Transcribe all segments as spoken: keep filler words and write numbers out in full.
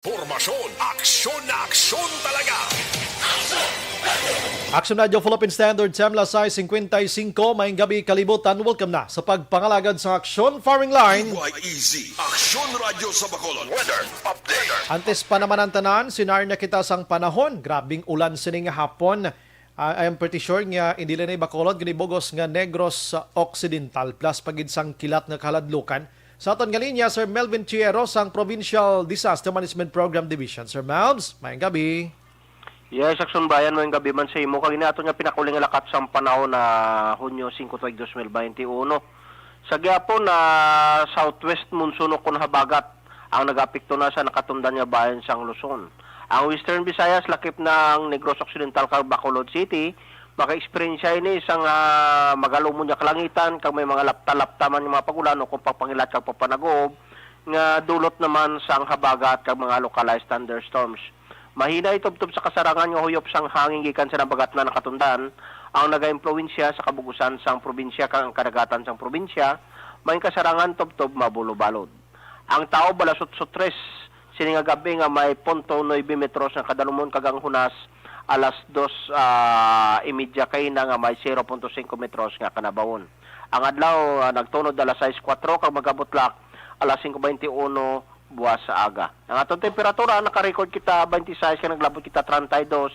Impormasyon, aksyon na aksyon talaga. Action Radio Philippine Standard Time, alas sais cincuenta y cinco, maayong gabi kalibutan. Welcome na sa pagpangalagad sa Aksyon Firing Line. Y E Z, Aksyon Radyo sa Bacolod. Weather update. Antes pa naman ang tanan, sinar na kita sang panahon. Grabing ulan sining hapon. Ah, I am pretty sure nga hindi lang ni Bacolod, kundi bug-os nga Negros Occidental, plus pa gid sang kilat nga kahaladlukan. Sa aton nga linya, Sir Melvin Chiero sang Provincial Disaster Management Program Division. Sir Melvs, maayong gabi. Yes, Aksyon Brian, maayong gabi man sa imo. Kag ini aton nga pinakuli nga lakat sang panahon na Hunyo singko tuig dos mil baynte uno. Sa gihapon, na southwest monsoon o kon habagat ang nagaapekto na sa nakatundan nga bahin sang Luzon. Ang Western Visayas, lakip na ang Negros Occidental kag Bacolod City, maka-eksperyensya ini sang ah, magalumon nga kalangitan kag may mga lapta-lapta man nga mga pag-ulan o kung pagpangilat kag pagpanagob nga dulot naman sang habagat kag mga localized thunderstorms. Mahinay tubtob sa kasarangan nga huyop sang hangin gikan sa nabagat na nakatundan ang nagaimpluwensya sa kabug-usan sang probinsya kag ang kadagatan sang probinsya may kasarangan tubtob mabulobalod. Ang taob alas otso tres sini nga gab-i nga may punto nuebe metros nga kadalumon kag ang hunas alas dos ah, imedya kaina nga may zero punto singko metros nga kanabawon. Ang adlaw ah, nagtunod alas sais kuwatro kag magabutlak alas singko baynte uno buwas sa aga. Ang aton temperatura, naka-record kita twenty-six kag naglabot kita thirty-two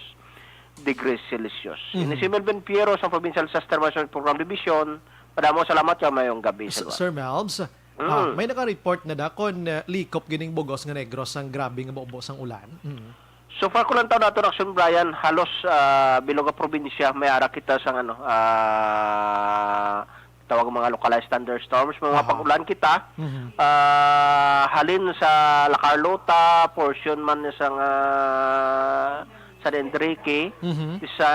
degrees Celsius. Ini si Melvin Piero sa Provincial Disaster Management Program Division. Madamo salamat kag maayong gabi sa S- inyo. Sir Melvs, ah, may naka-report na da kon ah, likop gining bug-os nga Negros sang grabe nga maubo sang ulan. Mm. So far ko lang taon nato, Aksyon Brian, halos ah, bilog nga probinsya may ara kita sang ano, ah, tawag mga localized thunderstorms, mga Aha. pag-ulan kita. Mhm. Ah, halin sa La Carlota, portion man sa nga San Enrique, Mhm. sa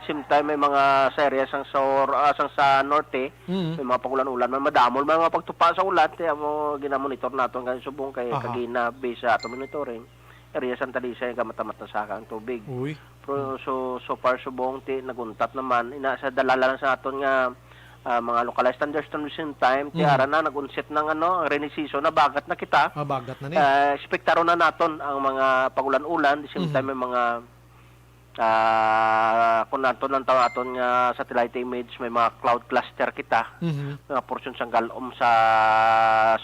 same time may mga sa area sang sur, ah, sang sa norte, Mhm. may mga pag-ulan-ulan man, madamo man mga pagtupa sa ulan, kaya mo ginamonitor naton kay subong kay Aha. kagina based sa ato monitoring. Area Santa Lucia, gamatamat na saka ang tubig. Uy. Pero so, so far subong ti naguntat naman ina sa dalala lang sa aton nga ah, mga localized thunderstorms in time ti Mm. ara na nag-onset ng ano, ang rainy season, nabagat na kita. Mabagat na ni. Ah, ekspektaron na naton ang mga pag-ulan-ulan, the same Mhm. time may mga ah, kung nato lang tawag aton nga satellite image, may mga cloud cluster kita. Mhm. Mga porsyon sang galom sa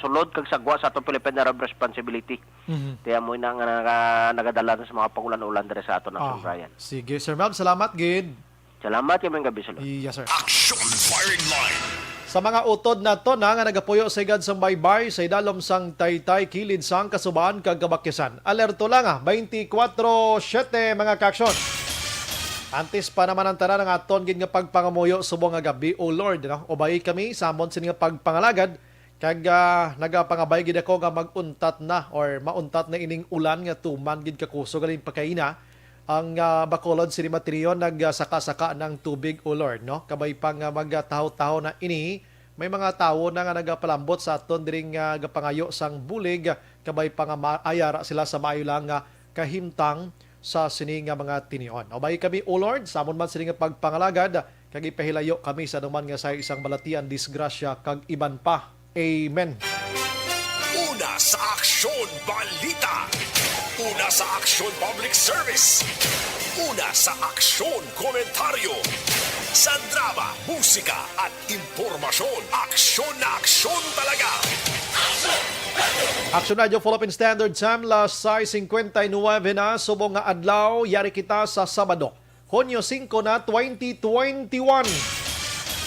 sulod kag sa gwa sa atong Philippine Area of Responsibility. Mhm. Kaya mo na nga naga- nagadala na sa mga pag-ulan-ulan diri sa aton, Aksyon Ah, Brian. Sige, Sir Melvs, salamat gid. Salamat, kay maayong gabi sa Yes, sir. Aksyon Firing Line. Sa mga utod nato na nga nagapuyo sa higad sang baybay sa idalom sang Taytay, kilid sang Kasuban kag Kabakyasan, alerto lang ah, twenty-four seven mga kaaksyon. Antes pa naman ang tanan ang aton gid nga pagpangamuyo subong nga gabi, O Lord, no? Ubayi kami samon sini nga pagpangalagad kag ah, nagapangabay gid ako nga mag-untat na or mauntat na ining ulan nga tuman gid kakusog halin pa kaina ang ah, Bacolod City Matinion nagsaka-saka ng tubig, O Lord, no? Kabay pa nga magataho-taho na ini, may mga tawo na nga nagapalambot sa aton diri nga gapangayo sang bulig, kabay pa nga maayara sila sa maayo lang nga kahimtang sa sini nga mga tinion. Ubayi kami, O Lord, samon man sini nga pagpangalagad, kag ipahilayo kami sa anuman nga sayo sang balatian, disgrasya, kag iban pa. Amen. Una sa Aksyon Balita. Una sa Aksyon Public Service. Una sa Aksyon Komentaryo. Sa drama, musika, at impormasyon, aksyon na aksyon talaga. Action Radio Philippine Standard Time, alas sais cincuenta y nueve na, subong nga adlaw, yari kita sa Sabado, Hunyo singko na, twenty twenty-one.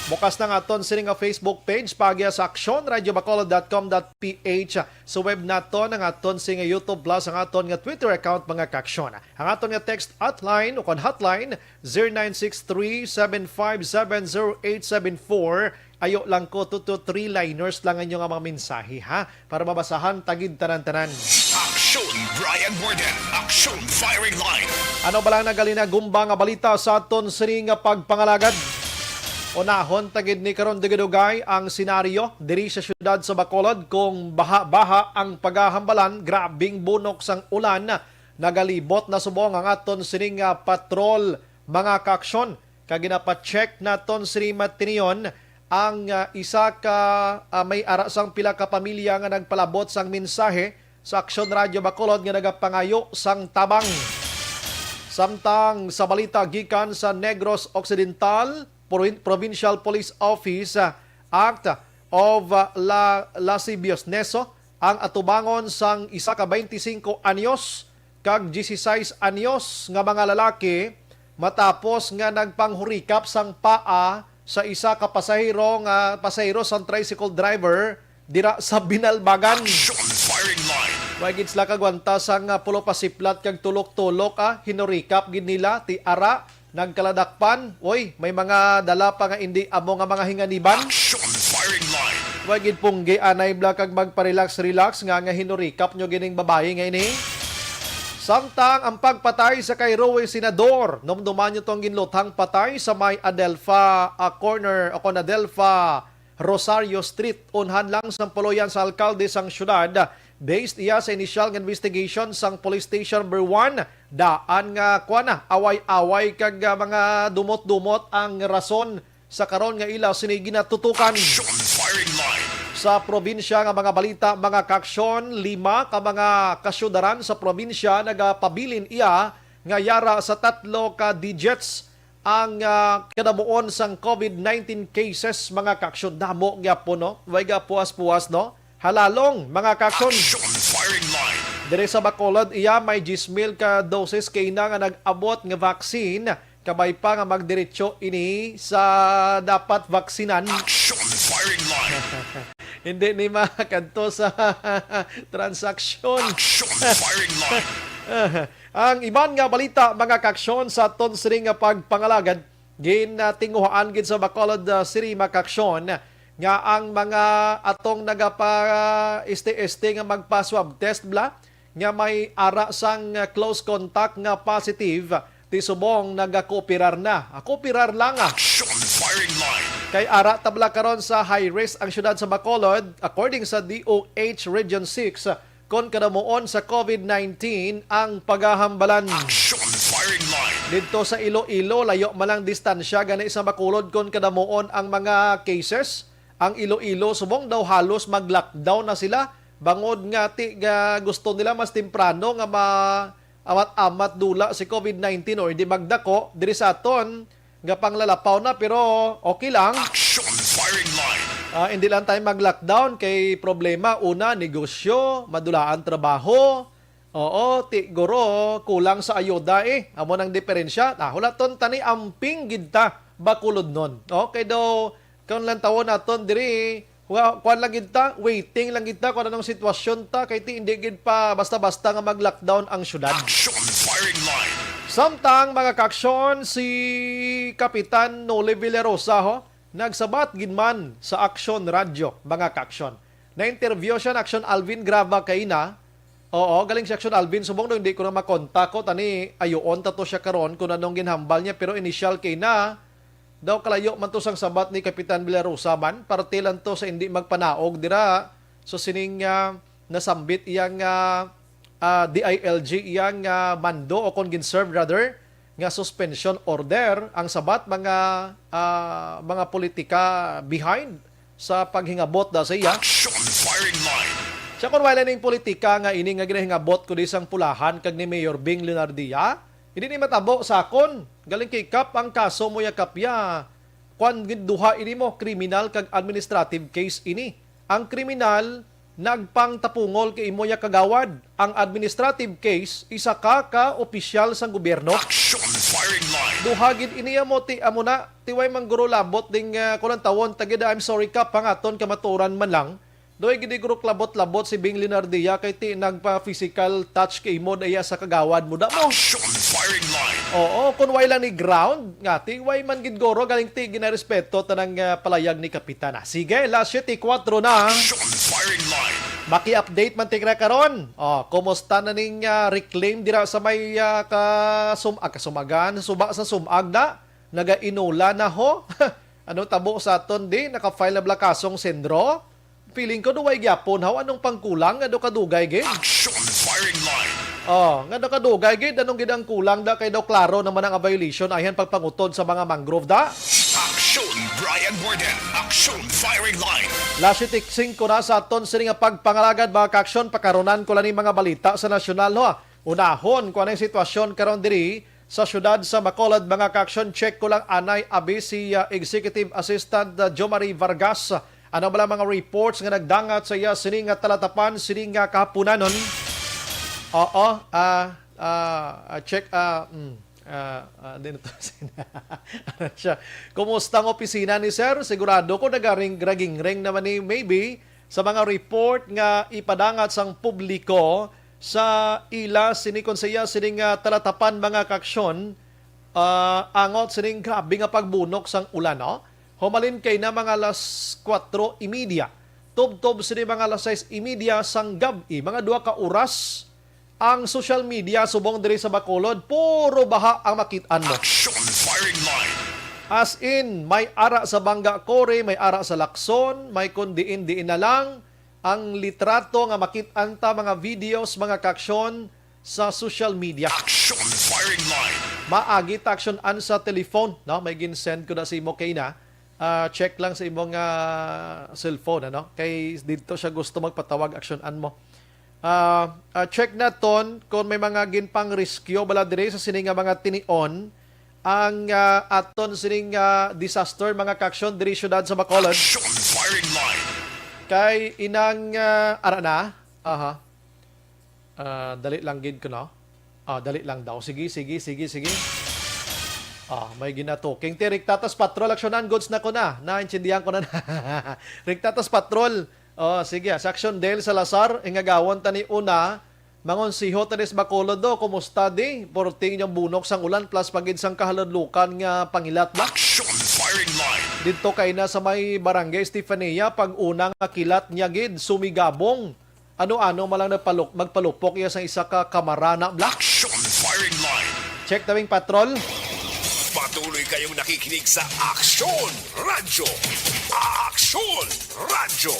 Bukas na nga aton sini nga Facebook page, paagi sa action radio bacolod dot com dot p h. Sa web naton ang aton sini nga YouTube Plus, ang aton nga Twitter account, mga kaaksyon. Ang aton nga text hotline o kon hotline, zero nine six three, seven five seven, zero eight seven four. Ayo lang ko, two to three liners lang ang inyo nga mga mensahe, ha? Para mabasahan ta gid tanan-tanan. Aksyon Brian Warden, Aksyon Firing Line. Ano ba lang nagalinagumba nga balita sa aton sini nga pagpangalagad? Unahon ta gid ni karon dugay-dugay ang senaryo diri sa siyudad sa Bacolod kung baha-baha ang pagahambalan, grabing bunok sang ulan nagalibot na subong ang aton sini nga patrol, mga kaaksyon. Kag ginapa-check naton sini matinion ang ah, isa ka ah, may ara sang pila ka pamilya nga nagpalabot sang mensahe sa Aksyon Radyo Bacolod nga nagapangayo sang tabang. Samtang sa balita gikan sa Negros Occidental, Provin-, Provincial Police Office, ah, Act of, ah, La Lasciviousness ang atubangon sang isa ka twenty-cinco anyos kag dieciséis anyos nga mga lalaki matapos nga nagpanghurikap sang paa sa isa ka pasahero nga pasahero sang tricycle driver dira sa Binalbagan. Action firing line. Way gid sila kagwanta sang, ah, pulo pasiplat kag tulok-tulok, ah, hinurikap gid nila ti ara nagkaladakpan. Oy, may mga dala pa nga indi amo nga mga hinganiban. Action firing line. Way gid punggi anay bla kag magpa-relax-relax nga, nga hinurikap nyo gining babayi nga ini. Samtang ang pagpatay sa kay Roy Senador, numduman nyo tong ginluthang patay sa may Adelfa, ah, corner o kon Adelfa Rosario Street, unhan lang sang puloyan sa alkalde sang siyudad. Based iya sa initial nga investigation sang Police Station Number One, daan nga, kuwan na, away-away kag, ah, mga dumot-dumot ang rason sa karon nga ila sini ginatutukan. Action firing line. Sa probinsya nga mga balita, mga kaaksyon, lima ka mga kasyudaran sa probinsya nagapabilin iya nga yara sa tatlo ka digits ang, ah, kadamuon sang COVID nineteen cases, mga kaaksyon. Damo gyapon, no? Way gapuas-puas, no? Halalong, mga kaaksyon. Action firing line. Diri sa Bacolod, iya may diyes mil ka doses kay na nga nag-abot nga vaccine. Kabay pa nga magdiretso ini sa dapat vaksinan. Action firing line. Hindi ni makadto sa transaksyon. Action firing line. Ang iban nga balita, mga kaaksyon, sa aton sini nga pagpangalagad, ginatinguhaan gid sa Bacolod, ah, City, mga kaaksyon, nga ang mga atong nagapa-este-este nga magpa-swab test bla, nga may ara sang, ah, close contact nga positive, ti subong nagakooperar na. Ah, kooperar lang, ah. Action firing line. Kay ara tabla karon sa high risk ang siyudad sa Bacolod, according sa D O H Region six, kon kadamuon sa COVID nineteen ang pagahambalan. Action firing line. Didto sa Iloilo, layo man lang distansya gani sa Bacolod kon kadamuon ang mga cases. Ang Iloilo, subong daw halos mag-lockdown na sila. Bangod nga ti nga gusto nila mas temprano nga ma-, amat-amat dula si COVID nineteen o hindi magdako diri sa aton nga panglalapaw na, pero okay lang. Action firing line. Ah, hindi lang tayo mag-lockdown kay problema, una, negosyo, madulaan trabaho. Oo, ti guro, kulang sa ayuda eh. Amo nang diferensya. Ah, hulaton tani amping gid ta, Bacolodnon. Okay daw, kung lang tawon naton diri, wa-, kuwan lang gid ta, waiting lang gid ta kung anong sitwasyon ta, kay ti hindi gid pa basta-basta nga mag-lockdown ang syudad. Action firing line. Samtang, mga kaaksyon, si Kapitan Noli Villarosa, ho, nagsabat gid man sa Aksyon Radyo, mga kaaksyon. Na-interview siya na Aksyon Alvin Grava kaina. Oo, galing si Aksyon Alvin. Subong daw hindi ko na makontak ko. Tani, ayuon ta to siya karon kung anong ginhambal niya. Pero initial kay na, daw kalayo man to sang sabat ni Kapitan Villarosa man. Parte lang to sa hindi magpanaog dira. So sining, ah, nasambit iyang, ah, ah, D I L G iyang, ah, mando o kon gin-serve rather nga suspension order ang sabat mga, ah, mga politika behind sa paghingabot da sa iya. Action firing line. Siya kon wala ning politika nga ini nga ginahingabot ko di sang pulahan kag ni Mayor Bing Leonardia, hindi ni matabo sa akon. Galing kay Kap ang kaso mo ya Kap ya. Kwan gid duha ini mo, kriminal kag administrative case ini. Ang kriminal, nagpangtapungol kay imo ya kagawad. Ang administrative case, isa ka ka opisyal sang gobyerno. Action firing line. Duha gid ini amo ti amo na, ti way man guro labot ding, ah, kulang tawon, tagid, I'm sorry ka, pangaton kamatuoran man lang. Doy gid guro labot-labot si Bing Leonardia kay ti nagpa-physical touch kay imo daya sa kagawad mo da mo. Action firing line. Oo, kun way lang ni ground, nga ti way man gid guro galing ti ginarespeto tanang, ah, palayag ni Kapitan. Ah, sige, last shot, ikatlo na. Action firing line. Maki-update man ti ka karon. Oh, kumusta na ning, ah, reclaim dira sa may, ah, kasum-, ah, kasumagan, suba sa sumag na? Nagainula na ho? Ano tabo sa aton di? Naka-file na bala kasong sendro? Feeling ko duway gyapon. How, anong pangkulang nga do kadugay gid? Action firing line. Oh, nga do kadugay gid, anong gid ang kulang da kay daw klaro naman ang violation, ayhan pagpangutod sa mga mangrove da? Action Brian Warden, Aksyon Firing Line. Las siete singko na sa aton sini nga pagpangalagad, mga kaaksyon. Pakarunan ko lang ni mga balita sa nasyonal, ha. Unahon ko anay sitwasyon karon diri sa siyudad sa Bacolod, mga kaaksyon. Check ko lang anay abi si, ah, Executive Assistant, ah, Jo Marie Vargas. Ano bala mga reports nga nagdangat sa iya sini nga talatapan, sini nga kahapunanon? Oo, ah, ah, ah, check, ah, mm, ah, ah, di na to. Ano siya? Kumusta ang opisina ni sir? Sigurado ko nagaring-, nagingring naman ni maybe sa mga report nga ipadangat sang publiko sa ila sini kon sa iya sini nga talatapan, mga kaaksyon, ah, angot sining grabe nga pagbunok sang ulan, no? Humalin kay na mga alas kuwatro y media, tubtob sini mga alas sais y media sang gab-i, mga duha ka oras, ang social media subong diri sa Bacolod, puro baha ang makit-an mo. Action Firing Line. As in, may ara sa Bangga Quarry, may ara sa Lacson, may kun diin-diin na lang ang litrato nga makit-an ta, mga videos, mga kaaksyon sa social media. Action Firing Line. Maagi ta aksyon-an sa telephone, no? May gin-send ko na sa imo kay na. Ah, check lang sa imong, ah, cellphone, ano? Kay didto siya gusto magpatawag, aksyon-an mo. Ah, ah, check naton kung may mga ginpang-rescue bala diri sa sini nga mga tinion ang, ah, aton sining, ah, disaster, mga kaaksyon, diri siyudad sa Bacolod. Action Firing Line. Kay inang, ah, ara na. Aha. Ah, dali lang gid ko, no? Ah, dali lang daw. Sige, sige, sige, sige. Ah, may ginatuking. Ti, Riktatas Patrol, aksyonan, goods na ko na. Naintindihan ko na na. Riktatas Patrol. Oh, sige, ah, sa Action Dale Salazar, ingagawon ta ni una, mangonsiho ta ni sa Bacolod do, kumusta di? Porting inyong bunok sang ulan, plus pagid sang kahaludlukan nga pangilat ba? Action Firing Line. Didto kay na sa may Barangay Estefania, pag una nga kilat niya gid, sumigabong. Ano-ano man lang nagpaluk-, magpalupok iya sa isa ka kamarana, Black. Action Firing Line. Check the wing, Patrol. Patuloy kayong nakikinig sa Aksyon Radyo. Aksyon Radyo.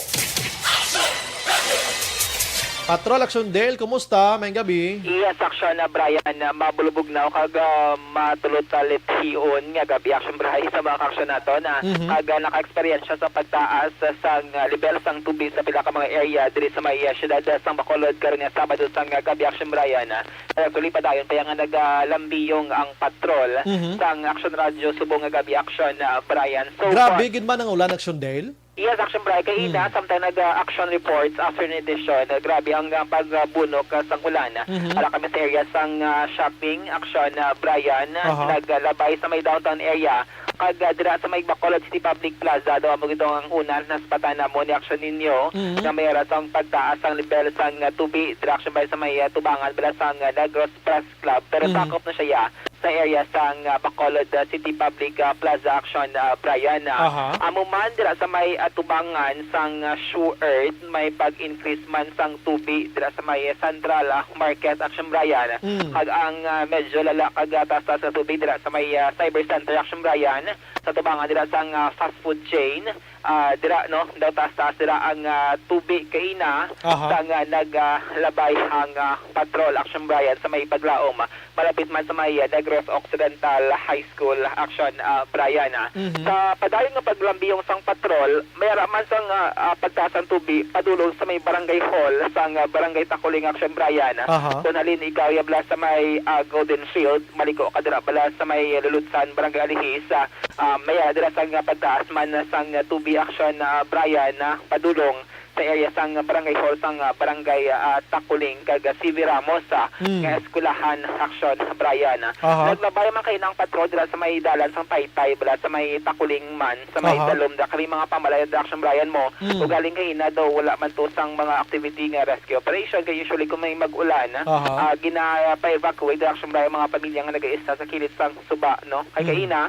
Patrol, Aksyon Dale, kumusta? Maayong gabi. Yes, Aksyon, ah, Brian, ah, mabulubog na kag, ah, matulot-talit hion nga gabi, Aksyon Brian, sa mga kaaksyon nato na Mhm. kag, ah, naka-eksperyensya sa pagtaas sang, ah, level sang tubig sa pila ka mga area diri sa may, ah, siyudad, ah, sang Bacolod karon nga Sabado sang, ah, gabi, Aksyon Brian, ah. Actually, padayon pa yang nagalambiyong ang patrol Mhm. sang Aksyon Radyo subong nga gabi, Aksyon, ah, Brian. So Grabe far gid man ang ulan, Aksyon Dale? Yes, Aksyon Brian. Kay ina, Hmm. samtang nag-, ah, Aksyon Reports, Afternoon Edition, ah, grabe ang, ah, pagbunok, ah, sang ulan. Mhm. Ara kami sa area sang, ah, shopping, Aksyon, ah, Brian, Aha. naglabay sa may downtown area. Kag, ah, dira sa may Bacolod City Public Plaza, daw amo gid ang una naspatan namo ni Aksyon Ninyo, Mhm. nga may ara sang pagtaas ang level sang, ah, tubig dira, Aksyon Brian, sa may, ah, tubangan bala sang, ah, Negros Press Club. Pero Mhm. sakop na siya sa area sang, ah, Bacolod, ah, City Public, ah, Plaza, Aksyon, ah, Brian, ah. Aha. Amo man dira sa may, ah, tubangan sang, ah, Sure Earth, may pag-increase man sang tubig dira sa may, ah, Central, ah, Market, Aksyon Brian. Mm. Kag ang, ah, medyo lala kag, ah, taas-taas nga tubig dira sa may, ah, Cyber Center, Aksyon Brian, sa tubangan dira sang, ah, fast food chain. Ah, dira, no, daw taas-taas dira ang, ah, tubig kaina Aha. sang, ah, nag, ah, labay ang, ah, patrol, Aksyon Brian, sa may Paglaom, malapit man sa may, ah, Negros Occidental High School, Aksyon, ah, Brian, ah. Mhm. Sa padayon nga paglambiyong sang patrol, may ara man sang, ah, ah, pagtaas ang tubig padulong sa may Barangay Hall sang, ah, Barangay Takuling, Aksyon Brian. Aha. Kung halin ikaw ya bala sa may, ah, Golden Field, maliko ka dira bala sa may Lulutsan, Barangay Alihis, ah, ah, may ara dira sang, ah, pagtaas man sang, ah, tubig, Aksyon, ah, Brian, ah, padulong sa area sang Barangay Hall sang, ah, Barangay, ah, Takuling kag, ah, C V Ramos, ah, Hmm. nga eskwelahan, Aksyon, Brian. Aha. Naglabay man kaina ang patrol dira sa may dalan sang Taytay, bala sa may Takuling man, sa may Aha. Dalom, dira kami mga pamalayan dira, Aksyon, Brian, mo. Hmm. Ugaling kaina daw wala man to sang mga activity nga rescue operation, kay usually kung may mag-ulan, Aha. ah, gina-, pa-evacuate dira, Aksyon, Brian, mga pamilya nga nagaisla sa kilid sang suba, no? Kay Hmm. kaina,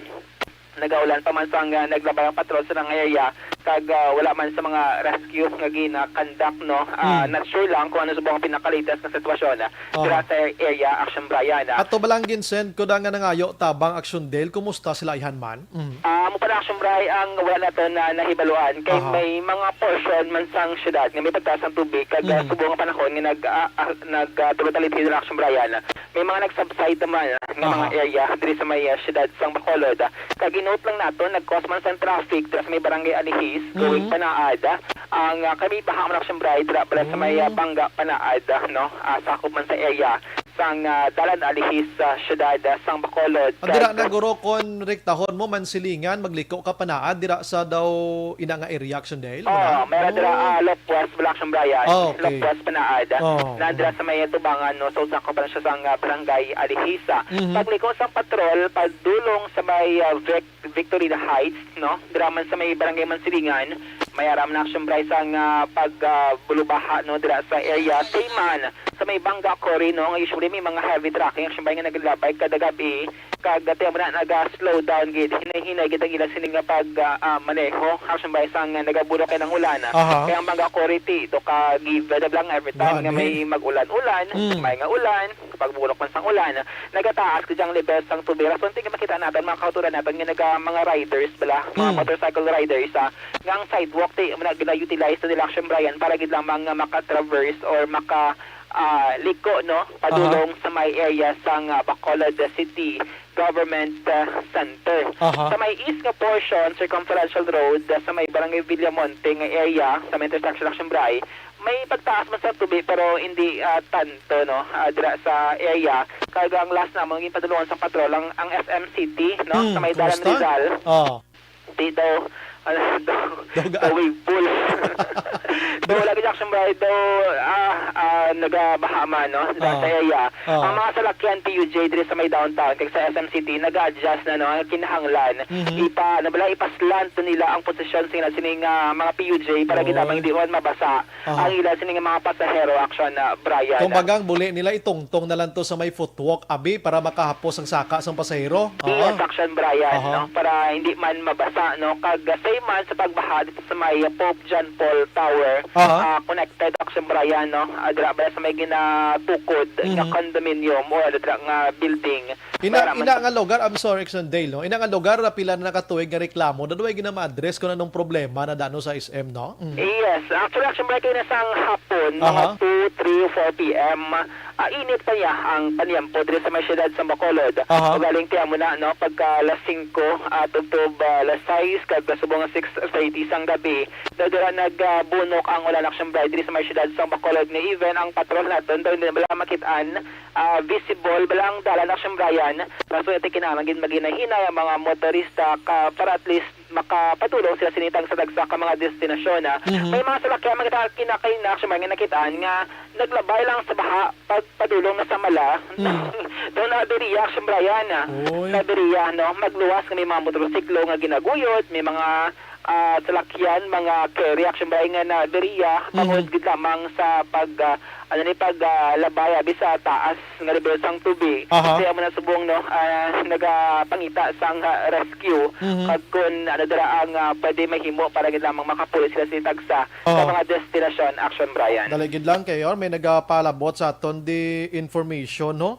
nagaulan pa man sang, ah, naglabay ang patrol sa nang area sa Kag, ah, wala man sa mga rescue nga gina-conduct, no? Ah, Hmm. Not sure lang kung ano subong ang pinaka-latest nga sitwasyon, ah, Aha. dira sa area, Action Brian, ah. Ato ba lang gin-send ko da nga nangayo tabang, Action Dale? Kumusta sila ihan man? Mm. Ah, amo pa na, Action Brian, ang wala nato na nahibaluan. Kay Aha. may mga portion man sang syudad nga may pagtaas ang tubig, kag, ah, Mm. subong nga panahon nga nag, ah, ah, nag, ah, tulo talit hidra, Action Brian. May mga nag-subside naman, ah, nga mga Aha. area diri sa may, ah, syudad sang Bacolod. Kag i-note lang nato, nag-cause man sang traffic dira sa may barangay Alihis, going Mm. Panaad. Ang, ah, kami baha man, Action Brian, dira pala sa may, ah, Mm. Bangga Panaad, ah, no? Ah, sakop man sa area sang, ah, dalan Alihis sa syudad, ah, sang Bacolod. Ah, dira Kag na guro kon rektahon mo Mansilingan, magliko ka Panaad, dira sa daw ina nga area, Action Dale? Oh, Wala? meron dira, Oh. ah, Lopwas, Black Shambrayan. Ah, okay. Lopwas, Panaad. Oh. Nandira sa may tubangan, no? So, sakop pa lang siya sang, ah, barangay Alihis. Mhm. Pagliko sang patrol, padulong sa may, ah, Vic-, Victorina Heights, no? Dira man sa may barangay Mansilingan, may aram na, Action Brian, sang, ah, pag, ah, bulubaha, no? Dira sa area. Same man, sa may Bangga Quarry, no? Nga usually may mga heavy trucking, Action Brian, nga naglabay kada gabi. Kag, ah, tiyan mo na, naga-slow down gid. Hinay-hinay gid ang ila sini nga pag, ah, ah, maneho. Action Brian, sang, ah, nagabulok kay ng ulan. Aha. Kaya ang mga authority, do ka give the blank every time Nga nga ni. may mag-ulan-ulan, Mm. may nga ulan, pagbulok man sang ulan, nagataas gid ang level sang tubig. Rason, tingin makita natin, mga kauturan natin, nga naga, mga riders bala, mga Mm. motorcycle riders, ah, nga ang sidewalk, ti, mo na gina-utilize na nila, Action Brian, para gid lamang nga maka-traverse or maka, ah, liko, no? Padulong Aha. sa may area sang, ah, Bacolod City Government, ah, Center. Aha. Sa may east nga portion, Circumferential Road, ah, sa may Barangay Villamonte nga area, sa may intersection, Action Brian, may pagtaas man sa tubig, pero hindi, ah, tanto, no? Ah, dira sa area. Kag ang last na, mga ginpadulungan sa patrol, ang, ang S M City, no? Hmm, Sa may Dalan kumusta? Rizal. Oh. Di daw, ano, daw, Daw ga- daw wave pool. Daw wala gid, Action Brian, daw, ah, ah, nagabaha man, no? Dahil Ah. sa iya. Ah. Ang mga salakyan, P U J, diri sa may downtown, kag sa S M City, nag-a-adjust na, no? Ang kinahanglan. Mhm. Ipa, ano bala, ipa-slant nila ang posisyon sila sining, ah, mga P U J para Oh. gid lamang hindi man mabasa Aha. ang ila sining mga pasahero, Action, ah, Brian. Kumbaga, ang buli nila itungtong na lang to sa may footwalk, abi, para makahapos ang saka sang pasahero. Yes, Aha. Action Brian, Aha. no? Para hindi man mabasa, no? Kag same man sa pagbaha dito sa may Pope John Paul Tower, Aha. ah, connected, Action Brian, no? Ah, dira ba sa may ginatukod nga Mhm. condominium or dira nga building? Ina, Para man ina sa nga lugar, I'm sorry, Action Dale, no? Ina nga lugar, ah, pila na nakatuig nga reklamo, daw way gina ma-address kung anong problema na dano sa S M, no? Mm. Yes. Actually, Action Brian, kay na sang hapon, mga Aha. two, three, four P M, ah, init pa niya ang paniyampo diri sa may siyudad sa Bacolod. Aha. Ugaling tiyan mo na, no, pagka alas singko, ah, tubtob, ah, alas sais, kag subong nga six thirty sang gabi, daw dira nag, ah, bunok ang ulan, Action Brian, diri sa may siyudad sa Bacolod, nga even ang patrol naton daw hindi na bala makit-an, ah, visible bala ang dalan, Action Brian. Kaso ito kinahanglan gid maghinay-hinay ang mga motorista ka, para at least makapadulong sila sini tagsa-tagsa ka mga destinasyon, ah. Mhm. May mga salakyan, mga kita-, kinakain na, Action Brian, nga nakitaan nga naglabay lang sa baha, pagpadulong na sa mala. Mm. Daw nabiriya, Action Brian, ah. Oy. Nabiriya, no? Magluwas nga may mga motorsiklo nga ginaguyod, may mga, ah, salakyan, mga carry, Action Brian, nga nabiriya, Mhm. tungod gid lamang sa pag, ah, ano ni, pag, ah, labay, abi, sa taas nga level sang tubig. Aha. Kaya mo na subong, no, ah, nagapangita sang, ah, rescue. Mhm. Kag kung ano dira ang, ah, pwede mahimo para gid lamang makapulit sila sa tagsa sa Aha. mga destinasyon, Action Brian. Dali gid lang, kay, or, may nagapalabot sa aton di information, no?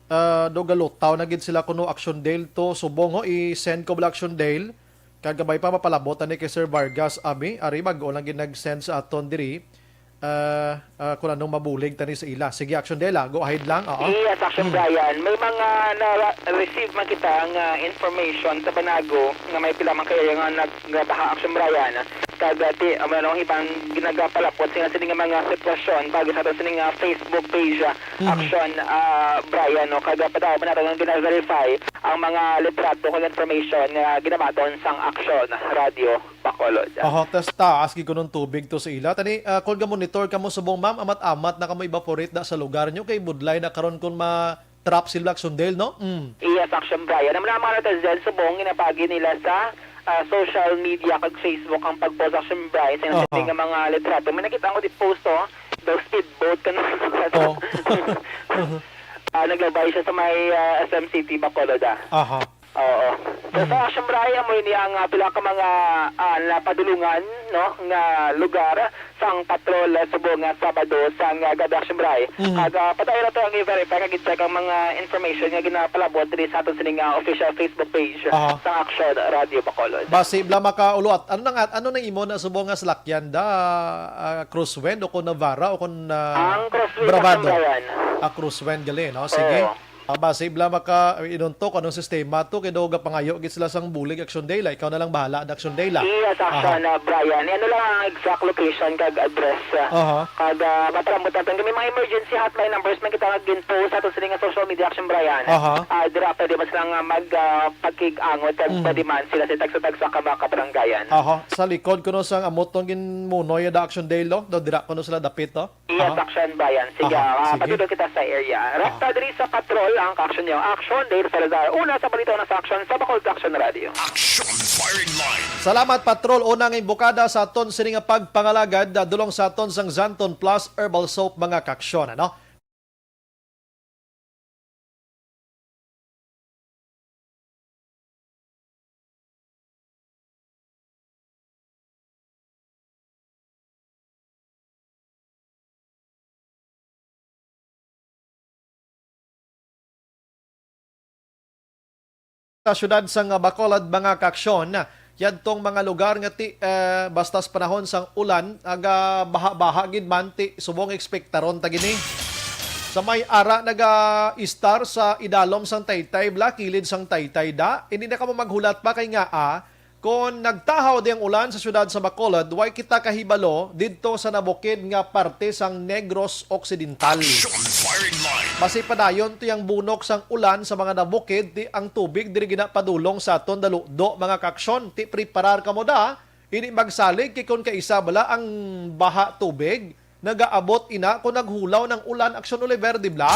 Ah, do galutaw na gid sila kuno, Action Dale, to subong, ho, i-send ko bala, Action Dale. Kag kabay pa, mapalabot ani kay Sir Vargas, abi, ari, bag-o lang gid nag-send sa aton diri. Ah, ah, kung anong mabulig tani sa ila. Sige, Action Dale, ah. Go ahead lang. Oo. Yes, Action Mm. Brian. May mga na-receive man kita nga information sa Banago nga may pila man kayo nga nag-, nga baha, Action Brian. Kag, ah, ti-, ano, ibang ginagapalapot sila sini nga mga sitwasyon pag sa aton sini nga Facebook page, ah, Mhm. Action, ah, Brian, no? Kag, ah, padayon man nato nga gina-verify ang mga litrato kag information nga ginabaton sang Action Radio Bacolod. Oho, tas taas gid kuno ang tubig to sa ila. Tani, ah, kung ga-monitor kamo subong, ma'am, amat-amat na kamo evaporate da sa lugar nyo kay budlay na karon kung ma-trap sila, Action Dale, no? Mm. Yes, Action Brian. Ang mga, mga netizens subong, ginapagi nila sa, ah, social media kag Facebook ang pag-post, Action Brian, sa Aha. nga mga litrato. May nakita ko di post, oh, daw speedboat ka na. Oh. Ah, naglabay siya sa may, ah, S M City, Bacolod, ah. Aha. Oo. So, sa Action Bray, amo ini ang, ah, pila ka mga, ah, napadulungan, no, nga lugar sang patrol, ah, subong nga Sabado sang, ah, gabi, Action Bray. Mhm. Ag, ah, padayon nato ang i-verify kag i-check ang mga information nga ginapalabot diri sa aton sining, ah, official Facebook page Aha. sa Action Radio Bacolod. Basi, bala makauluat. Ano na nga, ano na imo na subong nga salakyan da? Ah, Crosswind o kon Navara o kon, ah, Ang Crosswind, Bravado? Action Bray. Ah, Crosswind gali, no? Sige. Oo. Ah, basi bala maka inunto kung anong sistema to, kay daw gapangayo gid sila sang bulig, Action Dela. Ikaw na lang bahala, da, Action Dela. Yes, Aha. Action, ah, Brian. Ano lang ang exact location kag address, ah, Aha. kag, ah, maparambutan naton. Kami mga emergency hotline numbers man kita nga gin-post sa aton sini nga social media, Action Brian. Aha. Ah, dira pwede man sila nga mag, ah, pagkig-angot kag Mhm. pwede man sila sa tagsa-tagsa ka mga kabarangayan. Aha. Sa likod kuno sang amo tong ginmunoy da, Action Dela, no? Daw dira kuno sila dapit, no? Yes, Aha. Action Brian. Sige, Aha, ah, sige. Patudlo kita sa area. Rasta Aha. diri sa patrol ang ka-action niyo. Action, Dave Salazar. Una sa balita, una sa action, sa Bacolod Action Radio. Action Firing Line. Salamat, Patrol. Una nga imbukada sa aton sini nga pagpangalagad, ah, dulong sa aton sang Xanthone Plus Herbal Soap, mga ka-action, ano? Sa siyudad sang Bacolod, mga ka-aksyon, yadtong mga lugar nga ti, eh, basta sa panahon sang ulan, aga baha-baha gid man, ti subong ekspektaron ta gini. Sa may ara naga-istar sa idalom sang taytay, bala, kilid sang taytay da, hindi na kamo maghulat pa kay ngaa, kon nagtahaw di ang ulan sa siyudad sa Bacolod, way kita kahibalo didto sa nabukid nga parte sang Negros Occidental. Action Firing Line. Basi padayon ti ang bunok sang ulan sa mga nabukid, ti ang tubig diri gina padulong sa aton daludo, mga ka-aksyon. Ti preparar kamo da, hindi magsalig kay kon kaisa bala ang baha tubig, nagaabot ina kon naghulaw ng ulan, Action Oliver, di bala?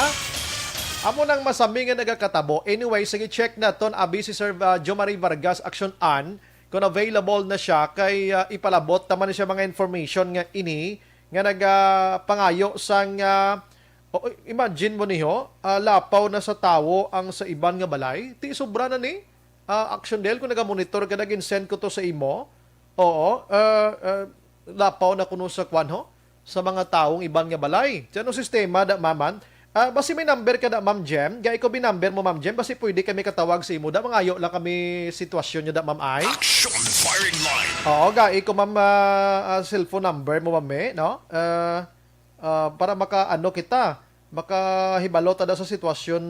Amo nang masami nga nagakatabo. Anyway, sige, check naton abi si Sir, ah, Jomari Vargas, Action An, kung available na siya, kay, ah, ipalabot naman siya mga information nga ini, nga nagapangayo sang, ah, o, imagine mo niho, ah, lapaw na sa tawo ang sa iban nga balay. Ti sobra na ni, ah, Action Del, kung naga-monitor ka, nag-send ko to sa imo. Oo, ah, ah, lapaw na kuno sa kwan ho, sa mga taong iban nga balay. Ti ano sistema da, maman? Ah, basi may number ka da, Ma'am Jem? Gai ko bi number mo, Ma'am Jem. Basi pwede kami katawag sa imo da. Mangayo lang kami sitwasyon niyo da, Ma'am, ay. Action Firing Line. Oo, gai ko, Ma'am, ah, ah, cellphone number mo, Ma'am, eh, no? Ah, ah, para maka, ano kita, makahibalo ta da sa sitwasyon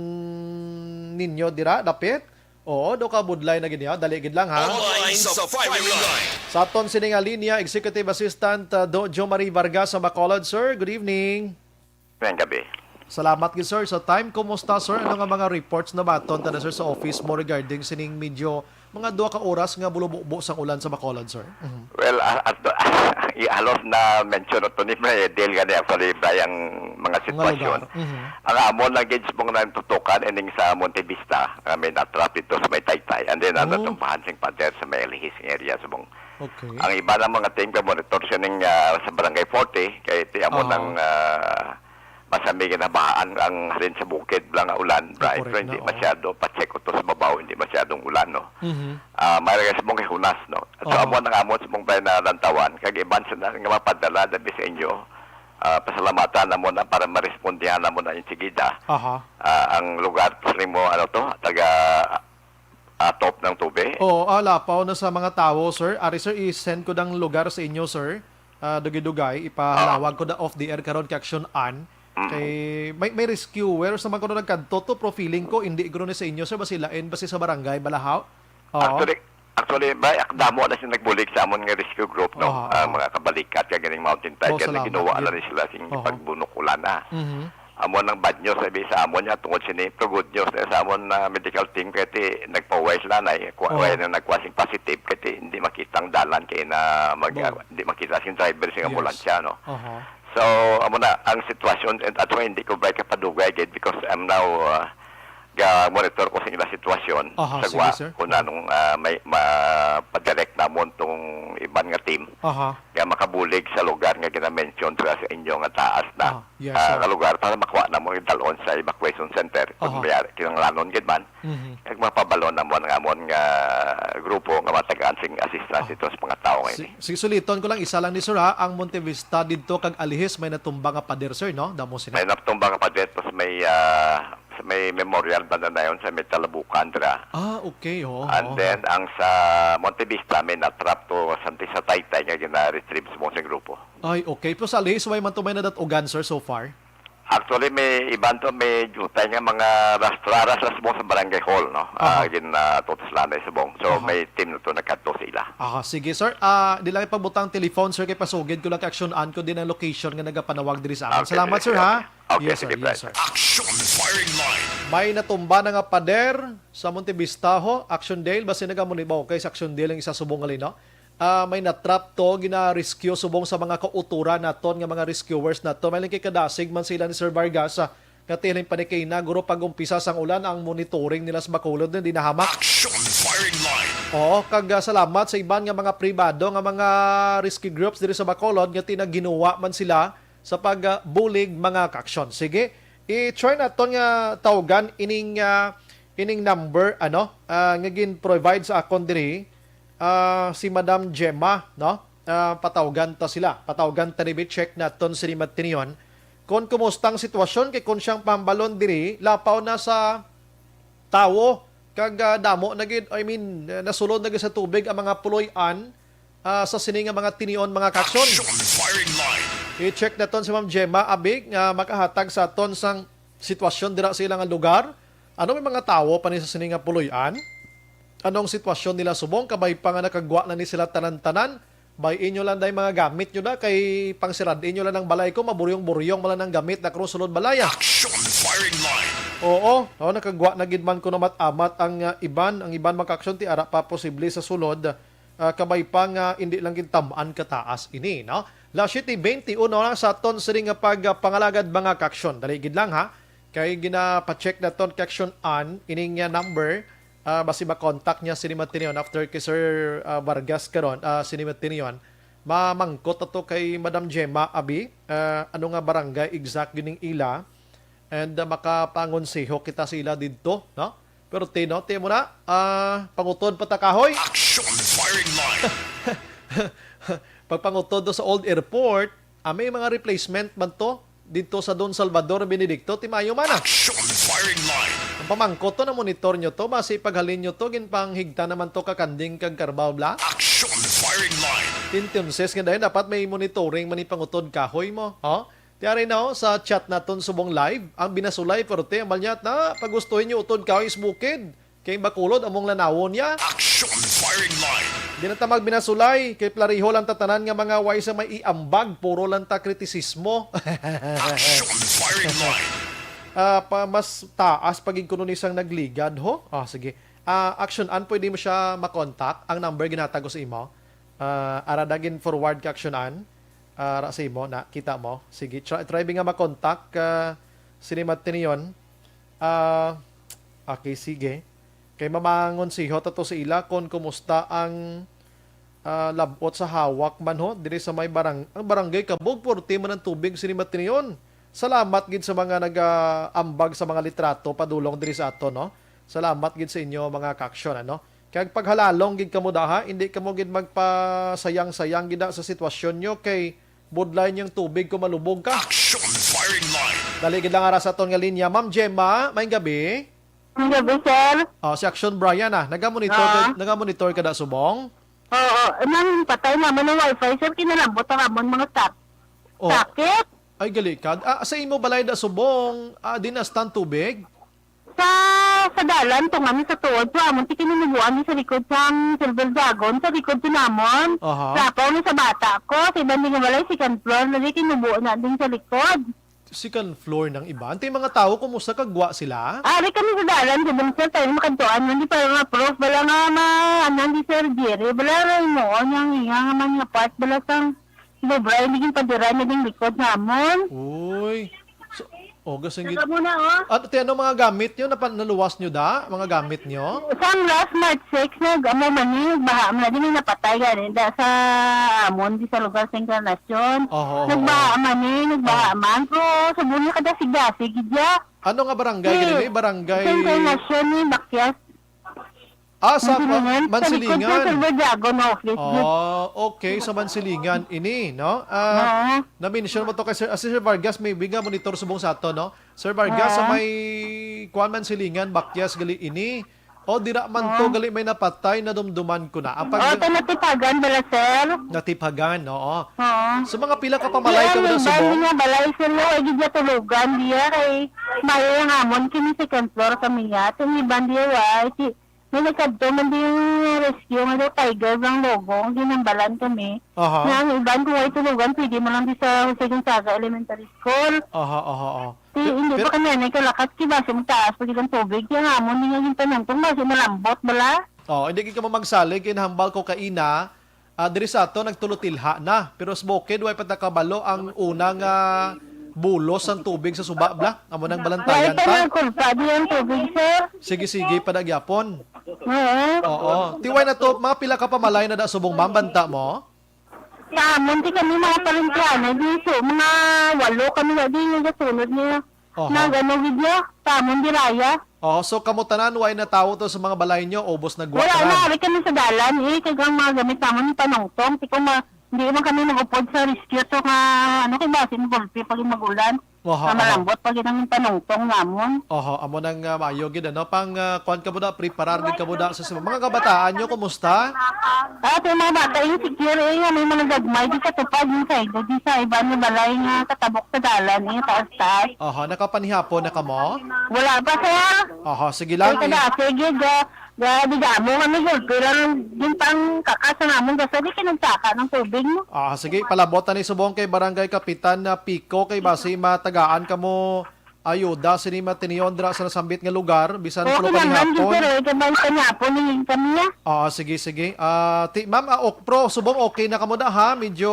ninyo dira, dapit. Oo, do ka budlay na gid niya. Dali gid lang, ha? Online sa Firing Line. Sa aton sini nga linya, Executive Assistant, uh, Do Jo Marie Vargas sa Bacolod. Sir, good evening. Ngayong gabi. Salamat gid, sir, sa time. Kumusta, sir? Ano nga mga reports na baton ta na, sir, sa office mo regarding sining medyo mga duha ka oras nga bulububo sang ulan sa Bacolod, sir? Mhm. Well, ah, at, i-, halos na mention na to ni Fredel nga ni actually ba yung mga Mga sitwasyon. Lugar. Mhm. Ang amon lang gid mong nantutukan ining sa Monte Vista, nga may natrap ito sa may Taytay. And then, ang Oh. natumbahan sing pader sa may Alihis nga area sa mong Okay. Ang iba ng mga team ka monitor siya ning, ah, sa Barangay forty, kay ti amo Oo. nang, ah, masami ginabahaan ang halin sa bukid lang nga ulan, Ay, right? correct So, hindi na, oo. masyado, pa-check ko to sa babaw, hindi masyadong ulan, no? Mhm. Ah, may ragas mong kay Hunas, no? At so, Oo. amo nang amo sa mong bay na lantawan, kag iban sa na, nga mapadala, dabi sa inyo, ah, pasalamatan na mo na para marespondihan na mo na yung sigida. Aha. Ah, ang lugar, sa mo, ano to, taga, ah, top ng tubig? Oo, ah, lapaw na sa mga tawo, sir. Ari, sir, i-send ko dang lugar sa inyo, sir. Ah, dugay-dugay, ipahalawag Ah. ko da off the air karon kay Action An. Mm. Kay may, may rescuer sa man kuno nagkadto to, pero feeling ko, hindi kuno ni sa inyo, sir. Basi lain, basi sa barangay, Balahaw? Oo. Actually, actually, may ak-, damo na siya nagbulig sa amon nga rescue group, no? Oo, Ang oo. mga kabalikat, kag ganing Mountain Tide, Oh, kaya salamat, ginawa na yun. rin sila sing Oo. pagbunok ulan, ah. Mhm. Amo nang bad news, sabi sa amon niya, tungod sini, pero good news, eh, sa amon na medical team, kaya ti, nagpaway sila na, eh, kuha, Oh. way na nagkuha sing positive, kaya ti, hindi makita ang dalan, kaya na mag-, Bo. hindi makita sing driver, sing Yes. ambulansya, no? Aha. So, amo na, ang sitwasyon, at, at hindi ko ba kapadugay, gid, because I'm now, uh, Ga-monitor ko sa ila sitwasyon Aha, sa sige, gwa sir. Kung anong, ah, may mapadirect namon tong iban nga team Aha. Nga makabulig sa lugar nga ginamention dira sa inyo nga taas na, Ah, yes, ah, sir. Nga lugar para makuha namon dalon sa evacuation center kung Aha. May kinahanglanon gid man. Mhm. Kag mapabalo namon nga amon nga grupo nga matagaan sing assistance Ah. Ito sa mga tao nga Si-, ini. Sige, suliton ko lang, isa lang ni sir, ha, ang Monte Vista didto kag Alihis may natumba nga pader, sir, no? Damo sila. May natumba nga pader, tapos may, ah, may memorial banda na yun sa may Talabucan dira. Ah, okay, oo, And oo. Then, ang sa Monte Vista, may natrap to sa, sa Taytay nga gina-retrieve sa mga grupo. Ay, okay. Pero sa Alihis, way man to may nadat-ugan, sir, so far? Actually, may iban to, may jutay nga mga rastrara sa subong sa barangay hall, no? Aha. Ah, gin, ah, tutos lang na subong. So, Aha. May team na to nagkadto sa ila. Aha, sige, sir. Ah, di lang ipagbutang telephone, sir, kay pasugid ko lang kay aksyonan ko din ang location nga nagapanawag diri sa amin. Okay, Salamat, sige, sir, sige, ha? Okay. Okay, Yes, sir. Sige, Yes, Brad. Sir. Action firing line. May natumba na nga pader sa Monte Vista, ho. Action Dale, basi nagamunibaw kay sa Action Dale ang isa subong gali, no? Ah, may natrap to, gina-rescue subong sa mga kauturan naton nga mga rescuers nato. May lang kay kadasig man sila ni Sir Vargas, ah, nga tiling panikina, guro, pag-umpisa sang ulan, ang monitoring nila sa Bacolod na dinahamak. Action firing line. Oo, kag, ah, salamat sa iban nga mga pribado nga mga rescue groups diri sa Bacolod nga tinaginuwa man sila sa pagbulig mga kaaksyon. Sige, i-try naton nga tawgan ining, ah, ining number, ano, ah, nga gin-provide sa akon diri, ah, si Madam Gemma, no? Ah, patawgan ta sila. Patawgan ta ni, check naton si Madam Tinion. Kung kumusta ang sitwasyon, kay kung siyang pambalon diri, lapaw na sa tawo, kag, ah, damo na gid, I mean, eh, nasulod na gid sa tubig ang mga puloy-an, ah, sa sini nga mga tinion, mga kaaksyon. Action firing line. I-check naton si Ma'am Gemma Abig nga makahatag sa aton sang sitwasyon dira sa ilang lugar. Ano may mga tawo pa ni sa sini nga puloy-an? Anong sitwasyon nila subong? Kabay pa nga nakagwa na ni sila tanan-tanan. Bay inyo lang day mga gamit nyo na kay pangsirad inyo lang ang balay ko, maburyong-buryong man lang ang gamit na kung sulod balaya. Action firing line. Oo, oh, nakagwa na gid man kuno mat-amat ang, ah, iban, ang iban mga kaaksyon ti ara pa posible sa sulod, ah, kabay pa nga indi lang gid tam-an kataas ini, no? Las siete veintiuno lang sa aton sini nga pag, ah, pangalagad mga kaaksyon. Dali gid lang ha. Kay ginapacheck naton kaaksyon-an ining, ah, number. Ah, basi makontak niya sini Matinion after kay Sir, ah, Vargas karon, ah, sini Matinion. Mamangkot ato kay Madam Gemma Abi, ah, ano nga barangay exact gining ila, and, ah, makapangonseho kita sa ila didto, no? Pero tino, ti mo na, ah, pangutod pa ta kahoy. Action firing line. Pagpangutod do sa old airport, ah, may mga replacement man to didto sa Don Salvador Benedicto, ti maayo man, ah. Action firing line. Ang pamangkot to, na monitor nyo to, basi paghalin nyo to, ginpanghigta naman to kakanding kag karbaw bla. Action firing line. Entonces, nga dahil dapat may monitoring man ni pangutod kahoy mo, oh? Ti ari na, oh, sa chat naton subong live, ang Binasulay, pero ti, ang malyat na, pagustuhin nyo utod kahoy sa bukid. Kay Bacolod, among lanawon niya. Action firing line. Di na ta magbinasulay, kay plariho lang ta tanan nga mga way sa may iambag, puro lang ta kritisismo. Action firing line. Ah, pa, mas taas pa gid kuno ni sang nagligad, ho? Ah, sige. Ah, Action An, pwede mo siya makontak? Ang number ginatag ko sa imo. Ah, ara dagin forward ka, Action An. Ah, ara sa imo, na, kita mo. Sige, try, try bi nga makontak, ah, si Matinion. Ah, okay, sige. Kay mamangonseho ta to sa ila kon kumusta ang, ah, lab-ot sa hawak man ho diri sa may barang-, ang barangay Kabog, purti man ang tubig sini Matinion. Salamat gid sa mga nagaambag sa mga litrato padulong diri sa aton, no? Salamat gid sa inyo, mga kaaksyon, ano? Kag paghalalong gid kamo daha, hindi kamo gid magpasayang-sayang gid sa sitwasyon nyo kay budlay niyang tubig kung malubog ka. Action firing line. Dali gid lang ara sa aton nga linya. Ma'am Gemma, maayong gabi. Maayong gabi, sir. Oh, si Action Brian, ah. Nagamonitor ka, Ah. nagamonitor ka da subong? Oo, nang patay naman ang wifi, sir, kinalambot ang amon mga tap-, Oh. Sakit. Ay, gali ka. Ah, sa imo balay da subong, ah, dinastan tubig? Sa, sa dalan to nga, sa tuod, sa amon, ti kinunubuan ni sa likod sang Silver Dragon, sa likod to namon. Aha. Lapaw ni sa bata ko, sa iban din nga balay, second floor, lagi kinubuan na din sa likod. Second floor ng iba. Ante, mga tao, kumusta, kagwa sila? Ari kami sa dalan, sa bungsa tayo, makadtuan, hindi pa nga proof, bala nga ma-, ano, hindi, Sir Jerry, bala nga mo, nga, nga, nga, man nga part, bala sang, sobra, hindi yung padiran, naging likod namon. Uy. So, Oh, gusto nyo. Saka muna, oh. At ti, ano mga gamit nyo? Napa-, naluwas nyo da? Mga gamit nyo? Sang last March six, nag-, amo man ni, nagbaha man na din, napatay gani da sa amon, di sa lugar sa Encarnacion. Oho, oho. Nagbaha man ni, nagbaha Oh. man. Pero, sa bunya ka da, siga, sige, dia. Ano nga barangay? Di, Gini, barangay? Sa Encarnacion ni, Bakyas. Ah, sa Mansilingan. Sa likod sa Mansilingan. Silver Dragon office. Oh, okay. Sa Mansilingan ini, no? Ah, Oo. na-mention mo to kay Sir, ah, si Sir Vargas, maybe nga monitor subong sa ato, no? Sir Vargas, sa Oo. may kuan, Mansilingan, Bakyas, gali ini. O, dira man to, Oo. gali may napatay, nadumduman ko na. Ang pag- Oh, to natipagan bala, sir. Natipagan, oo. Oo. So, mga pila ka pamalay ka Diyan, ba may sa bandi subong? nga balay, sir, yo, ay gid niya tulugan, diya, kay may ang amon, kini second floor kami niya. Itong iban, diya, wa, ay si, may nagkadto man din yung rescue nga daw Tiger ang logo, ang ginambalan kami. Aha. Na ang iban, kung ay tulugan, pwede mo lang di sa Jose Gonzaga Elementary School. Aha, aha, aha. Ti, Pe-, hindi pero pa kami anay kalakat, ki, basi magtaas pa gid ang tubig. Kaya nga mo, hindi nga yung panungtong, basi malambot, bala. Oh, hindi gid ka mo magsalig, kay nahambal ko kaina, ah, diri sa ato, nagtulotilha na. Pero sa bukid, way pa nakabalo ang unang, ah, bulos sang tubig sa suba, bla. Amo nang Wala balantayan pa pa. nagkulpa di ang tubig, sir. Sige, sige, padagyapon. Oo. Oo. Ti, way na to, mga pila ka pamalay na da subong, ma'am, banta mo? Sa amon, di kami mga Palenqueana, di so, mga walo kami na di nga gasunod niya. Oho. Nag-ano gid niya, sa amon, di raya. Oh, so kamo tanan, way na tawo to sa mga balay nyo, ubos na Wala guwatanan. na, ari kami sa dalan, eh, kag ang mga gamit namon, panungtong, di ko ma-, hindi man kami mag-upod sa rescue to nga, ano, kay basi mo gulpi pag mag-ulan. Oho, Na oho. malambot pa gid ang panungtong namon. Oho, amo nang, ah, maayo gid, ano, pang, ah, kuwan ka mo da, preparar gid ka mo da sa, sa mga kabataan nyo, kumusta? Ah, sa mga bata, insecure, eh, nga may mga gagmay, di sa tupad, yung sa ido, di sa iba nga balay nga katabok sa dalan, eh, taas-taas. Oho, nakapanihapon na ka mo? Wala pa, sir. Oho, sige lang, Kaya eh. kada, sige, ga, ga, di damo kami, gulpi lang, din pang kakas na namon, kasi di kinagsaka ng tubig mo. Ah, sige, palabot na ni subong kay Barangay Kapitan na Pico, kay basi matagaan ka mo ayuda sini matinion dira sa nasambit nga lugar, bisan Okay puro lang man, panihapon. Sir, eh, kay may panihapon, eh, kami, ah. Ah, sige, sige. Ah, ti, ma'am, ah, ok, pro, subong okay na kamo da, ha? Medyo,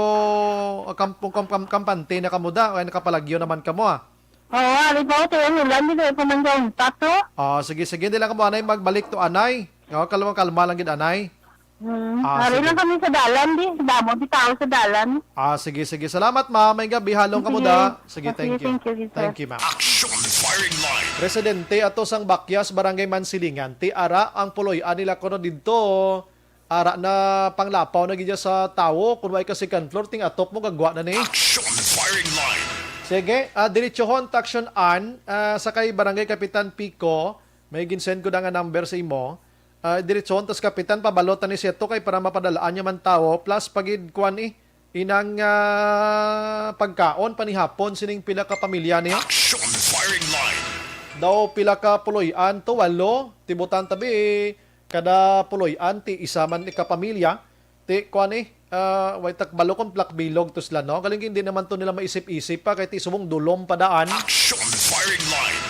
ah, kam-, kam-, kam-, kampante na kamo da, kay nakapalagyo naman kamo, ah. Oo, ari pa, ito yung ulan, di na pa man gaunta to. Ah, sige, sige, hindi lang kamo, anay, magbalik to, anay. Oh, kalma, kalma lang gid, anay. Hmm, Ah, ari sige. lang kami sa dalan, di. Damo di tao sa dalan. Ah, sige, sige. Salamat, ma'am. May gabi, halong kamo Sige. da. Sige, Sige, thank you. thank you, sir. Thank you, ma'am. Action Firing Line. Residente ato sang Bakyas, Barangay Mansilingan, ti ara ang puloy-an nila kuno didto. Ara na panglapaw na gid sa tawo, kun way ka second floor, ting atop mo, gagwa na ni. Action Firing Line. Sige, ah, diretsohon, Taksyon An, ah, sa kay Barangay Kapitan Pico, may ginsend ko na nga number sa imo. Ah, diretsohon tas kapitan, pabalot na ni siya to kay para mapadalaan niya man tawo, plus pagid kuan eh, inang, ah, pagkaon panihapon sining pila ka pamilya niya. Action Firing Line. Daw pila ka puloy-an to, walo, tibutan tabi, kada puloy-an ti isa man ka pamilya, ti kuan eh, ah, way takbalo kon plakbilog to sila, no? Galing hindi naman to nila maisip-isip pa, kay ti subong dulom padaan. Action Firing Line.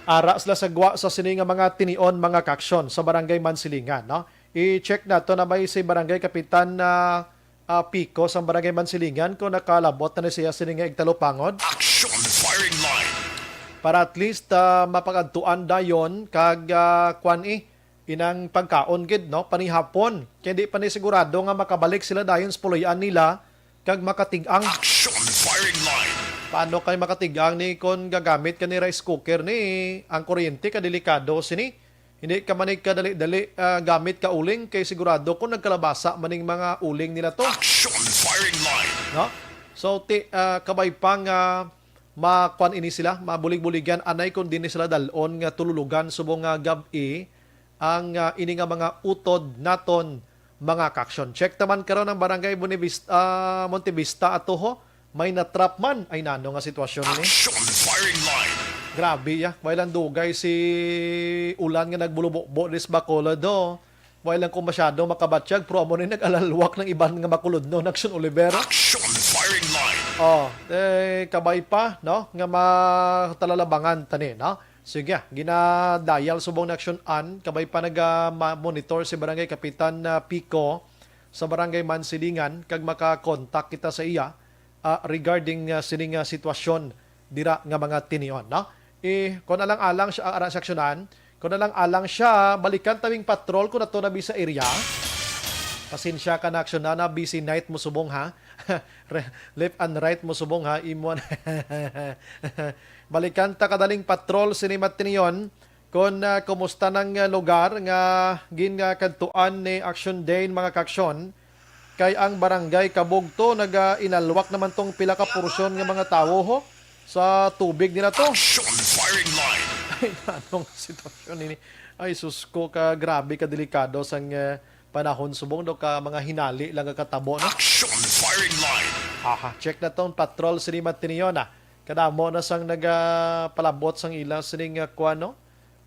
Ara sila sa gwa sa sini nga mga tinion, mga kaksyon sa Barangay Mansilingan, no? I-check nato na may si Barangay Kapitan, ah, ah, Pico sa Barangay Mansilingan kung nakalabot na ni siya sini nga igtalupangod. Action Firing Line. Para at least, ah, mapag-adtuan dayon kag, ah, kwan eh, inang pagkaon gid, no? Panihapon. Kay di pa ni sigurado nga makabalik sila dayon sa puloy-an nila kag makatig-ang. Action Firing Line. Paano kay makatig-ang ni kon gagamit ka ni rice cooker ni ang kuryente ka delikado sini? Hindi ka manig ka dali-dali, ah, gamit ka uling kay sigurado kung nagkalabasa maning mga uling nila to. Action Firing Line. No? So, ti, ah, kabay pa nga makuan ini sila, mabulig-buligan, anay kung din sila dalon nga tululugan subong nga gab-i ang, ah, ini nga mga utod naton, mga kaksyon. Check taman karon ang Barangay Bonivista, ah, Montevista ato ho. May natrap man. Ay, nano nga sitwasyon ini? Action Firing Line. Grabe, ya. Way lang dugay si ulan nga nagbulubukbo dis Bacolod, do. Way lang ko masyado makabatyag, pero amo ni nag-alalwak ng iban nga makulod, no, Action Oliver. Action Firing Line. Oh, eh, kabay pa, no, nga matalalabangan tani, no? Sige, ginadial subong ni Action An, kabay pa naga-ma-, monitor si Barangay Kapitan, ah, Pico sa Barangay Mansilingan, kag maka-contact kita sa iya, ah, regarding, ah, sining, ah, sitwasyon dira nga mga tinion, no? Eh, kung alang-alang siya, ara sa aksyonan, kung alang-alang siya, balikan tawing patrol kung ato na bi sa area. Pasensya ka na aksyonan, na busy night mo subong, ha? Re- Left and right mo subong, ha? Imo na. Balikan ta kadaling patrol sini mga tinion. Kon, ah, kumusta nang, ah, lugar nga gin, ah, kadtuan ni Action Day, mga kaaksyon? Kay ang barangay Kabugto naga-inalwak naman tong pila ka porsyon nga mga tawo, ho, sa tubig nila to. Action firing line. Ay, anong sitwasyon ini? Ay, sus ko, ka grabe, ka delikado sang, ah, panahon subong do ka mga hinali lang nga katabo, no? Action firing line. Aha, check na tong patrol sini mga tinion, ah. Kadamo na sang nagapalabot sang ila sining, ah, kuwan, no?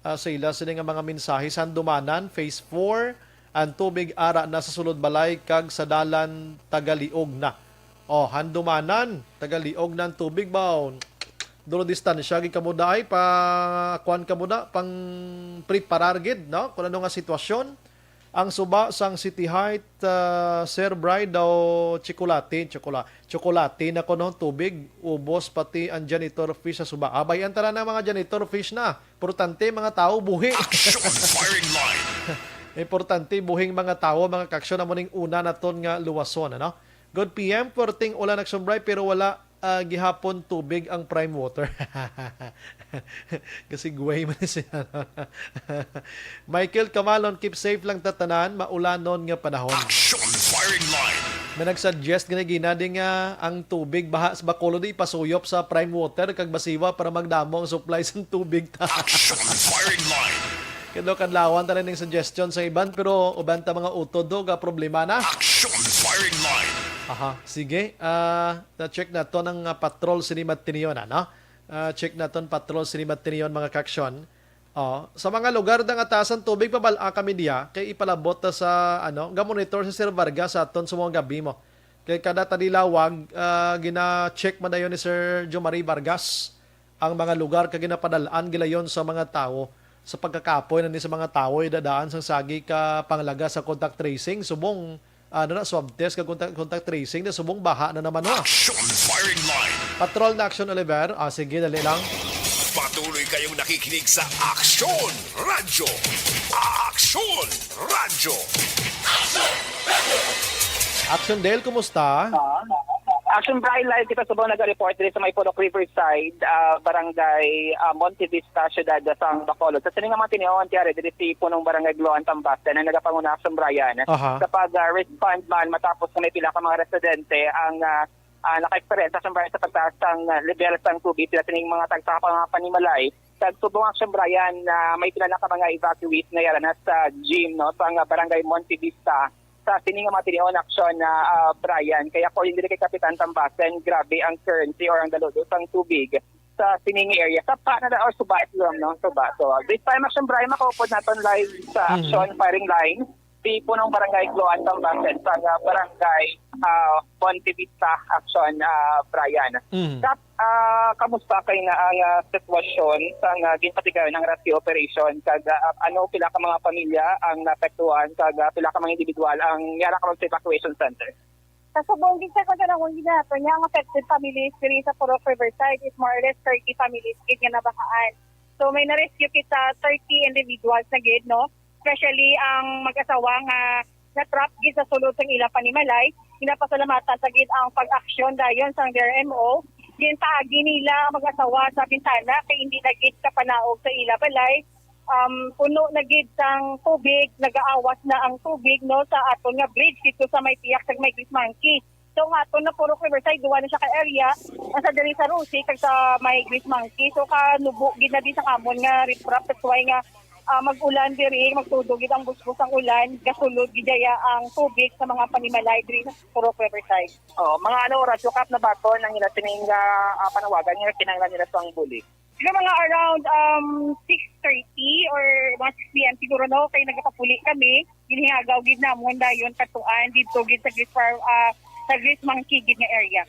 Ah, sa ila sini nga mga mensahe sa Handumanan, Phase four, ang tubig ara na sa sulod balay kag sa dalan tagaliog na. Oh, Handumanan, tagaliog na ang tubig ba? Dulo distansya gid kamo daay pa kuan kamo da pang preparar gid, no? Kung ano nga sitwasyon. Ang suba sang City Height, ah, Sir Bride daw, tsokolate, tsokola-, tsokolate na kuno tubig, ubos pati ang janitor fish sa suba. Abay, ang tanan ng mga janitor fish na. Importante, mga tao, buhi. Action firing line. Importante, buhing mga tao, mga kaaksyon, amo ning una naton nga luwason, ano? Good P M, perting ulan nagsumbray, pero wala, ah, gihapon tubig ang prime water. Kasi guway man siya. Michael Camalon, keep safe lang ta tanan, maulanon nga panahon. Action firing line. May nag-suggest gani gina di nga ang tubig baha sa Bacolod di ipasuyop sa prime water kag basiwa para magdamo ang supply sang tubig ta. Action firing line. Kadlaw-kadlawan ta na ning suggestion sa iban, pero uban ta mga utod do ka problema na. Action firing line. Aha, sige. Ah, na-check na to ng, ah, patrol sini Matinion, ano? Ah, check naton patrol sini Matinion, mga kaaksyon. Oh, sa mga lugar nga taas ang tubig, pabal-a kami diya kay ipalabot ta sa, ano, ga-monitor si Sir Vargas sa aton sa mga gabi mo. Kay kada tadilawag, ah, gina-check man dayon ni Sir Jomari Vargas ang mga lugar kag ginapadal-an gilayon sa mga tawo. Sa pagkakapoy na ni sa mga tawo, idadaan sang sagi ka panglaga sa contact tracing, subong, ano na, swab test kag contact, contact tracing na subong baha na naman, no? Action firing line. Patrol na Action Oliver. Ah, sige, dali lang. Patuloy kayong nakikinig sa Action Radyo. Action Radyo. Action Dale, kumusta? Ah, Action Brian, live kita subong naga-report diri sa may Purok Riverside, ah, barangay, ah, Monte Vista, siyudad sa Bacolod. Sa sining nga mga tinion, tiyari diri si punong barangay Gloan Tambaste na nagapanguna, Action Brian, Aha. sa pag, ah, respond man matapos nga may pila ka mga residente ang, ah, ah, naka-experience, Action Brian, sa pagtaas sang, ah, level sang tubig sila sining mga tagsa ka mga panimalay. Sa subong, Action Brian, na may pila na ka mga evacuees na yara na sa gym, no, sa nga barangay Monte Vista. Sa sini nga mga tinion, Action, na, ah, Brian, kaya ko hindi kay Kapitan Tambasen, grabe ang currency or ang daludo sang tubig sa sining area. Sa pa na or suba lang, no? Suba. So, this time, Action Brian, makaupod naton live sa Mhm. Action firing line. Di punong barangay Gloan, Tambasen, sa, ah, barangay, ah, Monte Vista, Action, ah, Brian. Mhm. Sa ah, kamusta kay na ang, ah, sitwasyon sa nga ginpatigayon ang rescue operation, kag, ah, ano, pila ka mga pamilya ang naapektuhan, kag, ah, pila ka mga individual ang yara karon sa evacuation center? Sa subong gid sa kung sa akong ginato niya, ang affected families diri sa Purok Riverside is more or less thirty families gid nga nabahaan. So, may na-rescue kita, thirty individuals na gid, no? Especially ang mag-asawa nga na-trap gid sa sulod sang ilang panimalay. Ginapasalamatan ta gid ang pag-aksyon dayon sang D R M O. Ginpaagi nila ang mag-asawa sa bintana kay hindi na gid kapanaog sa ila balay. Um, puno na gid sang tubig, nagaawas na ang tubig, no, sa aton nga bridge dito sa may Piak kag may Grease Monkey. So, nga ato na Purok Riverside, duwa na siya ka area. Ang sa diri sa Rosie, kag sa may Grease Monkey. So, kanubo gid na di sa amon nga riprap. That's why nga, ah, mag-ulan diri, magtudo gid ang busbos ang ulan, gasulod gid daya ang tubig sa mga panimalay diri sa Purok Riverside. Oh, mga ano oras, Kap, na baton ang ila sining, ah, ah, panawagan nga kinahanglan nila sang bulig? Siguro mga around, um, six thirty or mga six P M siguro, no? Kay nagapapuli kami. Ginhingagaw gid namon dayon katuan dito gid sa Grease Farm, ah, sa Grease Monkey gid nga area.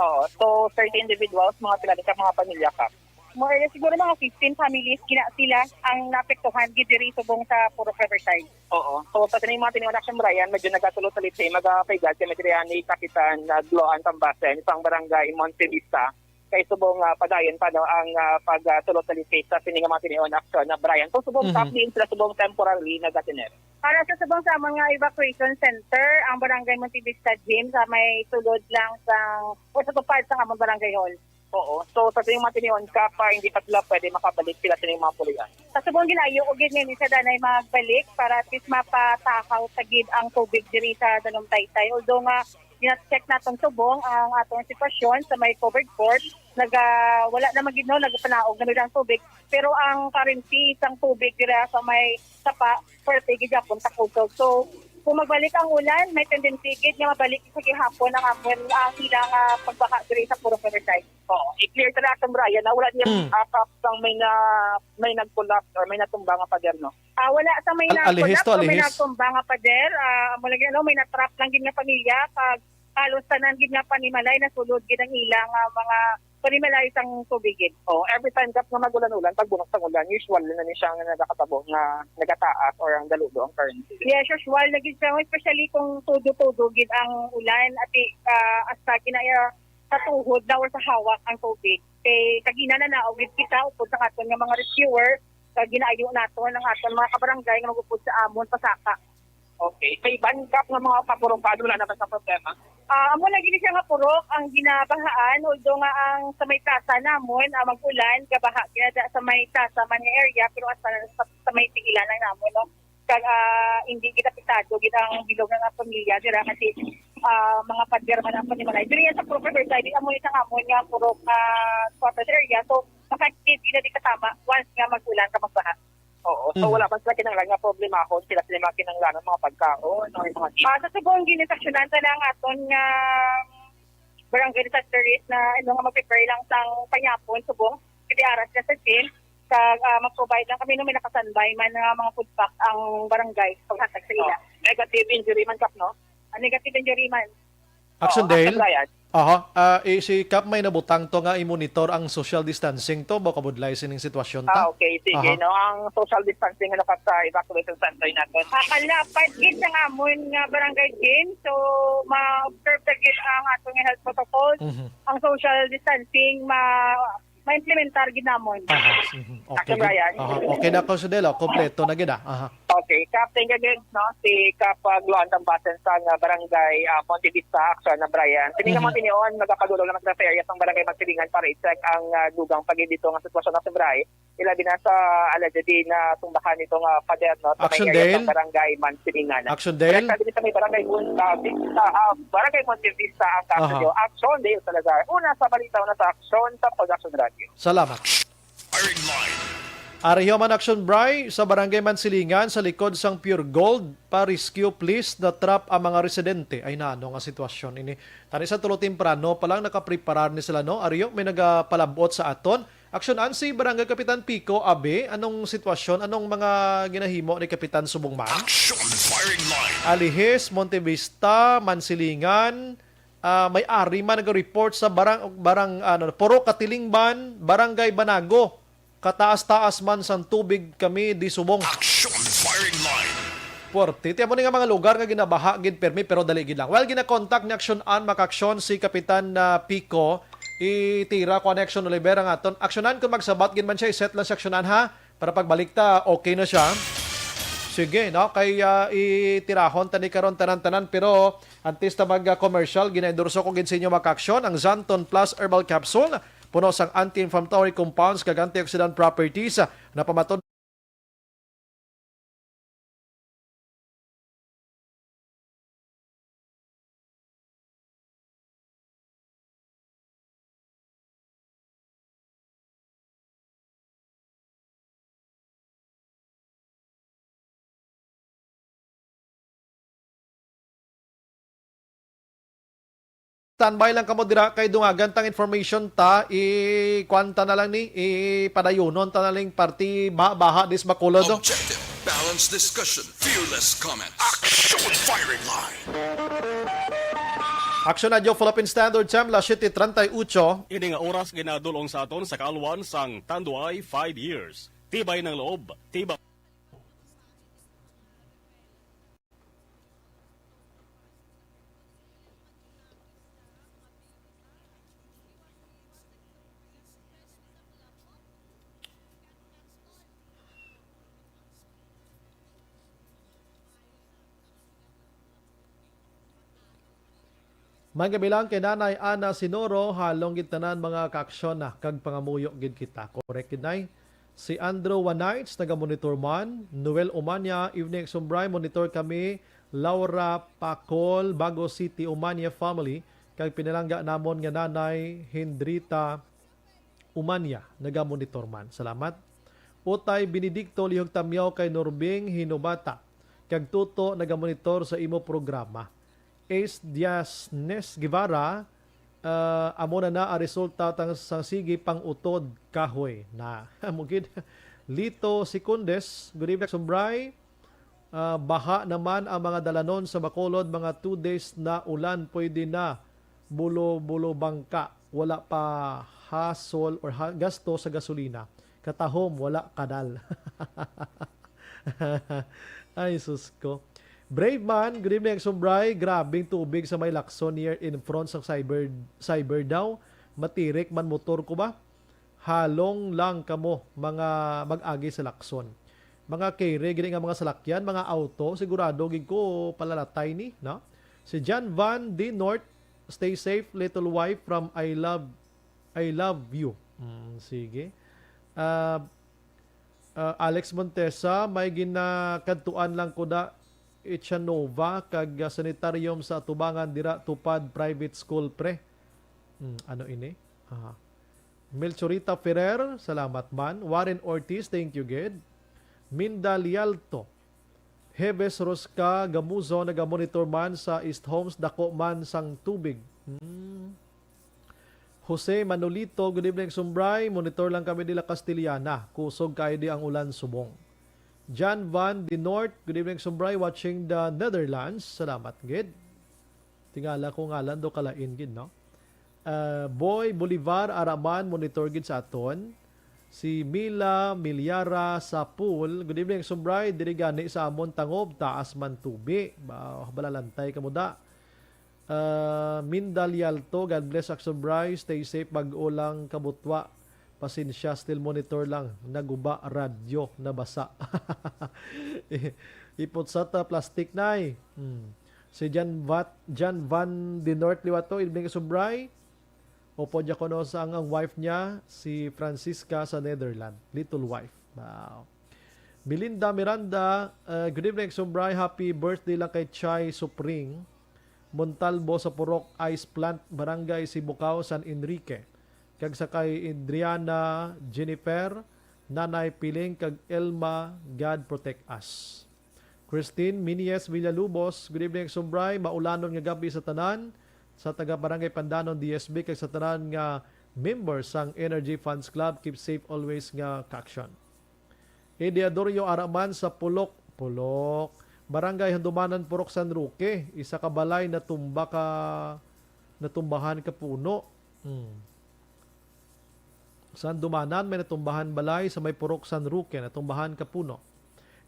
Oo. So, thirty individuals, mga pila ka mga pamilya, Kap? More or less, siguro mga fifteen families gina sila ang naapektuhan gid diri subong sa Purok Riverside. Oo. So, sa sining mga tiniwala, Action Brian, medyo nagkatulo sa litay, magapaigal kami diri ni Kapitan, ah, Gloan Tambasen, isang barangay Monte Vista. kay subong, ah, padayon pa, no, ang, ah, pagtulot sa lipis sa sini nga mga tinion aksyon na, Brian. Kung subong Mhm. Kap, diin sila subong temporarily nagatener? Para sa subong sa amon nga evacuation center, ang Barangay Montevista Gym sa may sulod lang sang, o sa tupad sang amon barangay hall. Oo. So, sa tuwing mga tinion, Kap, ah, hindi pa sila pwede makabalik sila sa ilang mga pulian. Sa subong ginayo ko gid nga hindi sa danay magbalik para at least mapatahaw sa gid ang tubig diri sa Danum Taytay. Although nga gina-check naton subong ang atong sitwasyon sa may covered court, naga, wala naman gid, no, nagapanaog na nila ang tubig. Pero ang currency sang tubig dira sa may sapa, pwerte gid gyapon takusog. So, kung magbalik ang ulan, may tendency gid nga mabalik sa gihapon ang amon, ang ilang, ah, pagbaha diri sa Purok Riverside. Oo, i-clear sa naton, Brian, na wala niya Hmm. Akap sang may na, may nag-collapse or may natumba nga pader, no? Ah, wala sa may Al-, alihis nag-collapse to, o may alihis? Natumba nga pader. Ah, amo lagi, ano, may na-trap lang gid nga pamilya. Kag halos tanan gid nga panimalay, nasulod gid ang ilang, ah, mga panimalay sang tubig gid. Oh, every time, Kap, nga mag-ulan-ulan, pagbunok sang ulan, usual na ni siya nga nagakatabo nga nagataas or ang daludo ang currency. Yes, usual na gid siya, especially kung tudo-tudo gid ang ulan, ati, ah, hasta ginaya sa tuhod na or sa hawak ang tubig. Kay kagina na naog gid kita upod sa aton nga mga rescuer, kag ginaayo naton ang aton mga kabarangay nga mag-upod sa amon pasaka. Okay. Sa iban, Kap, nga mga kapurok, ano, wala naman sa problema? Ah, amo na gini siya nga purok ang ginabahaan, although nga ang sa may plaza namon, ah, mag-ulan, gabaha gid sa may plaza man nga area, pero hasta sa, sa may pigilan lang namon, no? Kag, ah, hindi gid apektado gid ang bilog nga pamilya dira kasi, ah, mga pader man ang panimalay. Diri sa Purok Riverside, amo ni sa amon nga purok, ah, quarters area. So, maka-active gid na di katama once nga mag-ulan ka magbaha. Oo. So, Mhm. Wala pa sila kinahanglan nga problemahon sila, sila mga kinahanglan, mga pagkaon o yung mga Ah, sa subong ginasaksyonan ta lang aton nga barangay disaster risk na, ano, nga mag-prepare lang sang panyapon, subong, pwede aras ka sa scene. Kag, ah, mag-provide lang kami, no, may nakasanbay man nga mga food pack ang barangay paghatag sa ila. Oh, negative injury man, Kap, no? Ah, negative injury man. Action Oo, Dale? Action Brian. Aha. Ah, eh, si Kap may nabutang to nga i-monitor ang social distancing to, ba kabudlay sining sitwasyon ta? Ah, okay. Sige, Aha. No? Ang social distancing, ano, Kap, sa evacuation center natin? Ah, kalapad gid sa amon nga barangay gym. So, ma-observe na gid ang ato nga health protocols. Mhm. Ang social distancing, ma-, ma-implementar gid namon. Aha. Mhm. Okay, Action gid. Brian. Aha. Okay na, Action Dale, oh. Kompleto na gid, ah. Aha. Okay, Kap, thank you again, no? Si Kap, uh, Gloan Tambasen sa nga barangay, uh, Montevista, Action na Brian. Sini nga Mhm. Mga tinion, nagapagulong naman sila sa area sang barangay Magsilingan para i-check ang, uh, dugang pag-, dito nga sitwasyon na sa Bray. Ilabi na sa allegedly na tumbahan nito nga pader, no, sa may Action area Dale. Sa barangay Magsilingan. Action Dale. Kaya sabi nito may barangay Mon-, uh, Vista, uh, barangay Montevista ang kaso Aha. Nyo. Action Dale Salazar. Una sa balita, una sa Action, sa Production Radio. Salamat. Firing line. Ari human, Action Bry, sa Barangay Mansilingan, sa likod sang Pure Gold, pa-rescue please, na-trap ang mga residente. Ay, nano nga sitwasyon ini. Tani sa tulo temprano pa lang nakapreparar ni sila, no? Ari, may nagapalabot sa aton. Action Ansi, Barangay Kapitan Pico, Abe, anong sitwasyon? Anong mga ginahimo ni Kapitan Subong Man? Action firing line. Alihis, Montevista, Mansilingan, ah, may ari man nag-report sa barang-, barang-, ano, Purok Katilingban, Barangay Banago. Kataas-taas man sang tubig kami di subong. Action firing line. Puwerte. Ti amo ni nga mga lugar nga ginabaha gid permi, pero dali gid lang. Well, gina-contact ni Action An, maka-action si Kapitan, ah, Pico. Itira ko ni Action Oliver ang aton. Action An, kung magsabat gid man siya, i-set lang si Action An, ha? Para pagbalik ta, okay na siya. Sige, no? Kay, ah, itirahon ta ni karon tanan-tanan, pero antes ta mag-commercial, gina-endorso ko gid sa inyo, mga ka-aksyon, ang Xanthone Plus Herbal Capsule, puno sang anti-inflammatory compounds kag antioxidant properties, ah, na pamatud- Standby lang kamo dira kay dungagan tang information ta, i-kuan ta na lang ni, ipadayunon ta na lang party ba-, baha dis Bacolod, no? Objective, balanced discussion, fearless comments. Action firing line. Action Radio Philippine Standard Time, las siete treinta y ocho. Ini nga oras ginadul-ong sa aton sa kaalwan sang Tanduay five years. Tibay ng loob, tibay May gabi lang kay Nanay Ana Sinoro, halong gid tanan mga kaaksyon na kag pangamuyo gid kita. Correct gid, Nay. Si Andrew Wanites, naga-monitor man. Noel Umanya, evening Sumbray, monitor kami. Laura Pacol, Bago City, Umanya family. Kag pinalangga namon nga Nanay Hindrita Umanya, naga-monitor man. Salamat. Utay Benedicto, lihog tamyaw kay Norbing Hinubata. Kag Tuto, naga-monitor sa imo programa. Ace Diasnes Guevara, ah, amo na na ang resulta tang, sang sige pang utod kahoy na. Amo gid. Lito Secundes, good evening, Sumbray. Ah, baha naman ang mga dalanon sa Bacolod, mga two days na ulan, pwede na bulo-bulo bangka. Wala pa hasol or ha-, gasto sa gasolina. Katahom, wala kanal. Ay, sus ko. Brave man, good evening, Sumbray. Grabing tubig sa may Lacson near in front sa cyber, cyber daw. Matirik man motor ko ba? Halong lang kamo mga mag-agi sa Lacson. Mga carry gini nga mga salakyan, mga auto, sigurado gid ko palalatay ni, no? Si John Van D North, stay safe, little wife from I love, I love you. Mm, sige. Ah, ah, Alex Montesa, may ginakadtuan lang ko da Echanova kag, ah, sanitarium sa atubangan dira Tupad Private School, pre. Hmm, ano ini? Aha. Melchorita Ferrer, salamat man. Warren Ortiz, thank you gid. Minda Lialto, Heves Rosca Gamuzo, naga-monitor man sa East Homes, dako man sang tubig. Hmm. Jose Manolito, good evening, Sumbray. Monitor lang kami nila Castellana. Kusog kayo di ang ulan subong. John Van the North, good evening, Sumbray, watching the Netherlands. Salamat gid. Tingala ko ngalan do kalain gid, no? Ah, Boy Bolivar Araman, monitor gid sa aton. Si Mila Milyara sa pool, good evening, Sumbray. Diri gani sa amon tangob, taas man tubi. Ba, balalantay ka mo da. Ah, Minda Lialto, God bless, Action Bry. Stay safe, bag-o lang kabutwa. Pasensya, still monitor lang. Naguba, radyo, nabasa. Ipot sa ta, plastic na eh. Hmm. Si Jan, Vat, Jan Van de North Liwato, evening, Action Bry. Opo, Diakono, sa ang, ang wife niya, si Francisca sa Netherlands. Little wife. Wow. Melinda Miranda, uh, good evening, Sumbray. Happy birthday lang kay Chai Supring Montalbo sa Purok Ice Plant, Barangay Sibukaw, San Enrique. Kag sa kay Adriana Jennifer, Nanay Piling, kag Elma, God protect us. Christine Minies Villalubos, good evening, Sumbray. Maulanon nga gabi sa tanan, sa taga Barangay Pandanon D S B, kag sa tanan nga member sang Energy Fans Club. Keep safe always nga kaaksyon. Eddie Adorio Araman sa Pulok. Pulok. Barangay Handumanan, Purok San Roque. Isa ka balay natumba ka, natumbahan ka puno. Hmm. Sa Handumanan, may natumbahan balay sa may Purok San Roque, natumbahan ka puno.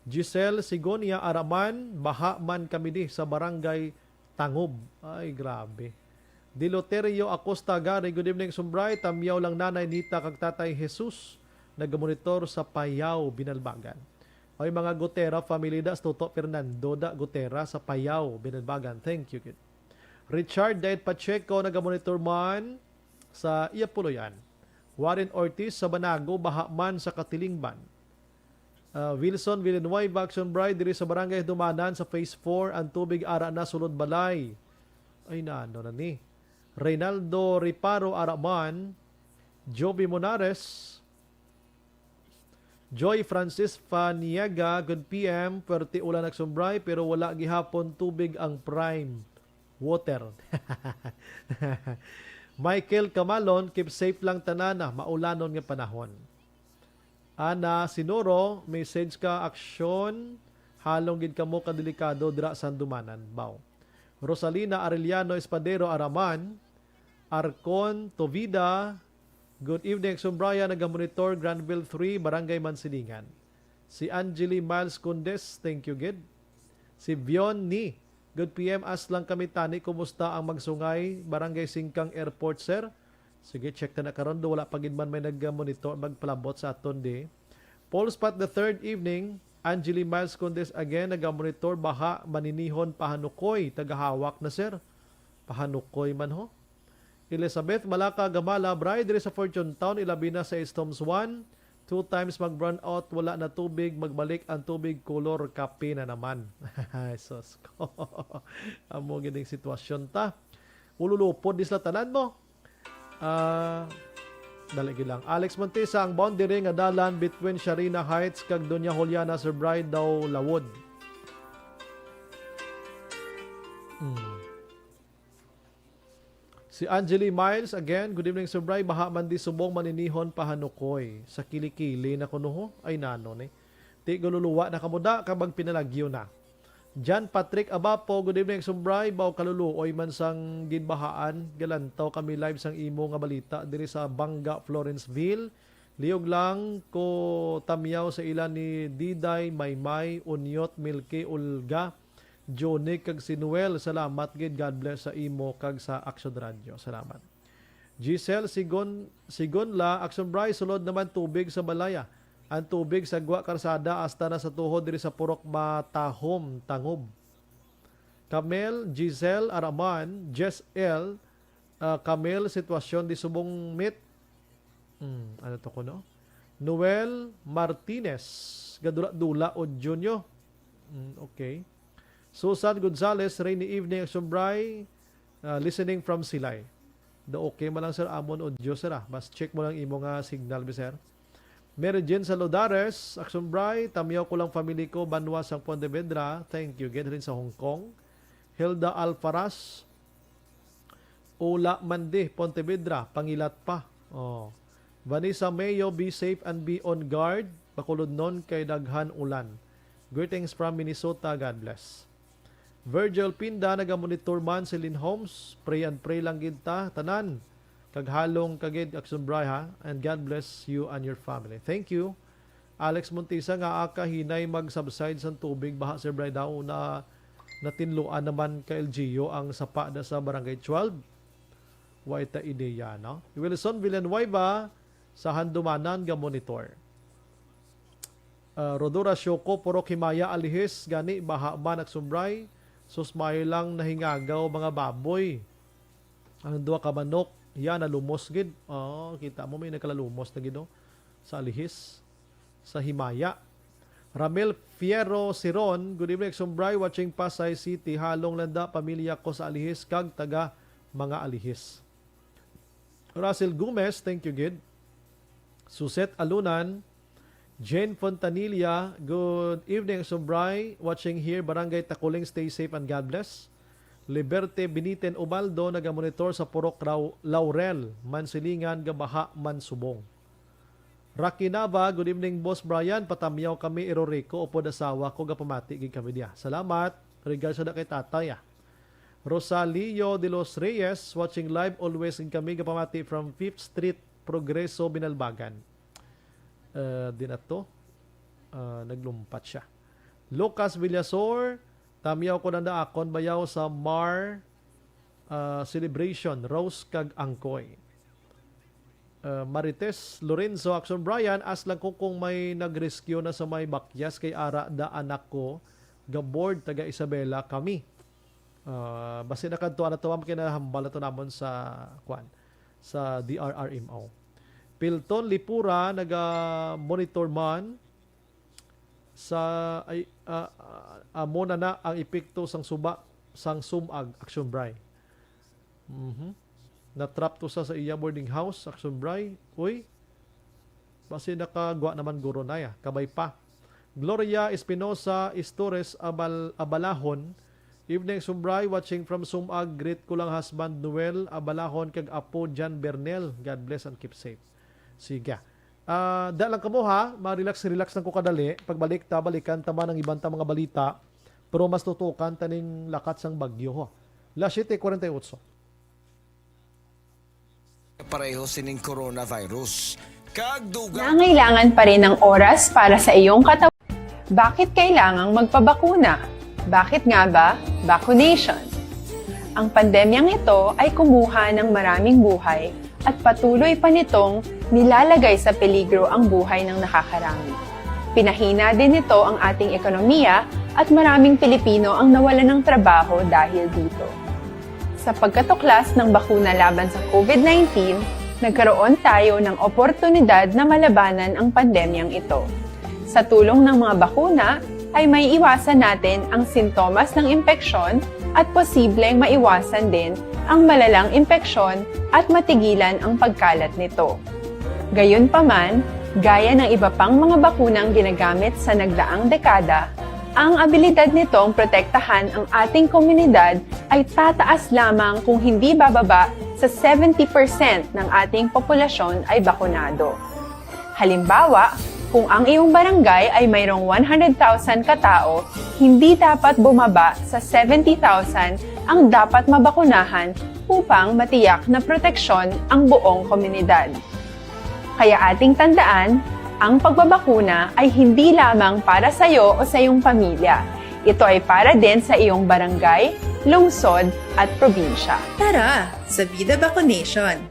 Giselle Sigonia Araman, baha man kami di sa Barangay Tangob. Ay, grabe. Diloterio Acosta Gari, good evening, Sumbray. Tamyaw lang Nanay Nita kag Tatay Jesus. Nagamonitor sa Payaw, Binalbagan. Ay, mga Gutera family da, Toto Fernando da Gutera sa Payaw, Binalbagan. Thank you, kid. Richard Daet Pacheco, nagamonitor man sa iya puloy-an. Warren Ortiz sa Banago, baha man sa Katilingban. Ah, Wilson Villanueva, Action Bride, diri sa Barangay Dumanan sa Phase four, ang tubig ara na sulod balay. Ay, nano na ni. Reynaldo Reparo, ara man. Joby Monares, Joy Francis Faniega, good P M. Pwerte ulan nagsumbray, pero wala gihapon tubig ang prime water. Michael Camalon, keep safe lang tanana, maulanon nga panahon. Ana Sinoro, message ka, aksyon, halong gid kamo kadelikado dira sa Handumanan, baw. Rosalina Arellano Espadero Araman, Arcon Tovida, good evening, Action Brian, nagamonitor, Granville three, Barangay Mansilingan. Si Angeli Miles Condes, thank you, gid. Si Vion Ni, good P M, as lang kami tani, kumusta ang Magsungay, Barangay Singkang Airport, sir? Sige, check ta na karon do, wala pa gid man may nag-monitor, magpalabot sa aton di. Paul Spot the third evening, Angeli Miles Condes again, nagamonitor, baha, Maninihon, Pahanukoy, tagahawak na, sir. Pahanukoy man ho. Elizabeth Malaka Gamala, Bri, diri sa Fortune Town, ilabi na sa East Homes one. Two times mag-brownout, wala na tubig, magbalik ang tubig, color kape na naman. Ay, sus ko. Amo gining sitwasyon ta. Ululupod di sila tanan mo. Ah, dali gid lang. Alex Montesa, ang boundary nga dalan between Sharina Heights kag Doña Juliana, Sir Bri, daw lawod. Hmm. Si Angeli Miles again, "Good evening, Sir Bri. Baha man di subong maninihon pahanukoy. Sa kilikili na kuno ho." Ay, nano ni. Ti galuluwa na kamo da, kabag pinalagyo na. John Patrick Abapo, "Good evening, Sir Bri. Baw kaluluoy man sang ginbahaan. Galantaw kami live sang imo nga balita diri sa Banga, Florenceville. Liyog lang ko tamyaw sa ila ni Diday, Maymay, Unyot, Milky, Ulga, Johnny kag si Noel. Salamat gid. God bless sa imo kag sa Action Radio." Salamat. Giselle Sigon, Sigonla, "Action Bri, sulod naman tubig sa balaya. Ang tubig sa gwa karsada hasta na sa tuhod diri sa Purok Matahom, Tangob." Camel, Giselle Araman, Jess L, ah, Camel, sitwasyon di subong mit. Hmm, ano to kuno? Noel Martinez, gadula-dula o Junio. Hmm, okay. Susan Gonzales, "Rainy evening, Action Bri. Ah, listening from Silay." Do okay man lang, sir, amon audio, sir, ah. Mas check mo lang imo nga signal, bi, sir. Mary Jane Saludares, "Action Bri, tamyaw ko lang family ko, banwa sang Pontevedra." Thank you. Gid rin sa Hong Kong. Hilda Alfaras, "Ula man di, Pontevedra, pangilat pa." Oh. Vanessa Mayo, "Be safe and be on guard. Bakulodnon kay daghan ulan. Greetings from Minnesota. God bless." Virgil Pinda, "Nagamonitor man si Lynn Homes. Pray and pray lang gid ta, tanan. Kag halong ka gid, Action Bri, ha? And God bless you and your family." Thank you. Alex Montisa, "Ngaa kahinay mag-subside sang tubig baha, Sir Bri, daw na natinluan naman ka L G U ang sapa da sa Barangay twelve." Way ta ideya, no? Wilson Villanueva sa Handumanan ga monitor. Ah, Rodora Shoko, "Purok Himaya, Alihis, gani baha man, Action Bri. Sus, maayo lang nahingagaw mga baboy. Ang duha ka manok, ya, nalumos gid." Oh, kita mo, may nagkalalumos na gid, oh, sa Alihis, sa Himaya. Ramil Fierro Siron, "Good evening, Action Bri, watching Pasay City. Halong landa, pamilya ko sa Alihis kag taga mga Alihis." Russell Gomez, thank you gid. Suset Alunan, Jane Fontanilla, "Good evening, Action Bri, watching here, Barangay Takuling, stay safe and God bless." Liberte Beniten Ubaldo, nagamonitor sa Purok Rau-, Laurel, Mansilingan, gabaha man subong. Rocky Nava, "Good evening, Boss Brian. Patamyaw kami, Irorico, upod asawa ko, gapamati gid kami diya." Salamat. Regards sa kay tatay, ah. Rosalio de los Reyes, watching live, always gid kami gapamati from Fifth Street, Progreso, Binalbagan. Eh, di na to. Ah, naglumpat siya. Lucas Villasor, "Tamyaw ko na naakon bayaw sa Mar, ah, celebration, Rose kag Angkoy." Uh, Marites Lorenzo, "Action Brian, ask lang ko kung may nag-rescue na sa may bakyas kay ara da anak ko, ga-board, taga Isabela kami." Uh, basi nakadto na to, ma'am, kay nahambal na to namon sa, kwan, sa D R R M O. Pilton Lipura, naga-monitor man sa, ay, ah, ah, amo na na ang epekto sang suba sang sumag, Action Bri. Mhm. Na-trap to sa, sa iya boarding house, Action Bri. Uy, basi nakagwa naman guro na ya. Kabay pa. Gloria Espinosa Istores Abal-, Abalahon. "Evening, Action Bri. Watching from Sumag. Greet ko lang husband Noel Abalahon kag apo John Bernel. God bless and keep safe." Sige. Ah, da lang kamo ha, ma-relax-relax lang ko kadali. Pagbalik ta, balikan ta man ang iban ta mga balita. Pero mas tutukan ta ning lakat sang bagyo, ho. Las siete cuarenta y ocho. Pareho sining coronavirus. Kag dugang Nangailangan pa rin ng oras para sa iyong katawan. Bakit kailangang magpabakuna? Bakit nga ba vaccination? Ang pandemyang ito ay kumuha ng maraming buhay at patuloy pa nitong nilalagay sa peligro ang buhay ng nakakarami. Pinahina din nito ang ating ekonomiya at maraming Pilipino ang nawalan ng trabaho dahil dito. Sa pagkatuklas ng bakuna laban sa COVID nineteen, nagkaroon tayo ng oportunidad na malabanan ang pandemyang ito. Sa tulong ng mga bakuna, ay maiiwasan natin ang sintomas ng impeksyon at posibleng maiwasan din ang malalang impeksyon at matigilan ang pagkalat nito. Gayunpaman, gaya ng iba pang mga bakunang ginagamit sa nagdaang dekada, ang abilidad nitong protektahan ang ating komunidad ay tataas lamang kung hindi bababa sa seventy percent ng ating populasyon ay bakunado. Halimbawa, kung ang iyong barangay ay mayroong one hundred thousand katao, hindi dapat bumaba sa seventy thousand ang dapat mabakunahan upang matiyak na proteksyon ang buong komunidad. Kaya ating tandaan, ang pagbabakuna ay hindi lamang para sa iyo o sa iyong pamilya. Ito ay para din sa iyong barangay, lungsod, at probinsya. Tara, sa Vida Vaccination!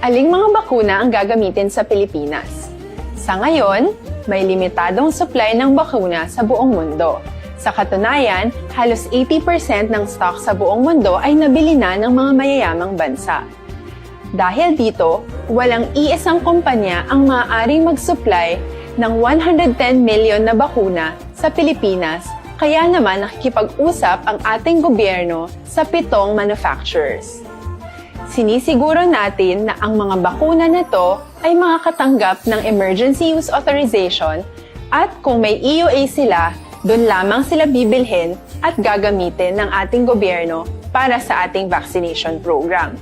Aling mga bakuna ang gagamitin sa Pilipinas? Sa ngayon, may limitadong supply ng bakuna sa buong mundo. Sa katunayan, halos eighty percent ng stock sa buong mundo ay nabili na ng mga mayayamang bansa. Dahil dito, walang iisang kumpanya ang maaaring mag-supply ng one hundred ten million na bakuna sa Pilipinas, kaya naman nakikipag-usap ang ating gobyerno sa pitong manufacturers. Sinisiguro natin na ang mga bakuna na to ay makakatanggap ng emergency use authorization at kung may E U A sila, doon lamang sila bibilhin at gagamitin ng ating gobyerno para sa ating vaccination program.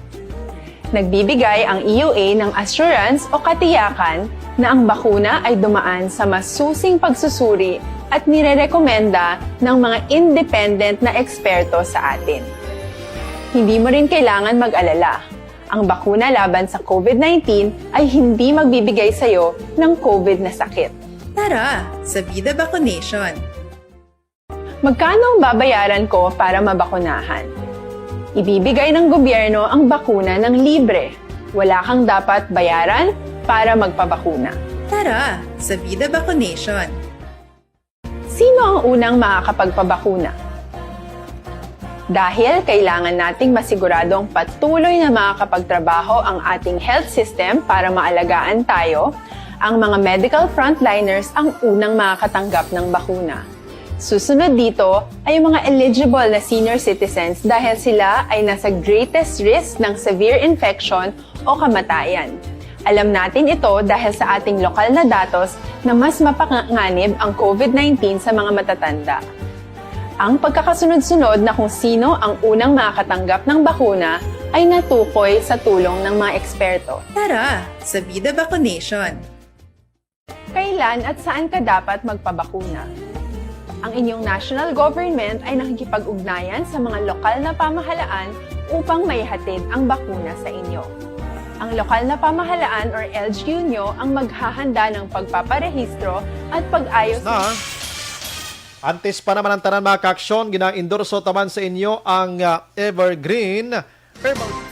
Nagbibigay ang E U A ng assurance o katiyakan na ang bakuna ay dumaan sa masusing pagsusuri at nirerekomenda ng mga independent na eksperto sa atin. Hindi mo rin kailangan mag-alala. Ang bakuna laban sa COVID nineteen ay hindi magbibigay sa iyo ng COVID na sakit. Tara, sa Vida Vaccination! Magkano ang babayaran ko para mabakunahan? Ibibigay ng gobyerno ang bakuna ng libre. Wala kang dapat bayaran para magpabakuna. Tara, sa Vida Vaccination! Sino ang unang makakapagpabakuna? Dahil kailangan nating masiguradong patuloy na makakapagtrabaho ang ating health system para maalagaan tayo, ang mga medical frontliners ang unang makakatanggap ng bakuna. Susunod dito ay ang mga eligible na senior citizens dahil sila ay nasa greatest risk ng severe infection o kamatayan. Alam natin ito dahil sa ating lokal na datos na mas mapanganib ang COVID nineteen sa mga matatanda. Ang pagkakasunod-sunod na kung sino ang unang makakatanggap ng bakuna ay natukoy sa tulong ng mga eksperto. Tara, sa Vida Vaccination! Kailan at saan ka dapat magpabakuna? Ang inyong national government ay nakikipag-ugnayan sa mga lokal na pamahalaan upang maihatid ang bakuna sa inyo. Ang lokal na pamahalaan or L G U nyo ang maghahanda ng pagpaparehistro at pag-ayos. Na, antes pa naman ang tanan, mga kaaksyon, gina-endorso taman sa inyo ang, ah, Evergreen Herbal.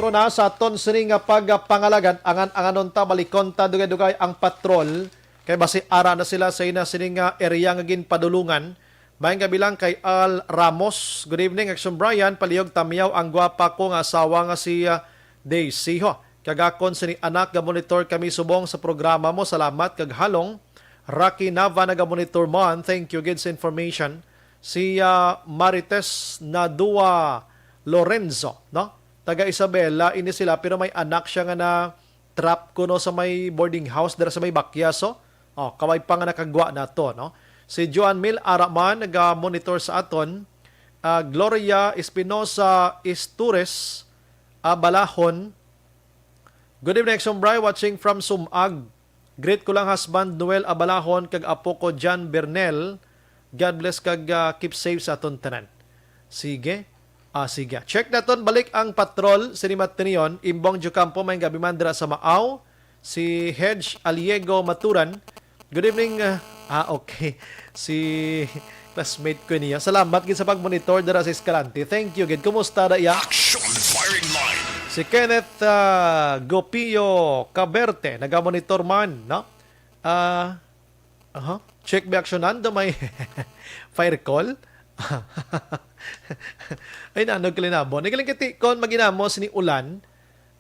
Pero na sa aton sini nga pagpangalagad, angan-anganon ta, balikon ta dugay-dugay ang patrol. Kay basi ara na sila sa ina sini nga area nga ginpadulungan. Maayong gabi lang kay Al Ramos. Good evening, Action Brian. Palihog tamyaw ang gwapa ko nga asawa nga si, ah, Daisy, ho. Kag akon sini anak, ga-monitor kami subong sa programa mo. Salamat kag halong. Rocky Nava naga-monitor man. Thank you gid sa information. Si, ah, Marites Nadua Lorenzo, no? Taga Isabela ini sila, pero may anak siya nga na-trap kuno sa may boarding house dira sa may Bakyaso. Oh, kaway pa nga nakagwa na to, no? Si Joan Mil Araman naga-monitor sa aton. Ah, Gloria Espinosa Istures Abalahon. Good evening, Action Bri, watching from Sumag. Greet ko lang husband Noel Abalahon kag apo ko John Bernel. God bless kag, ah, keep safe sa aton tanan. Sige. Ah, sige. Check naton balik ang patrol sini Matinion. Imbong Diocampo, maayong gabi man dira sa Maaw. Si Hedge Aliego Maturan. Good evening. Ah, ah, okay. Si classmate ko niya. Salamat gid sa pag-monitor dira sa Escalante. Thank you gid. Kumusta da iya? Action firing line. Si Kenneth, ah, Gopio Caberte, naga-monitor man, no? Ah, aha. Check be aksyonan do may fire call. Ay, nanog kalinabo. Nagaling kiti kon maginamos ni ulan,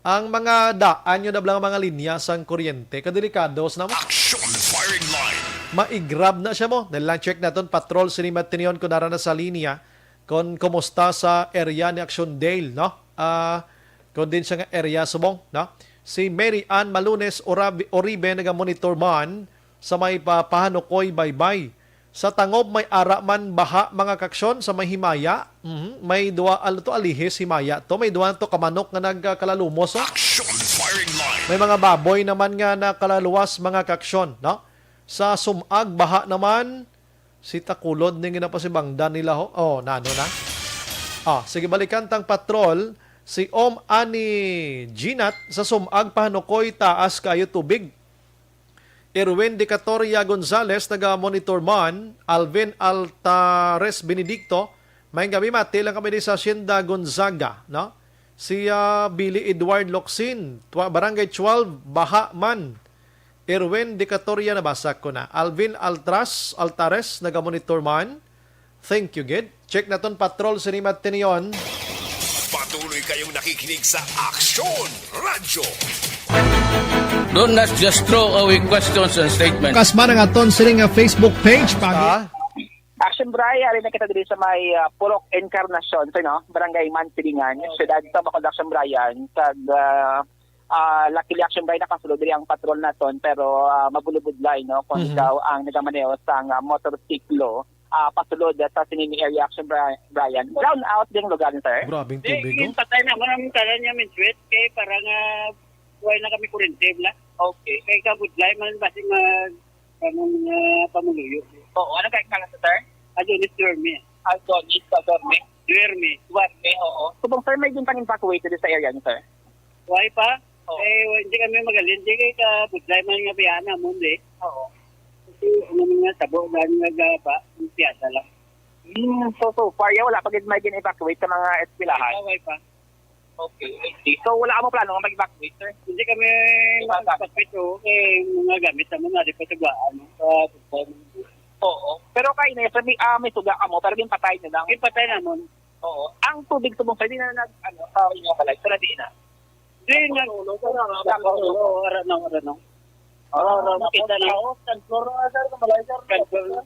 ang mga daan, yun na lang mga linya sang kuryente. Kadelikado sa namo. Action firing line. Maigrab na siya mo. Dali lang, check naton patrol sini Matinion kung nara na sa linya. Kung kumusta sa area ni Action Dale, no? Ah, kung din siya nga area subong, no? Si Mary Ann Malunes Orabi-, Oribe naga-monitor man sa may pa-, Pahanukoy, Baybay. Sa tangob may ara man baha, mga kaksyon, sa may himaya. Mhm. May duwa, ano to, alihis, himaya to. May duwa to kamanok nga nagkalalumos, oh. Action firing line. May mga baboy naman nga nakalaluwas, mga kaksyon, no? Sa Sumag, baha naman. Si Takulod, ning gina pa si Bangdan nila, ho. Oh, nano na? Ah, sige, balikan tang patrol. Si Om Ani Ginat sa Sumag, Pahanukoy, taas kayo tubig. Erwin Decatoria Gonzales, naga-monitor man. Alvin Altares Benedicto, maayong gabi, mati lang kami di sa Hacienda Gonzaga, no? Si, ah, Billy Edward Locsin, twa-, Barangay twelve, baha man. Erwin Decatoria, nabasa ko na. Alvin Altras, Altares, naga-monitor man. Thank you, gid. Check naton patrol sini Matinion. Patuloy kayong nakikinig sa Aksyon Radyo. Do not just throw away questions and statements. Kasma ang aton sini nga Facebook page, pagi. Ah. Action Brian, ari na kita diri sa may, ah, Purok Encarnacion, sir, no? Barangay Mansilingan, Siyudad sa Bacolod, Action Brian. Kag, ah, ah, luckily, Action Brian, nakasulod diri ang patrol naton, pero, ah, mabulubudlay, no? Kung Mhm. ikaw ang nagamaneho sang, ah, motorsiklo, ah, pasulod sa sini area, Action Bri-, Brian. Brown out ding lugar, sir. Grabing Di, tubig, oh. Patay na mo ang tanan niya, min sweat, kay para nga buhay na kami kurente, bla. Okay. Kay kabudlay man, basi mag-, Kanang mga pamuluyo. Oo, ano kay pangalan, sir? Adonis Duerme. Adonis Duerme. Duerme. Duerme, oo. Subong, sir, may ginpang-evacuate dito sa area niyo, sir? Why pa? Oo. Eh, wa-, hindi kami magaling. Hindi kay kabudlay man nga biyaan namon, di. Oo. Kasi ano man nga tabo, dahil nga gaba, ang piyada lang. Hmm, so, so far, ya, wala pa gid may gin-evacuate sa mga eskwelahan? Ah, why pa? Okay, I see. So, wala mo plano nga mag-evacuate, sir? Hindi kami mag-evacuate, oo. Eh, mga gamit naman, nari pa sa guwaan, sa football. Oo. Pero kayo na, sir, may, ah, may suga ka mo, pero yung patay nyo lang. Yung patay naman. Oo. Ang tubig subong, sir, di na nag, ano, sa inyo balay, sir, di na. Di, nag-, Ulo, sir, ah, nag-, ulo, ara na, ara na. Ah, ara na. Kita na. Kan floor na, sir, sa balay, sir. Kan floor na.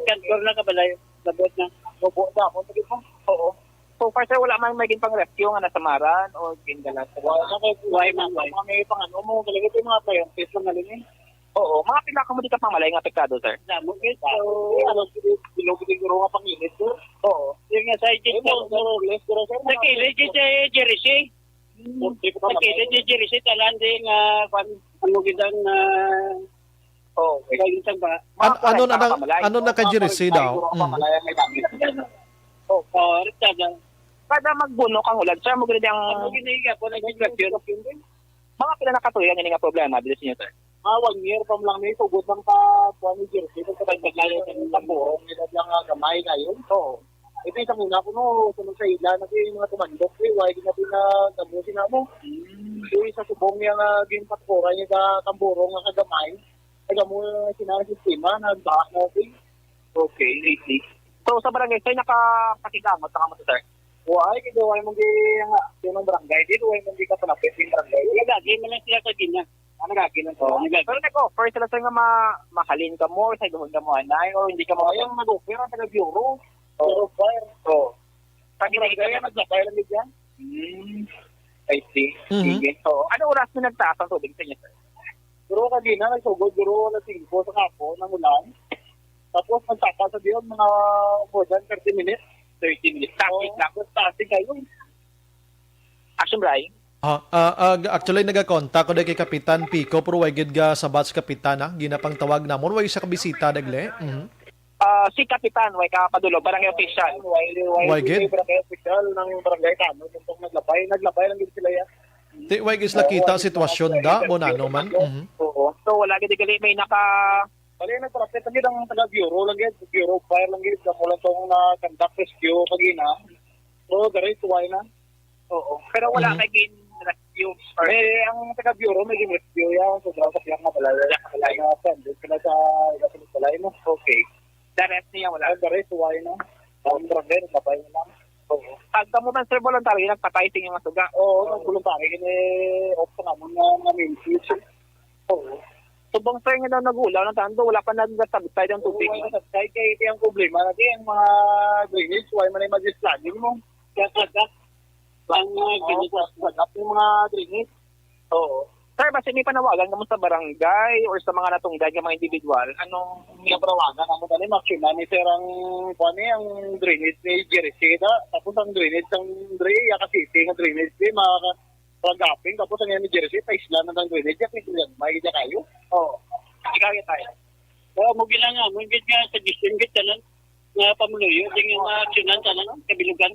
Kan floor na ka balay. Labot na. Opo, sa ako, sige po. Oo. So far, sir, wala man may pang-rescue nga nasamaran o gindalan sa Wala na kay Why, ma'am, why? Mga may pang ano mo, talaga ito yung mga priorities lang, alam eh. Oo, mga pila ka mo di ka pang malay nga apektado, sir? Damo, guys. So, ano, sige, bilog-bilog nga panginit, sir. Oo. Yung nga sa Egypt, Ayun, sir, sir, sir, sir, sa kilid, sir, sir, Jerry Shea. Hmm. Sa kilid, sir, Jerry Shea, tanan din, ah, kwan, ano, gidang, ah, Oh, okay. Kaya yung tagba, An-, ano na lang, ano na ka Jersey daw? Mm. Oh, oh, Richard, ah. Kada magbunok ang ulan, sir, mo gid ang Ano gid ang po nag-expression? Mga pila na katuig ini nga problema diri sa inyo, sir? Mga one year pa lang ni, tugot lang pa, kuwan ni Jersey, kung sa pagkakaya ng tambuhong, nila lang nga gamay ngayon. Oo. Ito isang una ko, no, sunod sa ila, na yung mga tumandok, eh, why di na pinagamo sila mo? Hmm. Yung isa subong niya nga ginpatpura niya sa tamburo nga kagamay, nagamo sila ang sistema, nagbaha na, okay. Okay, I see. So, sa barangay, sir, nakapakigamo sa kamo, sir? Why? Kasi why mong di, nga, yung barangay, di, why mong di ka palapit yung barangay? Wala, lagi man lang sila sa kanya. Ah, nagagi lang sila. Oo, nagagi. Pero nag-offer sila, sir, nga ma-, mahalin ka mo, or sa duhon ka mo, anay, or hindi ka mo. Ay, ang nag-offer ang taga-bureau. Oo. Bureau of Fire. Oo. Sabi na Barangay, ikaw, naglabay lang din yan. Hmm. I see. Mhm. Sige. Oo. Ano oras na nagtaas ang tubig sa inyo, sir? Pero kanina, nagsugod, pero alas singko sa hapon, ang ulan. Tapos, nagtaka sa diyon, mga more than thirty minutes. Thirty minutes. Traffic Oo, lang. Tapos, traffic kayo. Action, Bray? Ah, ah, ah, actually, nagakontak ko kay Kapitan Pico, pero way gid ga sabat si Kapitan, ha? Ginapangtawag namon, way siya kabisita, dagle. Mhm. Ah, si Kapitan, way ka padulog, barangay official. Way, way, Way gid? Barangay official ng barangay Tano, itong naglabay, naglabay lang gid sila yan. Ti, way gid sila Oo, kita ang sitwasyon da, mga mo na, no, man? Mhm. Oo. So, wala gid gali may naka Bali, nagparapit lang gid ang taga-bureau lang gid, Bureau of Fire lang gid, kamo lang tong na-conduct rescue kagina. So, diretso way na. Oo. Pero wala Mhm. kay gin-rescue or Eh, ang taga-bureau may gin-rescue yan. So, daw sa piyang na balay. Piyang na balay. Na send sila sa ila sa balay mo. Okay. The rest niya wala. Ang the rest, why na? Ang barangay, nagpatay na lang. Oo. Pag kamo man, sir, voluntary, nagpatay sa inyong mga suga? Oo, nag-voluntary. Kini, off sa namon nga mga main switch. Oo. Subong, sir, nga daw nag-ulaw na tanto, wala pa nag-subside ang tubig. Oo, wala na subside. Kaya ito yung problema natin, yung mga drainage, why man yung mag-flooding mo? Kaya kada, ang mga Oo, drainage, wala yung mga drainage. Oo. Sir, basta may panawagan kamo sa barangay or sa mga natungdan nga mga individual, anong Yung panawagan naman tani, ma-action na ni sir ang, kuwan ni, ang drainage ni Jersey na. Tapos ang drainage sang Dre, Yaka City, ang drainage ni mga Ragaping. Tapos ang ni Jersey, paisla na ng drainage, yung isla, may gid kayo. Oo. Ikaw yun tayo. Oo, mo ginanga, mo gid nga sa distinct tanan nga pamuluyo, di nga ma-actionan tanan, kabilugan.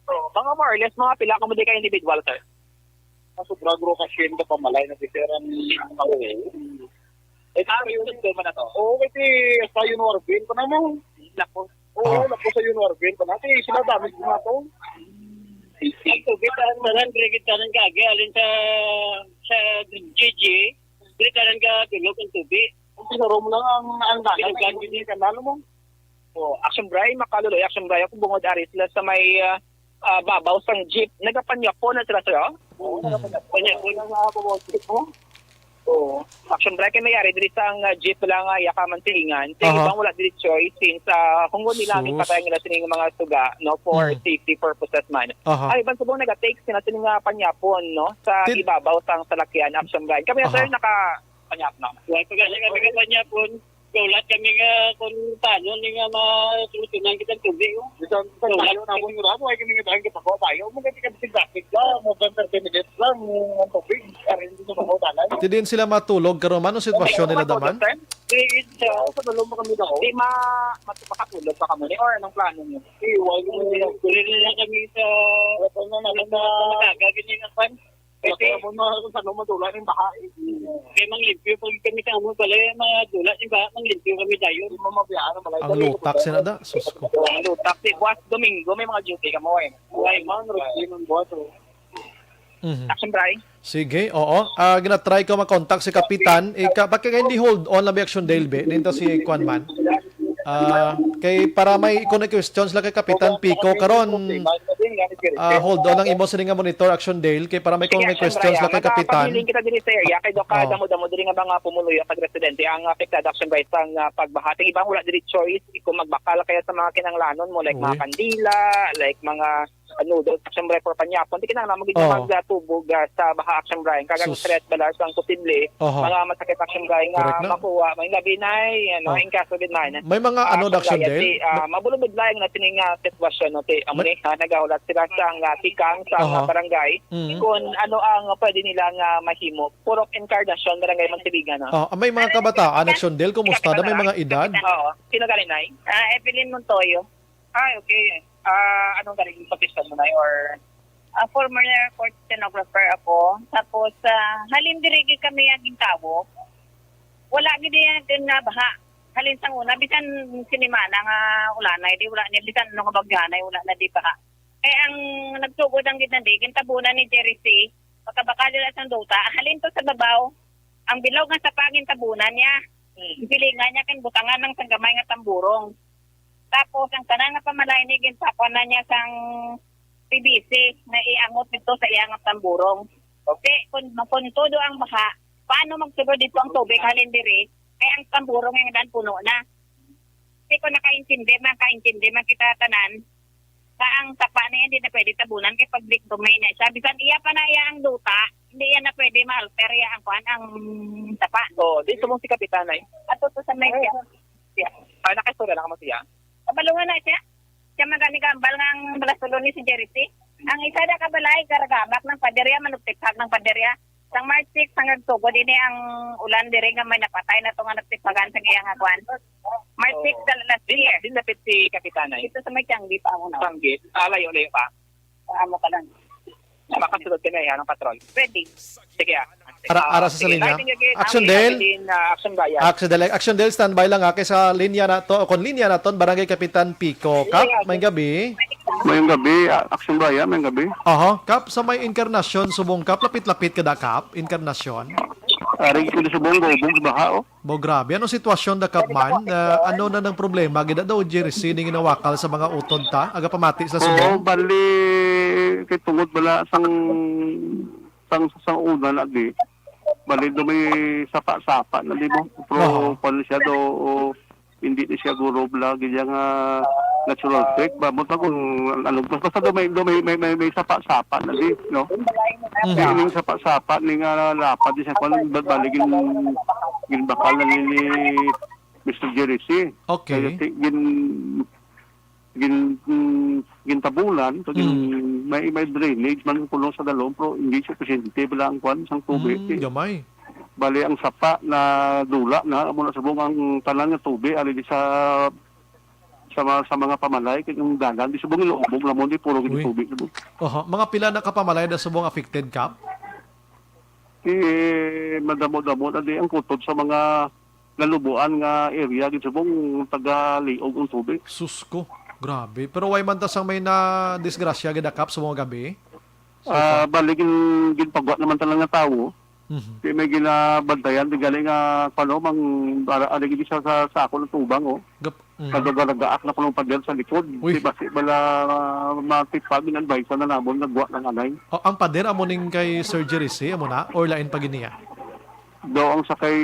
Oo. Mga more or less, mga pila kamo di ka individual, sir? Ang sobra, bro, ka siyento pa malay na si sir ang pamuluyo. Eh, Ah, sa yun, gusto man na to. Oo, kasi sa January pa naman. Nako. Oo, Ah. nako sa January pa natin. Sila damage na to. Ang tubig, ang tanan, dire kita nang gagi, alin sa, sa G G, dire tanan ka tulog ang tubig. Ang sinuro mo lang ang, ang dagat, Binugan. Ang hindi kanal mo. Oh, Action Bray, makaluloy, Action Bray. Ako bungod ari sila sa may, ah, ah, babaw sang jeep. Nagapanyapon na sila, sir, oh. Oo, Hmm. nagapanyapon. Panyapon. Ang, ah, babaw jeep mo. Oo. Action Bray, kay may ari diri sa ang, ah, jeep lang, ah, iya ka man silingan. Sa Aha. Ibang wala diri choice, since, ah, hungod nila ang Sus. Ipatay nila sining mga suga, no, for Hmm. safety purposes man. Aha. Ay, ibang subong naga-take sila sining, ah, panyapon, no, sa Tid- ibabaw sang salakyan, Action Bray. Kami, sir, Aha. Naka-panyap, no? Wala pa gani kami kapanyapon. Kaulat kami nga kung paano ni nga masolusyonan kita ang tubig, oh. Bisan, bisan So, tayo na akong mura mo, ay kami nga dahil kita ko tayo. Mo kasi kami si traffic lang, mo ba thirty minutes lang, ang tubig. Karin dito sa mga tanan. Ti din sila matulog karon man, ang sitwasyon nila daman? Di, di, sa, sa balon mo kami daw. Di ma-, mat-, makatulog pa kamo ni, or anong plano niyo? Eh, wala mo nila. Dili na lang kami sa, wala pa na naman sa, sa, matagal, ganyan ang pan. Kasi, wala mo na kung saan mo madula yung baha, eh. Kaya manglimpyo, pag kami sa amon pala, eh, madula yung baha, manglimpyo kami tayo. Hindi mo mabiyaan ang balay. Ang lutak sila da, sus ko. Ang lutak, di, buwas Domingo, may mga duty ka mo, eh. Why, man, routine ang buwas, oh. Mhm. Action, Bray? Sige, oo. Ah, gina-try ko ma-contact si Kapitan. Ika-, pagka hindi hold on lang, Action Dale, be. Dito si Kwan man. Ah, kay para may, kung may questions lang kay Kapitan Pico, karon, ah, hold on lang imo sini nga monitor, Action Dale, kay para may, kung may questions lang kay Kapitan. Sige, Action Bray, ah, magpapabiling kita diri sa area, kay do ka Oo. damo-damo diri nga mga pumuluyo kag residente ang apektado, Action Bray, sang, ah, pagbaha. Ang iba wala diri choice kung magbakal kaya sa mga kinahanglanon mo, like mga Uy. kandila, like mga ah, noodles, siyempre, for panyapon, di kinahanglan mo gid nga Oo. magtubog, ah, sa baha, Action Bray. Kag ang Sus. Threat bala sang posible, Aha. mga masakit, Action Bray, nga Correct na. makuha, may labi na, ano, Ah. in kaso gid man. May mga, Ah, ano, kung Action kaya, Dale? di, ah, mabulubudlayan na sining, ah, sitwasyon, no, ti, amo May ni, ha, nagahulat sila sa, ah, tikang sa, Aha. ah, barangay. Mm. Kung ano ang pwede nila nga mahimo. Purok Encarnacion, Barangay Mantilingan, no? Ah, may mga kabataan, Action Dale, kumusta na? May mga edad? Oo. Sino galing, Nay? Ah, Evelyn Montoyo. Ah, okay. Ah, anong galing position mo, Nay, or? Ah, former court stenographer ako. Tapos, ah, halin diri gid kami ang gintawo. Wala gid yan din na baha. Halin sang una, bisan sinimana nga ulanay, di wala niya, bisan ano nga bagyanay, wala na di baha. Kay ang nagsugod ang gid na di, gintabunan ni Jerry C, pagkabakal nila sang duta, halin to sa babaw, ang bilog nga sapa gintabunan niya. Hmm. Gilingan niya kay butangan ng sanggamay nga tamburong. Tapos ang tanan nga pamalay ni gintapan na niya sang P V C na iangot dito sa iya nga tamburong. Okay, kung, kung todo ang baha, paano magsulod dito ang tubig halin diri? Kay ang tamburong nga dan puno na. Kasi kung nakaintindi man, kaintindi man kita tanan, na ang sapa na yan, di na pwede tabunan kay pag-break tumay na siya. Bisan iya pa na iya ang duta, hindi yan na pwede ma-alter iya ang kuan, ang sapa. Oh, di subong si Kapitan ay. Ato to sa may siya. Ah, nakasura na ka mo siya? Kabalungan na siya. Siya man gani gambal nga ang balasulon ni si Jerry C. Ang isa na kabalay, karagamak ng paderya, manugtiphag ng paderya. Sang March six, hanggang sugod ini ang ulan diri nga may napatay na to nga nagtipagan sa iya nga kwan. March six Oo. Sa last Din, year. Din lapit si Kapitanay. Dito sa may Tianggi pa ako na. Tianggi. Ah, layo-layo pa. Amo ka lang. Makasulod ka na yan, ang patrol. Pwede. Sige, ah. Ara, Ah, ara sa sige, linya. Lighting again. Action Ang Del. Din, ah, Action Gaya. Action Del, Action Del, standby lang, ah, kay sa linya na to, o kung linya na to, Barangay Kapitan Pico. Kap, may gabi. Mayong gabi, ah, Action Baya, mayong gabi. Aha, Kap, sa may Encarnacion, subong Kap, lapit-lapit ka da, Kap, Encarnacion. Ari ko sa Bongo, Bongo Baha, oh. Bo, grabe. Anong sitwasyon da, Kap, man? Ah, ano na ng problema? Gida daw, Jerry C, ning inawakal sa mga utod ta? Aga pamati sa Oo, subong? Bali, kay tungod bala sang, sang, sang una na di. Bali, do may sapa-sapa na, di mo? Pero, Oo. Kwan siya, do, hindi ni siya guro vlog, iya nga natural trick ba? Mo ta kung ano, basta, basta do may, do may, may, may, may sapa-sapa na di, no? Mhm. Kaya yung sapa-sapa ni nga lapad di siya, kung ba-, bali gin-, ginbakal na ni, ni Mister Jerry C. Okay. Kaya ti-, gin-, gin-, mm, gintabulan, so gin-, Mm. may, may drainage man kuno sa dalom, pero hindi sufficiente bala ang kwan, sang tubig. Mm, gamay. Bali, ang sapa na dula na, amo na subong ang tanan nga tubig, ari di sa, sa mga, sa mga pamalay, kay yung dalan, di subong inuubog na mo, di puro gid Uy. Tubig. Oho, mga pila na ka pamalay na subong affected, Kap? Eh, madamo-damo na di ang kutob sa mga nalubuan nga area, gid subong taga liog ang tubig. Sus ko, grabe. Pero way man ta sang may na disgrasya gid, Kap, sa mga gabi? So Ah, far. Bali, gin-, ginpagwa naman tanan nga tawo. Mhm. Di may ginabantayan, di gali nga, kano, mang, ara-, ari gid sa, sa, sa ako ng tubang, oh. Gap-, mhm. Nagagagaak na kuno ang pader sa likod. Uy. Di basi bala matipag, in-advise na namon, nagwa ng anay. Oh, ang pader amo ning kay Sir Jerry C, amo na? Or lain pa gid niya? Do ang sa kay,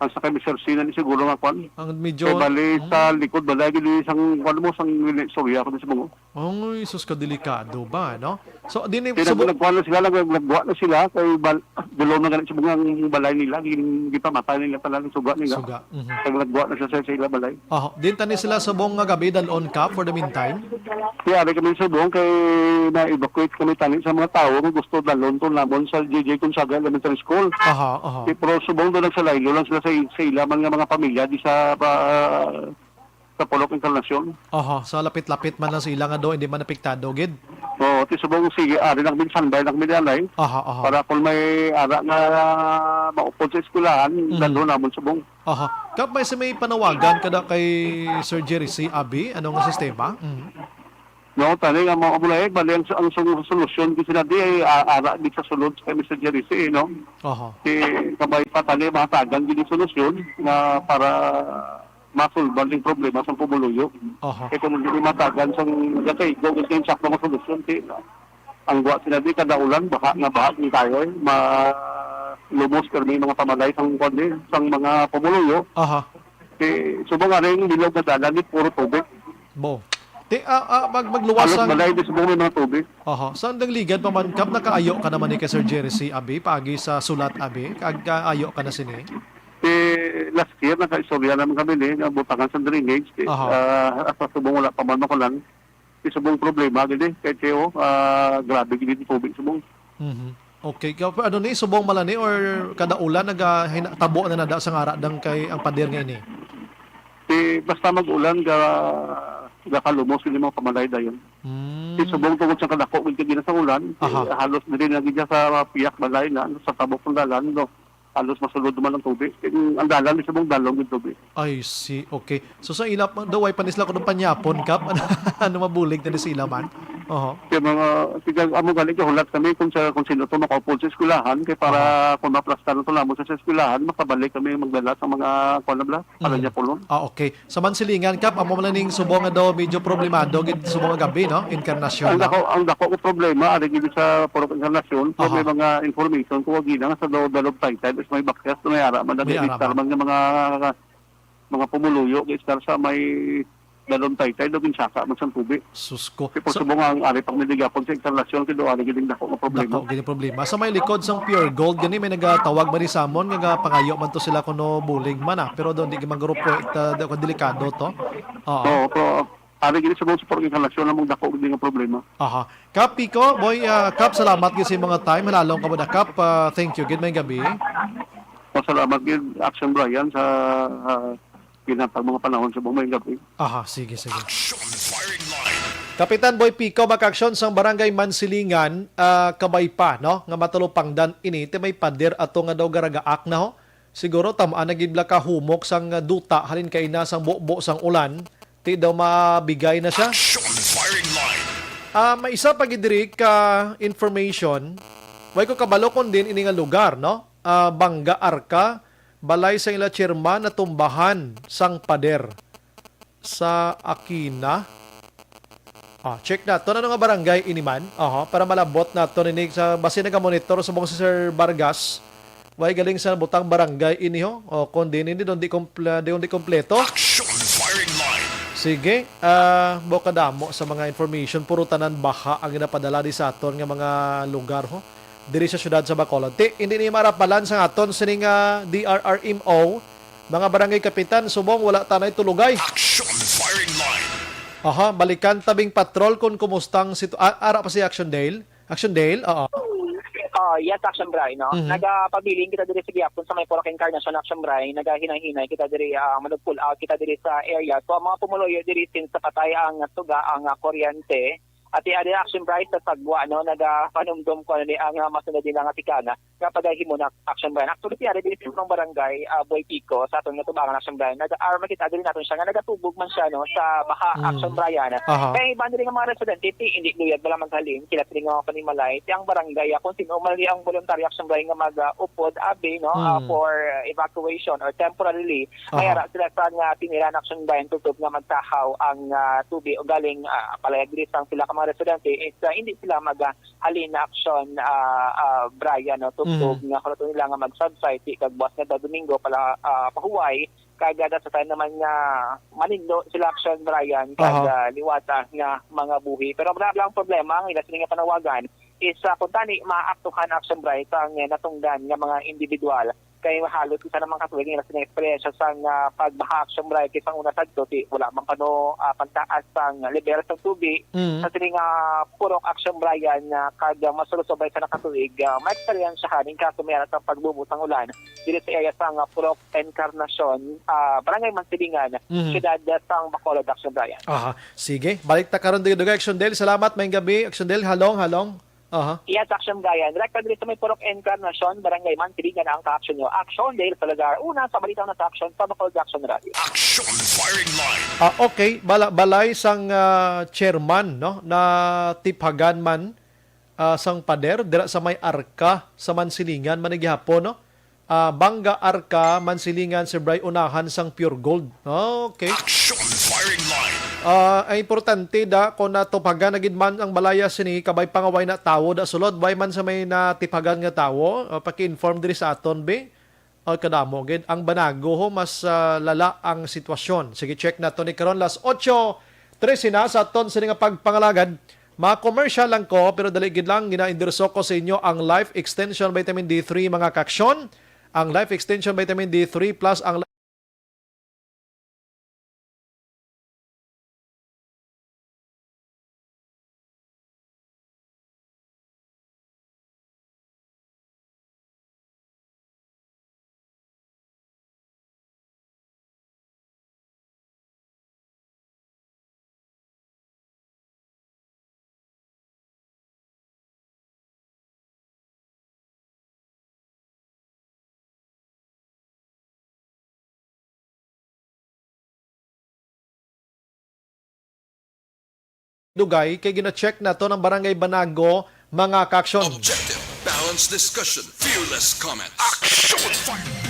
ang sa kay Mister C na ni siguro nga kwan. Ang medyo Kay bali Mhm. sa likod, bala gid isang, kwan mo, sang nili-, sorya ko sa mga. Ay, sus, kadelikado ba, no? So, di ni Kaya nag-, subong nagkuha na sila, nag-, nagwa na sila, kay bal-, dulo na ganit sa mga balay nila, gin-, gipamatay nila tanan ang suga nila. Suga, mhm. Kag nagwa na sila sa, sa ila balay. Oho, din tani sila subong nga gabi, dalon, Kap, for the meantime? Kaya ari kami subong, kay na-evacuate kami tani sa mga tawo nga gusto dalon to namon sa J J Gonzaga Elementary School. Aha, aha. Di, pero subong doon nagsalaylo lang sila sa, sa ila man nga mga pamilya, di sa, pa, sa Pulok Encarnacion. Aha, sa lapit-lapit man lang sa ila nga do, hindi man apektado gid. Oo, ti subong sige, ari lang min, standby lang min anay. Aha, aha. Para kung may ara nga maupod sa eskwelahan, Mhm. dalo namon subong. Aha. Kap, may sa may panawagan ka da kay Sir Jerry C, abi? Ano nga sistema? Mhm. No, tani nga mga kabulay, bali ang, ang sung-, solusyon di sila di ay, ah, ara di sa sulod kay Mister Jerry C, no? Aha. Si kabay pa tani mahatagan gid solusyon nga para masulban ang problema sa pumuluyo. Aha. Kay kung hindi matagan sang gatay, go, ito yung sakto nga solusyon, ti, ang buhat sila di, kada ulan, baha nga baha, di tayo, eh, ma-, lumos kami mga pamalay sang, kuwan, eh, sang mga pumuluyo. Aha. Ti, subong nga rin, bilog na dalan, di puro tubig. Bo. Ti, ah, ah, mag-, magluwas Halos ang balay, di subong may mga tubig. Aha. Sa andang ligad pa man, Kap, nakaayo ka naman ni kay Sir Jerry C, abi, paagi sa sulat, abi, kag kaayo ka na sini? Ti, last year, nakaistorya naman kami ni, nga butangan sa drainage, ti, Aha. ah, sa subong wala pa man makunan. Ti subong problema, gini, kay Teo, ah, grabe gini ang tubig subong. Mhm. Okay. Ka-, ano ni, subong mala ni, or kada ulan, naga-, hina-, tabo na nada sa ngara dang kay ang pader nga ini? Ti, basta mag-ulan, ga-, gakalumos gini mga pamalay dayon. Hmm. Ti subong tungod sa kadako, gid gina sa ulan, ti Aha. halos diri na gid sa piyak balay na, sa tabok ng dalan, no? halos masulod naman ang tubig. Ang, ang dalan mismo, dalom yung tubig. I see. Okay. So, sa ila pa, daw, way pa ni sila kuno panyapon, Kap? Ano, mabulig na ni sila man? Oho. Kaya mga, tiga, amo galing, kahulat kami kung sa, kung sino to makaupod sa eskwelahan, kay para Aha. kung maplastar na to lamang sa, sa eskwelahan, makabalik kami magdala sa mga, kuwan na bala, para Mm. niya pulon. Ah, okay. Sa Mansilingan, Kap, amo man ning subong nga daw medyo problemado gid subong nga gabi, no? Encarnacion Ang na. dako, ang dako ko problema, ari gid sa Purok Encarnacion, kung Aha. may mga information, kung wag na nga sa daw, dalom taytay, is may bakyas, may ara man, May nag-, ara man. man nga mga mga pumuluyo, kay estar sa may dalom taytay, daw ginsaka man sang tubig. Sus ko. Kay Sa pagsubo nga ang ari pang niligapon sa instalasyon, kay daw ari gid ang dako nga problema. Dako gid ang problema. Sa may likod sang Pure Gold, gani may nagatawag man ni Samon, nga pangayo man to sila kuno bulig man, ah. Pero daw di man guro po, ah, daw delikado to. Oo. Oo, pero ari gid sa mga sa purok instalasyon ang dako gid nga problema. Aha. Kap Pico, boy, ah, Kap, salamat gid sa mga time. Halalong ka mo na, Kap. Ah, thank you. Good may gabi. Pasalamat gid, Action Brian, sa, ah, ginhatag mga panahon sa buong gabi. Aha, sige, sige. Action Firing Line. Kapitan Boy Pico, makaaksyon sang Barangay Mansilingan, ah, kabay pa, no? Nga matalupangdan ini, ti may pader ato nga daw garagaak na, ho? Siguro tam-an na gid bala ka humok sang duta halin kaina sang bubo sang ulan, ti daw mabigay na siya. Action Firing Line. Ah, may isa pa gid diri ka information. Way ko kabalo kon diin ini nga lugar, no? Ah, Bangga Arca, balay sa ila chairman natumbahan sang pader sa Aquina. Ah, check naton ano nga barangay ini man. Aha, para malabot naton ini sa basi nagamonitor subong si Sir Vargas. Way galing sa butang barangay ini, ho. O, kung di, hindi, di, di, komple-, di, di kompleto. Action Firing Line. Sige, ah, buka damo sa mga information, puro tanan baha ang ginapadala di sa aton nga mga lugar, ho. Diri sa siyudad sa Bacolod. Ti, hindi ni marapalan sa aton sining, ah, D R R M O, mga barangay kapitan, subong wala tanay tulugay. Action Firing Line. Aha, balikan tabing patrol kung kumustang situ-, ah, ara pa si Action Dale. Action Dale, oo. Oh, yes, Action Bray, no? Mhm. Nagapabilin kita diri sa gihapon sa may Purok Encarnacion, Action Bray. Nagahinay-hinay kita diri, ah, mag-pull out kita diri sa area. So, ang mga pumuluyo diri, since sa patay ang suga, ang, ah, kuryente, at iya diri, Action Bray, sa sagwa, no? Nagapanumdom ko, ano, ni ang, ah, masunod nila nga tikana nga pagahimo na Action Brian. Actually, ti ari diri sa mga barangay, ah, Boy Pico, sa aton nga tubangan Action Brian, nag-aarma kita diri naton siya nga nagatubog man siya, no, sa baha Mm. Action Brian. Aha. Kay iban diri nga mga residente, ti, hindi luyag bala maghalin, sila diri nga mga panimalay. Ti ang barangay, ah, kung sino man ang voluntaryo Action Brian nga mag, ah, upod, abi, no, ah, Mm. for, ah, evacuation or temporarily, Aha. may ara sila sa nga tinira na Action Brian, tubtob nga magtahaw ang, ah, tubig o galing, ah, palaya diri sa pila ka mga residente, is, ah, hindi sila mag, ah, halin na aksyon, ah, ah, Brian, no, tubtob Mhm. nga kuno nila nga mag-subside, ti kag buwas nga daw Domingo pala, ah, pahuway, kag, ah, sa time naman nga manindo sila aksyon, Brian, kag, Aha. ah, liwata nga mga buhi. Pero wala lang problema, ang ila sini nga panawagan is, ah, kung tani maaktuhan aksyon, Brian, sa nga natungdan nga mga individual. Kay halos isa naman ka tuig nga sini eksperyensya sang, ah, pagbaha aksyon, Brian, kay sang una sadto, ti wala man kano, ah, pagtaas sang level sang tubig. Mm. Sa sini nga purok aksyon, Brian, nga kag, ah, masulod sa bay sa nakatuig, ah, maeksperiensyahan in kaso may aras ang pagbubo sang ulan diri sa area sang, ah, Purok Encarnacion, ah, Barangay Mansilingan, Mhm. siyudad, ah, sang Bacolod, aksyon, Brian. Aha. Sige, balik ta karon dugay-dugay, Action Del. Salamat, maayong gabi, Action Del. Halong, halong. Aha. Yes, Action Brian. Direkta diri sa may Purok Encarnacion, Barangay Mansilingan ang ka-action nyo. Action Dale Salazar, una sa balita na sa action sa Bacolod Action Radio. Action Firing Line. Ah, okay. Bala-, balay sang, ah, chairman, no, na tiphagan man, ah, sang pader dira sa may Arca sa Mansilingan man gihapon, no? Ah, Banga Arca, Mansilingan, Sibray, unahan sang Pure Gold. Okay. Action Firing Line. Ah, ang importante da, kung natupagan na gid man ang balaya sini, kabay pangaway na tawo da sulod, way man sa may natipagan nga tawo, ah, paki-inform diri sa aton, be. O, kadamo gid. Ang Banago, ho, mas, ah, lala ang sitwasyon. Sige, check nato ni karon, las otso trese na sa aton sini nga pagpangalagad. Ma-commercial lang ko, pero dali gid lang, gina-endorso ko sa inyo ang Life Extension Vitamin D three, mga kaksyon. Ang Life Extension Vitamin D three plus ang dugay kay gina-check naton ang Barangay Banago, mga ka-aksyon. Objective, balanced discussion, fearless comments. Action! Fire!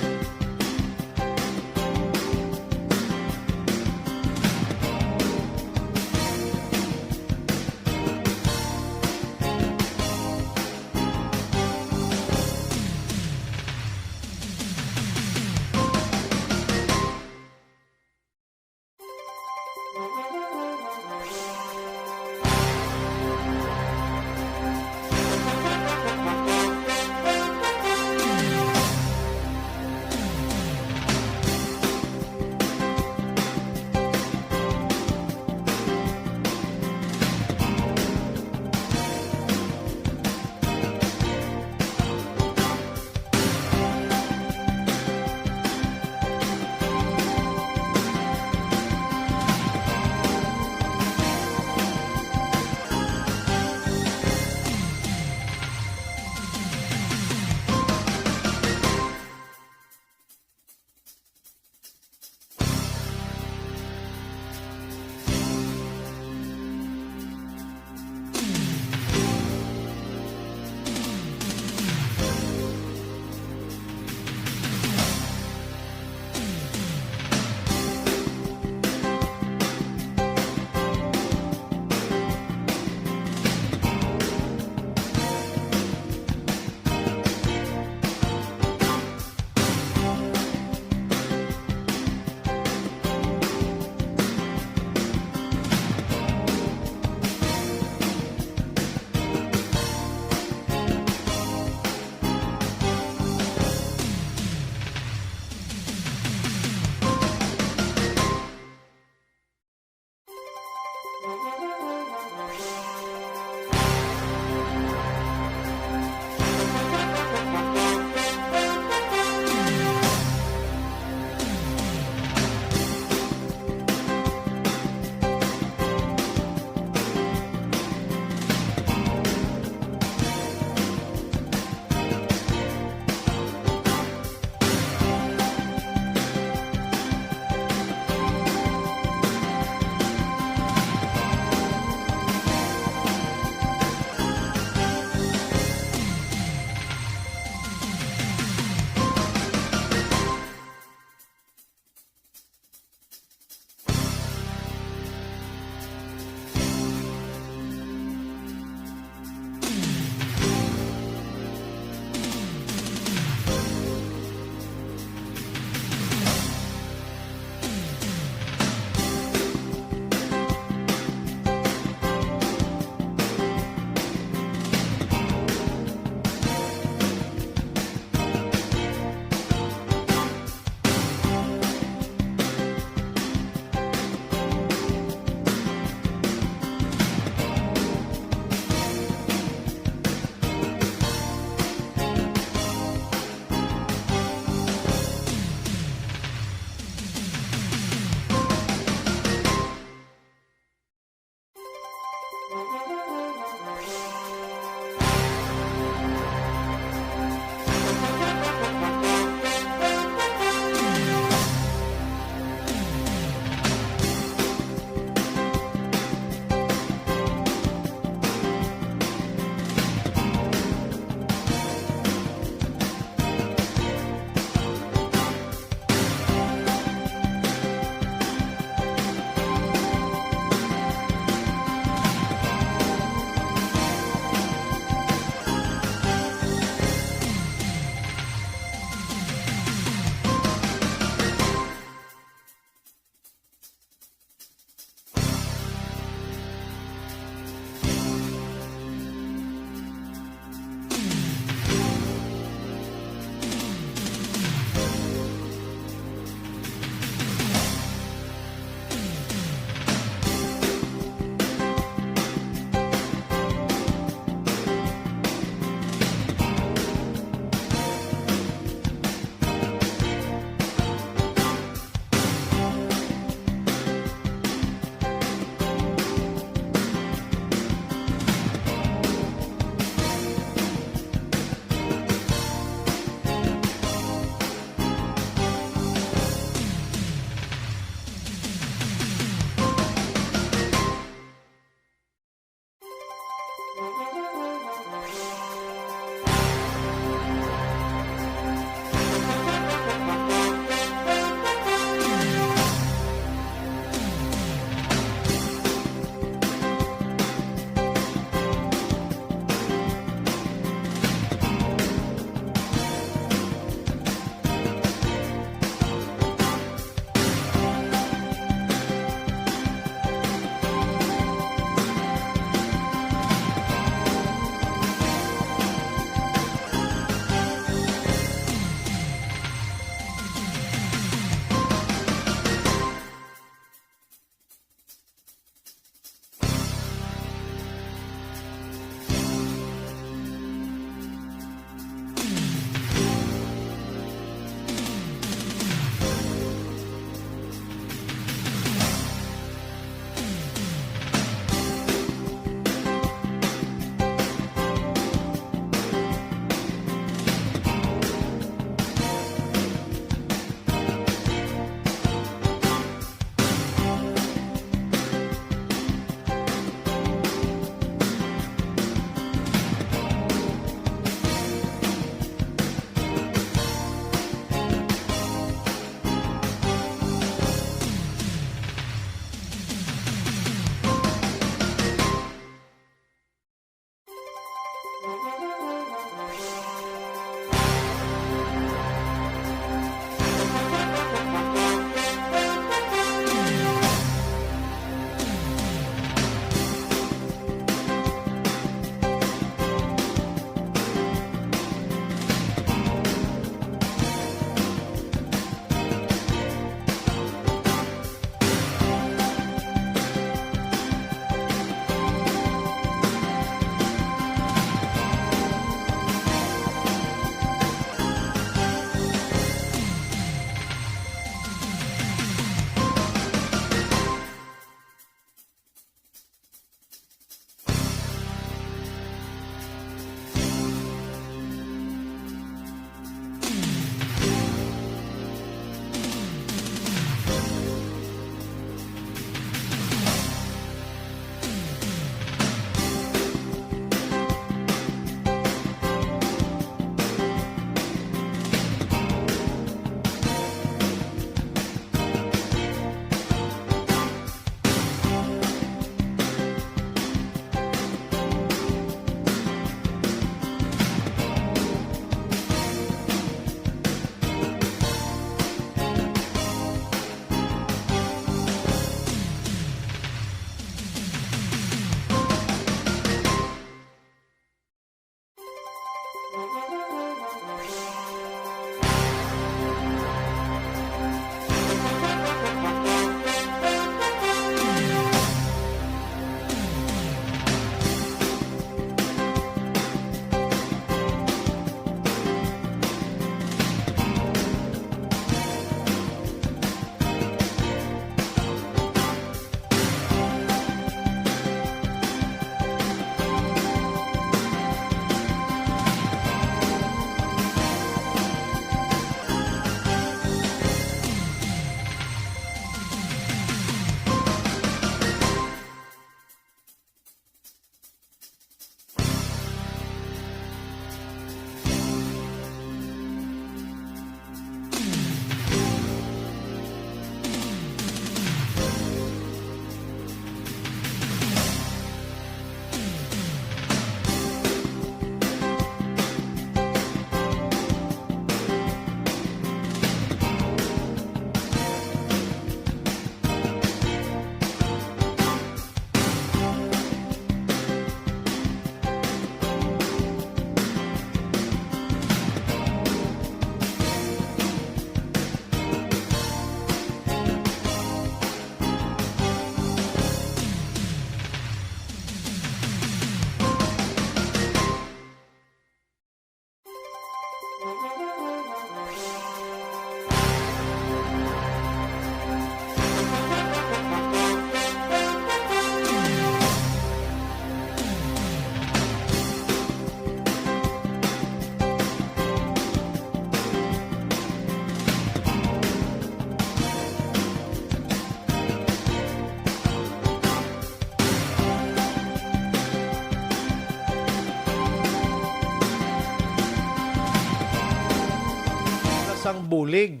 bulig.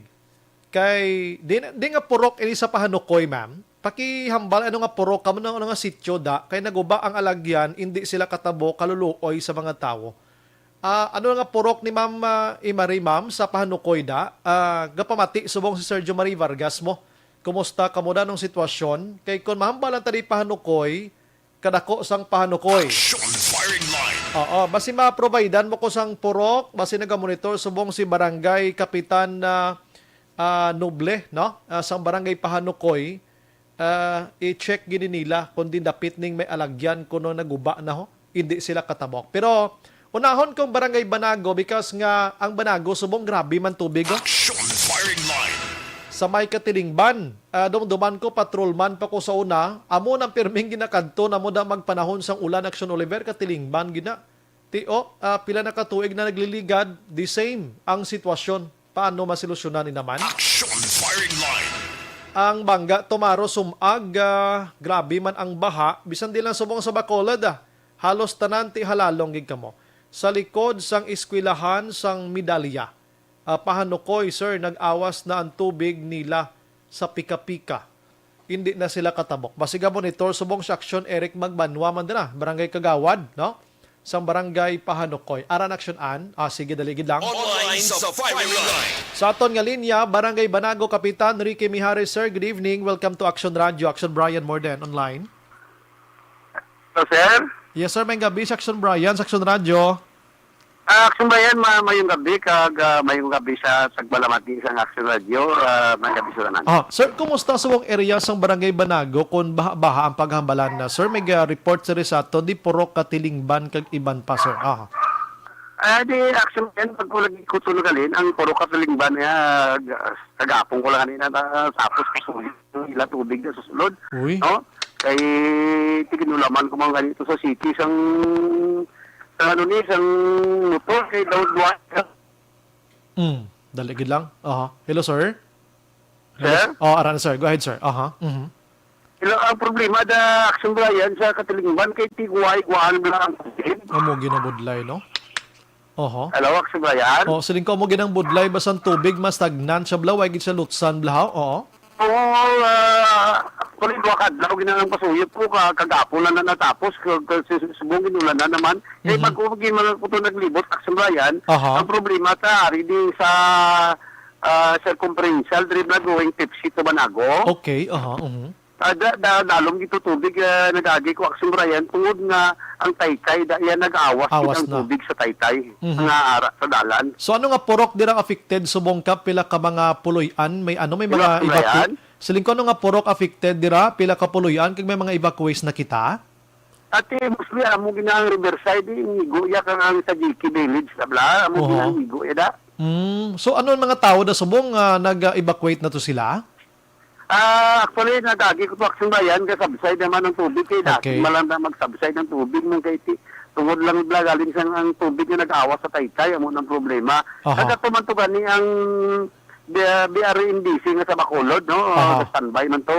Kay di, di nga purok ini sa Pahanukoy, ma'am. Pakihambal ano nga purok kamo, ano nga sityo da, kay naguba ang alagyan, indi sila katabo kaluluoy sa mga tawo. Ah, ano nga purok ni Ma'am, ah, Imari, ma'am, sa Pahanukoy da? Ah, gapamati subong si Sir Jomari Vargas mo. Kumusta kamo da nung sitwasyon? Kay kung mahambalan ta di Pahanukoy, kadako sang Pahanukoy. Action firing line. Oo, basi ma-providean mo ko sang purok, basi nagamonitor subong si Barangay Kapitan na, ah, Noble, no? Ah, sang Barangay Pahanukoy, ah, i-check gini nila kung din dapit ning may alagyan kuno naguba na ho. Hindi sila katabok. Pero unahon kong Barangay Banago because nga ang Banago subong grabe man tubig, oh. Action firing line. Sa may Katilingban, ah, dumduman ko patrolman pa ko sa una, amo nang pirming ginakadto namo da magpanahon sang ulan, Action Oliver, Katilingban gina. Ti, oh, ah, pila na ka tuig na nagliligad, the same ang sitwasyon. Paano masilusyonan ni naman? Action firing line. Ang Bangga Tomaro sumag, ah, grabe man ang baha, bisan di lang subong sa Bacolod, ah. Halos tanan ti halalong gid kamo. Sa likod sang eskwelahan sang Medalya, ah, Pahanukoy, sir, nag-awas na ang tubig nila sa pika-pika. Hindi na sila katabok. Basi ga monitor subong sa aksyon, Eric Magbanwa man dira, Barangay Kagawad, no? Sang Barangay Pahanukoy. Aran aksyon an? Ah, sige, dali gid lang. Online sa firing line. Sa aton nga linya, Barangay Banago, Kapitan Ricky Mijares, sir. Good evening. Welcome to Action Radio. Action Brian Morden online. Hello, sir. Yes, sir. May gabi sa Action Brian, sa Action Radio. Ah, Action Brian, ma mayong gabi kag, ah, mayong gabi sa tagbalamati sa Action Radio. Ah, may gabi sa tanan. Ah, sir, kumusta sa wong area sang Barangay Banago kung baha-baha ang paghambalan na, sir? May ga-report, sir, sa ato di Purok, Katilingban kag iban pa, sir. Ah. Ah, di Action Brian, pag ko lagi ko tulog alin, ang Purok, Katilingban, eh, ah, ga-, kagapon ko lang kanina, na, tapos kasuyo ang ila tubig na sa sulod. Uy. No? Kay tiginulaman ko man ganito sa city sang, sang ano ni, sang motor kay daw duwa. Mm, dali gid lang. Aha. Hello, sir. Hello, Sir? s-, oh, aran, sir. Go ahead, sir. Aha. Mhm. Hello, ang problema da Action Brian sa Katilingban kay tiguay guwaan lang ang tubig. Amo ginabudlay, no? Oho. Hello, Action Brian? Oh, siling ko mo ginang budlay, basta ang tubig mas stagnant siya, bla, way gid siya lutsan, bla, ha? Oo. Oo, ah, actually, duha ka adlaw ginang pasuyop ko, ka-, kagapon lang na natapos, ka-, ka-, si-, si-, subong ginulan na naman. Eh, Mhm. bago gid mga kuto naglibot, Action Brian, Aha. ang problema ta, ari di sa, ah, circumferential, diri na going Pepsi to Banago. Okay, aha, mhm. Ah, da, da, dalom gid to tubig, ah, nag-agi ko, Action Brian, tungod nga ang taytay, da, yan nag-awas gid Awas ang na. tubig sa taytay, Mhm. nga ara sa dalan. So, ano nga purok dira affected subong ka? Pila ka mga puloy-an? May ano, may Pila mga ka evacua-, puloy-an? Siling ko, ano nga purok affected dira? Pila ka puloy-an? Kag may mga evacuees na kita? Ati, mostly, amo gina ang Riverside, eh, igo ya kang ang Sajiki Village, tabla, amo Oho. gina ang igo ya da. Mm. So, ano ang mga tao da subong, ah, nag-evacuate na to sila? Ah, actually, nag-agi ko to Action Brian, kay subside naman ang tubig, kay dati Okay. malang na mag-subside ang tubig, nung kay ti-, tungod lang bla, galing sa ang tubig nga nag-awas sa taytay, amo nang problema. Aha. Kagato man to gani ang B-, B R M D C nga sa Bacolod, no? Aha. Standby man to.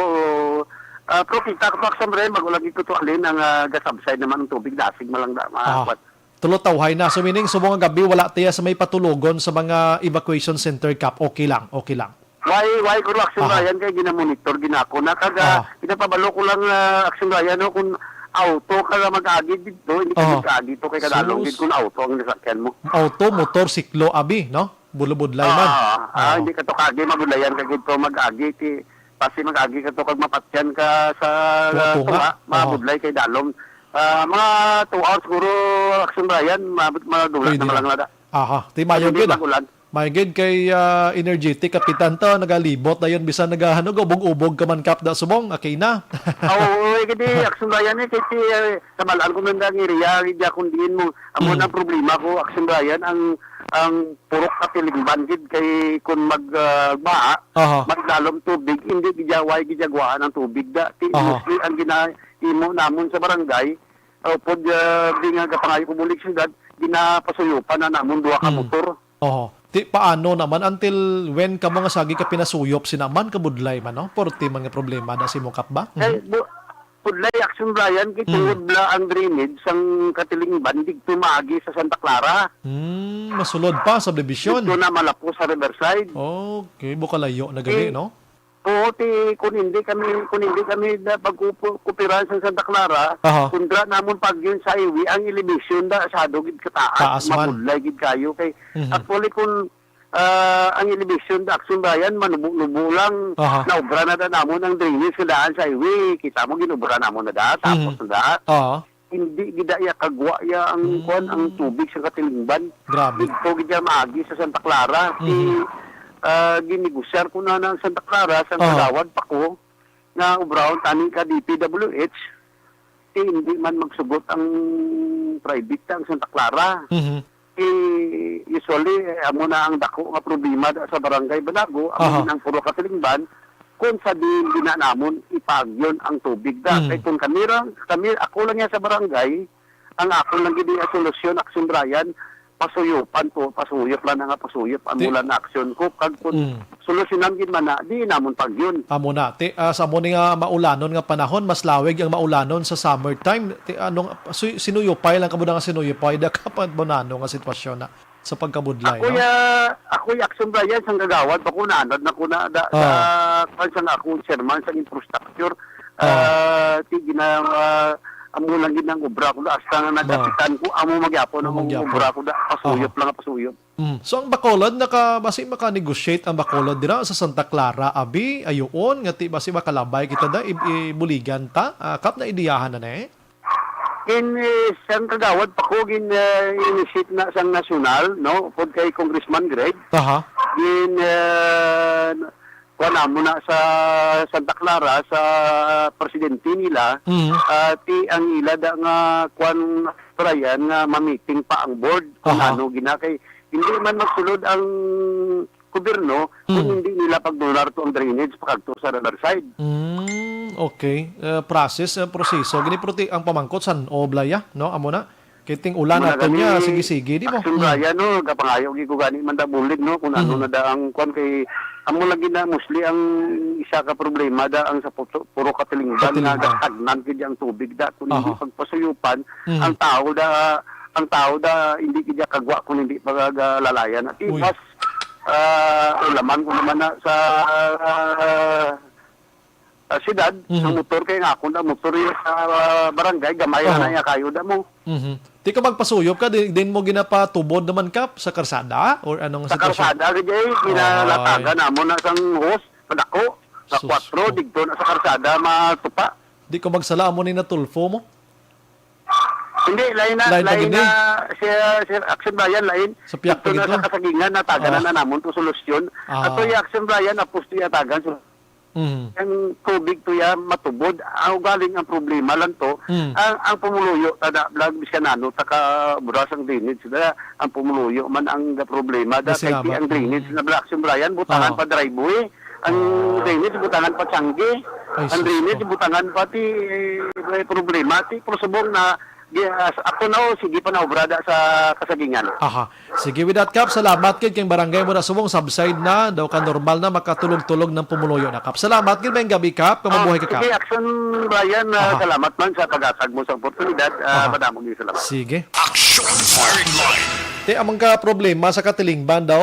Ah, pero kita ko to, Action Brian, bago lagi ko to alin ang, ah, ga-subside naman ang tubig, dasig malang da, Aha. makwat. Tulo tawhay na. So, meaning, subong nga gabi, wala tiya sa may patulogon sa mga evacuation center, Kap. Okay lang, okay lang. Why, why ko Action Aha. Brian kay ginamonitor, ginako na. Kag, ah, Aha. ginapabalo ko lang, ah, Action Brian, no, kung auto ka nga mag-agi dito, hindi ka Aha. mag-agi to kay kadalong Sus. gid kung auto ang nasakyan mo. Auto, motor, siklo, abi, no? Bulubudlay man. Ah, ah, Oo. hindi ka to kagi, mabudlayan ka gid to mag-agi, ti, pasi mag-agi ka to kag mapatyan ka sa Tunga, ah, tunga. tunga, Oo. mabudlay kay dalom. Ah, mga two hours siguro, Action Brian, mabot, madulat Pwede na na. lang na da. Aha, ti mayo Hindi gid, ah. mag-ulan. Mayo gid kay, ah, energetic, kapitan to, nagalibot dayon bisan naga-, ano, gaubog-ubog ka man, Kap, da subong, okay na. Ah, oo, eh, gid, Action Brian, eh, kay ti, eh, sa balaan ko man ang area, gid, kung diin mo, amo Mm. na ang problema ko, Action Brian, ang, ang purok Katilingban gid kay kun mag, ah, baha, Aha. magdalom tubig, hindi gid ya-, way gid ya guhaan ang tubig da. Ti Aha. mostly ang ginahimo namon sa barangay, ah, upod, ah, di nga gapangayo ko bulig siyudad, ginapasuyupan na namon duha ka Mm. motor. Oho. Ti paano naman, until when kamo nga sagi ka pinasuyop sina man kabudlay man, no? Porti man nga problema da si Mukap ba? Eh, Mhm. bu-, Pudlay Action Brian, kay Hmm. tungod bala ang drainage sang Katilingban didto maagi sa Santa Clara. Hmm, masulod pa sa subdivision. Didto na malapos sa Riverside. Okay, bukalayo na gali, Eh, no? Oo, ti, kung hindi kami, kung hindi kami na pagkupo-, kupiran sa Santa Clara, Aha. kundra namon pagyon sa highway, ang elevation da, sado gid kataas, Taas man. mapudlay gid kayo. Kay, Mhm. actually, kung, ah, ang elevation da, Action Brian, manubo-nubo lang, Aha. naubra na da namon ang drainage nga daan sa highway. Kita mo, ginubra namon na da, tapos Mhm. na da. Oo. Hindi gid iya kagwa iya ang Mm. kuwan, ang tubig sa Katilingban. Grabe. Didto gid iya maagi sa Santa Clara. Si, Mhm. ah, ginegosyar ko na ng Santa Clara, sa Aha. kagawad pa ko, nga ubrahon tani ka D P W H, ti hindi man magsugot ang private ang Santa Clara. Mhm. Eh, usually, eh, amo na ang dako nga problema da sa Barangay Banago, amo Aha. din ang Purok Katilingban, kung sa diin gina namon ipagyon ang tubig da. Mm. Kay kung kami ra, kami, ako lang yan sa barangay, ang ako lang gid nga solusyon, Action Brian, pasuyupan to, pasuyop lang na nga pasuyop ang Ti- mula na aksyon ko. Kag kung Mm. solusyonan gid man na, di namon pagyon. Amo na. Ti, ah, sa amo ni nga maulanon nga panahon, mas lawig ang maulanon sa summertime. Ti, anong, su-, sinuyupay lang kamo na nga sinuyupay, da ka pa bonano nga sitwasyon na sa pagkabudlay, Ako no? ya, ako ya Action Brian, sang kagawad pa ko, nanad na ko na, da, Ah. sa, kwan, sang akong chairman, sang infrastructure. Ah. Ah, ti, gina-, ah, amo lang gid ang obra ko, hasta nga Ma. nagkapitan ko, amo magyapon Amo ang magyapon. obra ko, da, pasuyop Ah. lang, pasuyop. Mm. So, ang Bacolod, naka-, basi maka-negotiate ang Bacolod dira sa Santa Clara, abi, ayoon, nga ti, basi makalabay kita da, i-, ibuligan ta. Ah, Kap, na ideyahan na na eh? In, eh, sang kagawad pa ko, gin, eh, initiate na sang nasyonal, no? Pod kay Congressman Greg. Aha. Gin, eh, kuha na mo na sa Santa Clara, sa presidente nila, Mm. ah, ti ang ila da nga, kuwan, Brian, nga mamiting pa ang board kung Aha. ano gina kay hindi man magsulod ang gobyerno kung Mm. hindi nila pagdonar to ang drainage pakadto sa riverside. Mm, okay. Eh, process, eh, proseso. Gini, pero ti, ang pamangkot san-o bala ya, no? Amo na. Kay ting ulan Amo na nato niya, gani, sige-sige, di ba? Action Mm. Brian, no? Gapangayo, gid ko gani man da bulig, no? Kung ano Mm. na da ang kwan kay, amo lagi na mostly ang isa ka problema da ang sa Pu-, Purok Katilingban nga Katilingban. gastagnan gid ang tubig da. Kung hindi Aha. pagpasuyupan, Mm. ang tao da, ang tao da, hindi gid kagwa kung hindi pagalalayan. At Uy. mas, ah, ulaman ko naman na sa, ah, ah, siyudad, Mhm. ang motor kay nga ako na motor yung sa, ah, barangay, gamay na Oo. na niya kayo da mo. Mhm. Di ka magpasuyop ka, di, din mo ginapatubod naman ka sa karsada? Or anong Sa sitwasyon? karsada, gid, eh, ginalatagan Ay. namo na sang hose, padako, sa Sus kwatro, ko. digto na sa karsada, matupa. Di ko magsala, amo ni na Tulfo mo? Hindi, lain na, Lain na lain gid, na, eh. si, si Action Brian, lain. Sa piyak Dito pa na gid, sa no? Kasagingan, natagan Ah. na namon to solusyon. Ah. Ato yung Action Brian, apos to yung atagan, so, Mhm. ang tubig to ya, matubod. Ang galing ang problema lang to, Mm. ang, ang pumuluyo, tada, blag, biskan ano, taka, buras ang drainage, da, ang pumuluyo man ang problema, da, Di sila kay ba? ang drainage Mm. na blag, Action Brian, butangan Ah. pa driveway, ang Ah. drainage, butangan pa tiyangge, Ay, ang sus drainage, ko. butangan pa ti, may problema, ti, pero subong na, Yes, ako na, oh, sige pa na obrada sa Kasagingan. Aha. Sige, with that, Kap, salamat kay kang barangay mo na subong subside na, daw ka normal na, makatulog-tulog ng pumuluyo na, Kap. Salamat, gid, maayong gabi, Kap. Kung Ah, mabuhay ka, Kap. sige, Action Brian, ah, Aha. salamat man sa pag-atag mo sa oportunidad. Ah, Aha. madamo gyud salamat. Sige. Action Firing Line. Te, amang ka problema sa Katilingban daw,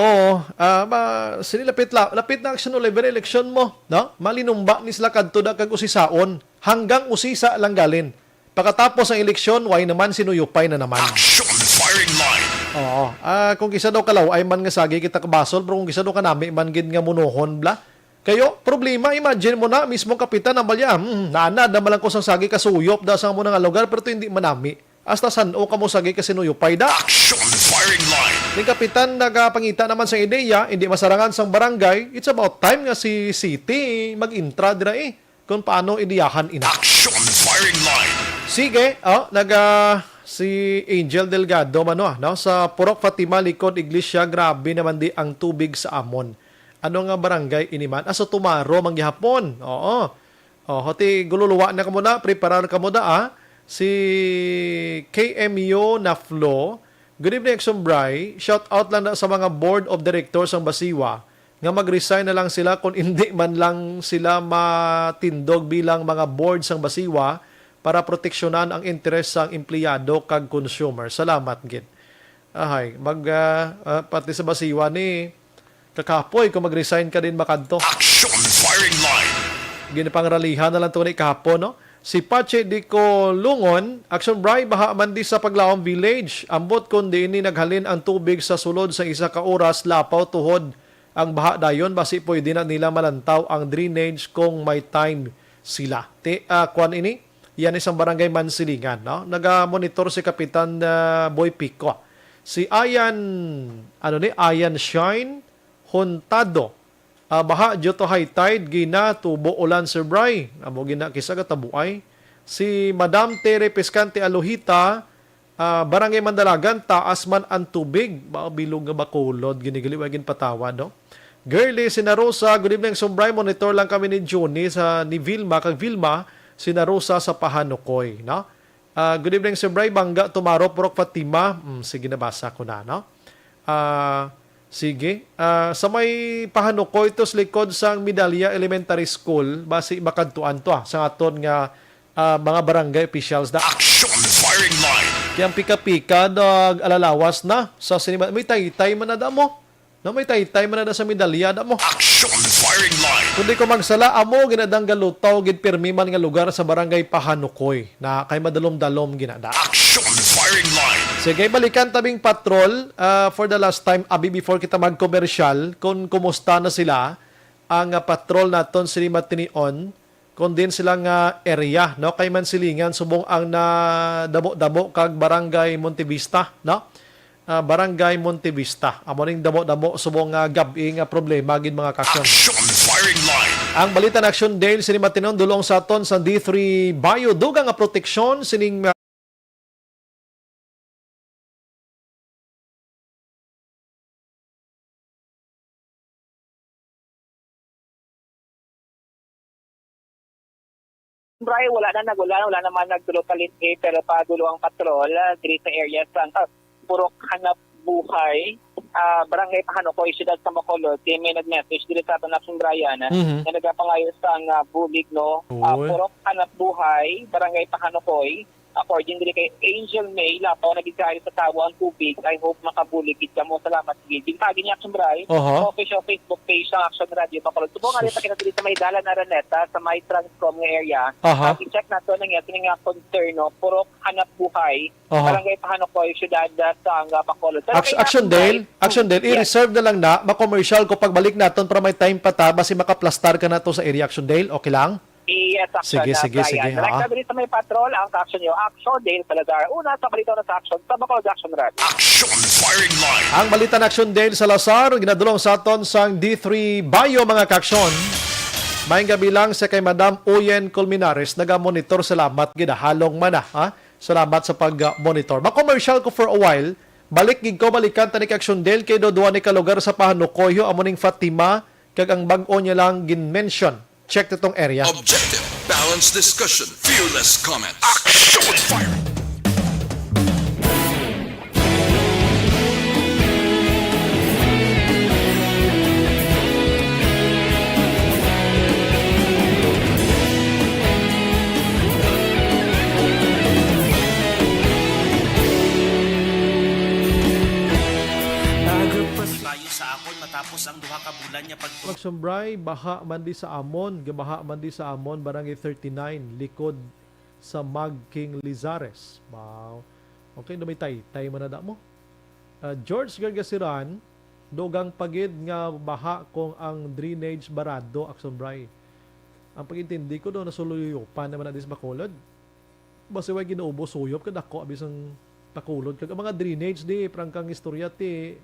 ah, ma-, sini lapit la-, lapit na Action Oliver election mo, no? Malinumba ni sila kadto da kag usisaon. Hanggang usisa lang galin. Pagkatapos ang eleksyon, way naman, sinuyupay na naman. Action Firing Line. Oo. Ah, kung kisa daw kalaw-ay man nga sagi kita kabasol, pero kung kisa daw kanami man gid nga munohon, bla. Kayo, problema, imagine mo na, mismo kapitan ang balya, hmm, naanad na malang ko sang sagi kasuyop da sa amo nga lugar, pero to hindi manami. Hasta san-o kamo sagi kasinuyupay da. Action Firing Line. Ning kapitan nagapangita naman sa ideya, hindi masarangan sang barangay, it's about time nga si city mag-intra dira eh. Kung paano ideyahan ina. Action Firing Line. Sige, oh, naga si Angel Delgado man, no, no, sa Purok Fatima, likod iglesia, grabe naman di ang tubig sa amon. Ano nga barangay ini man? Ah, sa Tumaro man gihapon. Oo. Oh, hoti, gululuwa na kamo na, preparar kamo da, ah. Si K M U na Flo. Good evening, Exum Bry. Shout out lang na sa mga board of directors sang Basiwa nga mag-resign na lang sila kung hindi man lang sila matindog bilang mga board sang Basiwa para proteksyonan ang interes sang empleyado kag consumer. Salamat gid. Ahay, mag, ah, ah, pati sa basiwa ni kakapoy kung mag-resign ka din makadto. Action firing line. Ginapangralihan na lang to ni kahapon, no? Si Pache di ko lungon, Action Bray, baha man di sa Paglaom Village. Ambot kung di ini naghalin ang tubig sa sulod sa isa ka oras, lapaw tuhod ang baha dayon, basi pwede na nila malantaw ang drainage kung may time sila. Ti, ah, kwan ini, yan isang barangay Mansilingan, no? Naga-monitor si Kapitan, ah, Boy Pico. Si Ayan, ano ni, Ayan Shine Hontado. Ah, baha due to high tide, ginatubo ulan, Sir Bray. Amo gina kisa katabuay. Si Madam Tere Pescante Aluhita, ah, Barangay Mandalagan, taas man ang tubig. Ba, bilog nga Bacolod, ginigali wa ginpatawad, no? Girly Sinarosa, good evening, Sir Bray. Monitor lang kami ni Junie sa, ni Vilma, kag Vilma Sinarosa sa Pahanukoy, no? Ah, good evening, Sir Bray. Bangga tomorrow, Purok Fatima. Mm, sige, nabasa ko na, no? Ah, sige. Ah, sa may Pahanukoy to, sa likod sang Medalla Elementary School, basi makadtuan to, ah, sa aton nga, ah, mga barangay officials na. Action firing line. Kaya ang pika-pika, nag-alalawas na sa sinima. May taytay man na damo. No, may taytay man na sa Medalla, da mo. Action firing line. Kundi ko magsala, amo ginadang galutaw gid pirmi man nga lugar sa barangay Pahanukoy na kay madalom-dalom ginada. Action firing line. Sige, balikan tabing patrol, ah, for the last time, abi, before kita mag-commercial, kung kumusta na sila, ang, ah, patrol naton sini matinion, kung din sila nga area, no? Kay Mansilingan, subong ang nadamo-damo kag Barangay Montevista, no? Ah, Barangay Montevista. Amo ning damo-damo subong nga gab-i nga problema gid, mga kaksyon. Action firing line. Ang balita na Action Dale, sini matinon dulong sa aton sa D three Bayo, dugang nga proteksyon sining, ah, Bray, wala na nag-ulan, wala naman nagtulo ka litri, pero padulo ang patrol, ah, diri sa area sa, ah, Purok Hanap Buhay, ah, Barangay Pahanukoy, Siyudad sa Bacolod. Kay may nag-message diri sa aton, Action Brian, ah, Mhm. nga nagapangayo sang, ah, bulig, no? Ah, Uy. Purok Hanap Buhay, Barangay Pahanukoy. According diri kay Angel May Lapaw, nagigkari sa tawo ang tubig. I hope makabulig gid kamo. Salamat gid. Bintagi ni Action Bray, Oho. Official Facebook page sang Action Radio Bacolod. Subong nga Sus. Kita diri sa may Dalan Araneta, sa may Transcom nga area. Aha. At i-check nato ang iya sini nga concern, no? Purok Hanap Buhay, Aha. Barangay Pahanukoy, Siyudad, ah, sa, ah, Bacolod. Pero Action, kaya Action Dale, Bray, Action Dale, yes. I-reserve na lang na, ma-commercial ko pagbalik naton para may time pa ta, basi makaplastar ka na to sa area, Action Dale. Okay lang? Yes, Action, Sige, ah, sige, Brian. sige, Direct ha? na diri sa may patrol ang ka-action nyo, Action Dale Salazar. Una sa balita na sa action, sa Bacolod Action Rally. Action firing line. Ang balita na Action Dale Salazar, ginadulong sa aton sang D three Bayo, mga kaksyon. Maayong gabi lang sa kay Madam Uyen Colmenares, naga-monitor. Salamat, ginahalong man na, ha? Salamat sa pag-monitor. Ma-commercial ko for a while. Balik gid ko, balikan tani kay Action Dale, kay do duwa ni ka lugar sa Pahanukoy, amo ning Fatima, kag ang bag-o niya lang gin-mention. Check to tong area. Objective, balanced discussion, fearless comment. Action fire! Bayo sa akon matapos ang duha ka bulan niya pag Magsumbray, baha man di sa amon, gabaha man di sa amon, Barangay thirty-nine, likod sa Mag King Lizares. Wow. Okay, na may taytay man na mo. Ah, George Gargasiran, dugang pagid nga baha kung ang drainage barado, Aksumbray. Ang pag-intindi ko do, nasuluyupan naman na dis Bacolod. Basi way ginubo suyop, kadako, abis ang Bacolod. Kag ang mga drainage di, prangkang istorya ti,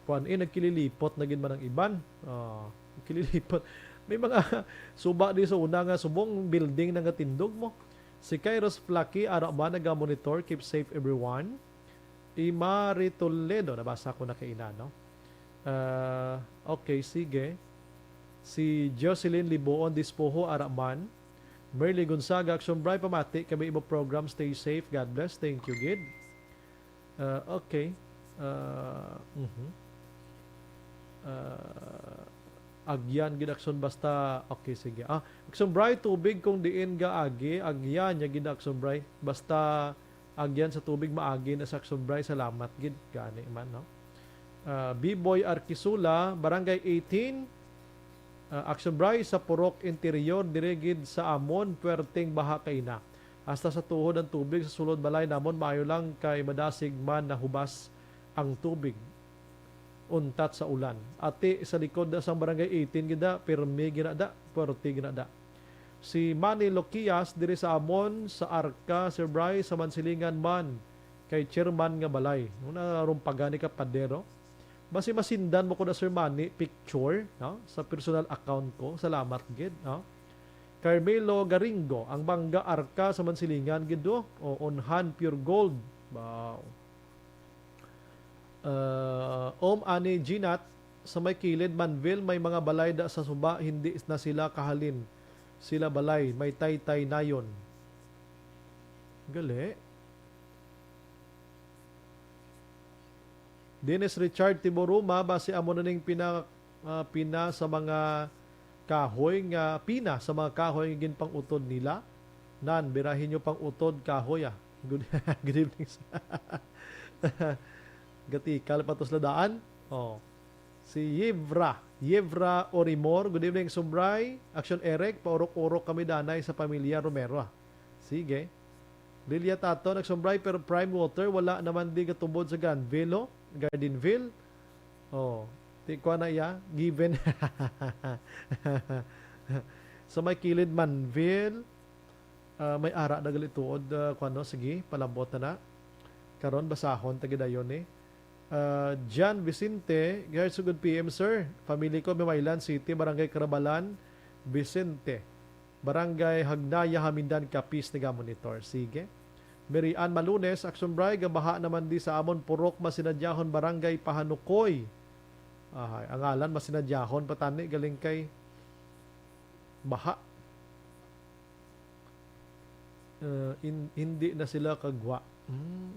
kuan, eh, nagkililipot na gid man ang iban. Ah, nagkililipot. May mga suba di sa una nga subong building na nga tindog mo. Si Kairos Flaky, ara man, naga-monitor. Keep safe, everyone. Imari Toledo, nabasa ko na kaina, no? Ah, okay, sige. Si Jocelyn Liboon Dispoho, ara man. Merly Gonzaga, Action Bray, pamati kami imo program. Stay safe. God bless. Thank you, gid. Ah, okay. Ah, mhm. Ah, Agyan gid, Akson, basta, okay, sige. Ah, Akson Bray, tubig kung diin gaagi, agyan niya gid, Akson Bray. Basta agyan sa tubig, maagi na sa Akson Bray. Salamat gid, gani man, no? Ah, B-Boy Arquisula, Barangay eighteen, ah, Akson Bray, sa Purok Interior, diri gid sa amon, puwerteng baha kay na. Hasta sa tuhod ang tubig sa sulod balay namon, maayo lang kay madasig man nahubas ang tubig untat sa ulan. Ati, sa likod na sang Barangay eighteen gid da, pirmi gid na da, puwerte gid na da. Si Manny Loquias diri sa amon, sa Arca, Sir Bry, sa Mansilingan man, kay chairman nga balay. Nung narumpagan ni ka, padero. Basi masindan mo ko na, Sir Manny, picture, no? Sa personal account ko. Salamat gid, no? Carmelo Garingo, ang Bangga Arca sa Mansilingan gid do. O, on hand, pure gold. Wow. Uh, Om Ani Ginat, sa may kilid Manville, may mga balay da sa suba, hindi na sila kahalin. Sila balay, may taytay nayon. Gali. Dennis Richard Tiboruma, basi amo na ning pina, ah, pina sa mga kahoy nga, pina sa mga kahoy nga ginpang-utod nila. Nan, birahin nyo pang-utod kahoy, ah. Good, good evening, sir. Gatikal pa to sila daan. Oh. Si Yevra, Yevra Orimor, good evening, Sumbray. Action Eric, paurok-urok kami danay sa pamilya Romero, ah. Sige. Lilia Tato, nagsumbray, pero Prime Water, wala naman di gatubod sa Ganville, oh. Gardenville. Oh, ti, kuha na iya, given. Sa may kilid Manville, ah, may ara na gali tuod, ah, kuha, no? Sige, palabot na na. Karon, basahon, tagidayon, eh. Ah, John Vicente, Gertrude, good P M, sir. Family ko, Mamaylan City, Barangay Carabalan, Vicente. Barangay Hagnaya, Hamindan, Capiz, nagamonitor. Sige. Mary Ann Malunes, Action Bray, gabaha naman di sa amon, Purok Masinadyahon, Barangay Pahanukoy. Ahay, ang ngalan, Masinadyahon, patani, galing kay baha. Uh, in-, hindi na sila kagwa. Hmm,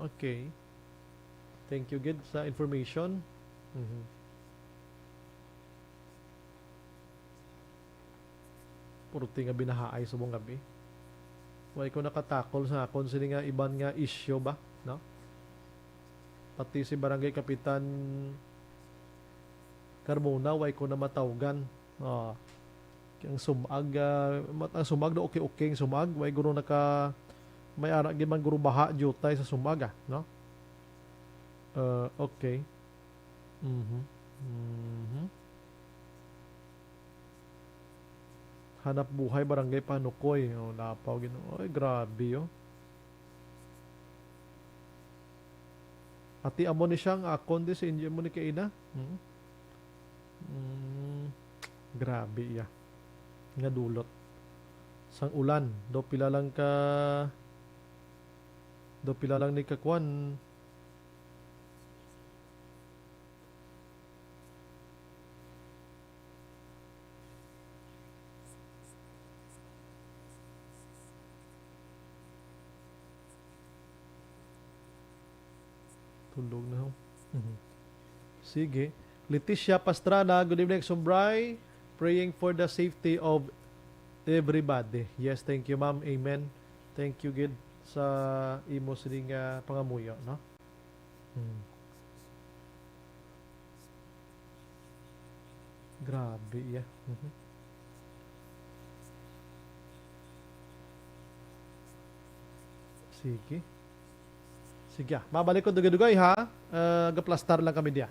okay. Thank you gid sa information. Mhm. Purti nga binahaay subong gabi. Way ko nakatakol sa akon sini nga iban nga issue ba, no? Pati si Barangay Kapitan Carmona, way ko na matawgan. Oh. Ang sumag, ah, mat-, ang sumag na okay-okay ang sumag. Way guro naka, may ara gid man guro baha, diutay sa sumag, ah, no? Uh, okay. Mhm. Mhm. Hanap Buhay, Barangay Panukoy. Oh, lapaw, Ginoo. Ay, grabe, oh. Ati, amo ni siya ang akon di sa inyo mo ni kaina. Hmm? Mm, grabe iya. Nga dulot. Sang ulan, do pila lang ka, do pila lang ni kakwan. Tulog na, ho. Mhm. Sige. Leticia Pastrana, good evening, Sumbray. Praying for the safety of everybody. Yes, thank you, ma'am. Amen. Thank you gid sa imo sini nga pangamuyo, no? Hmm. Grabe, iya. Mhm. Sige. Sige, ah. Mabalik ko dugay-dugay, ha? Eh, gaplastar lang kami diya.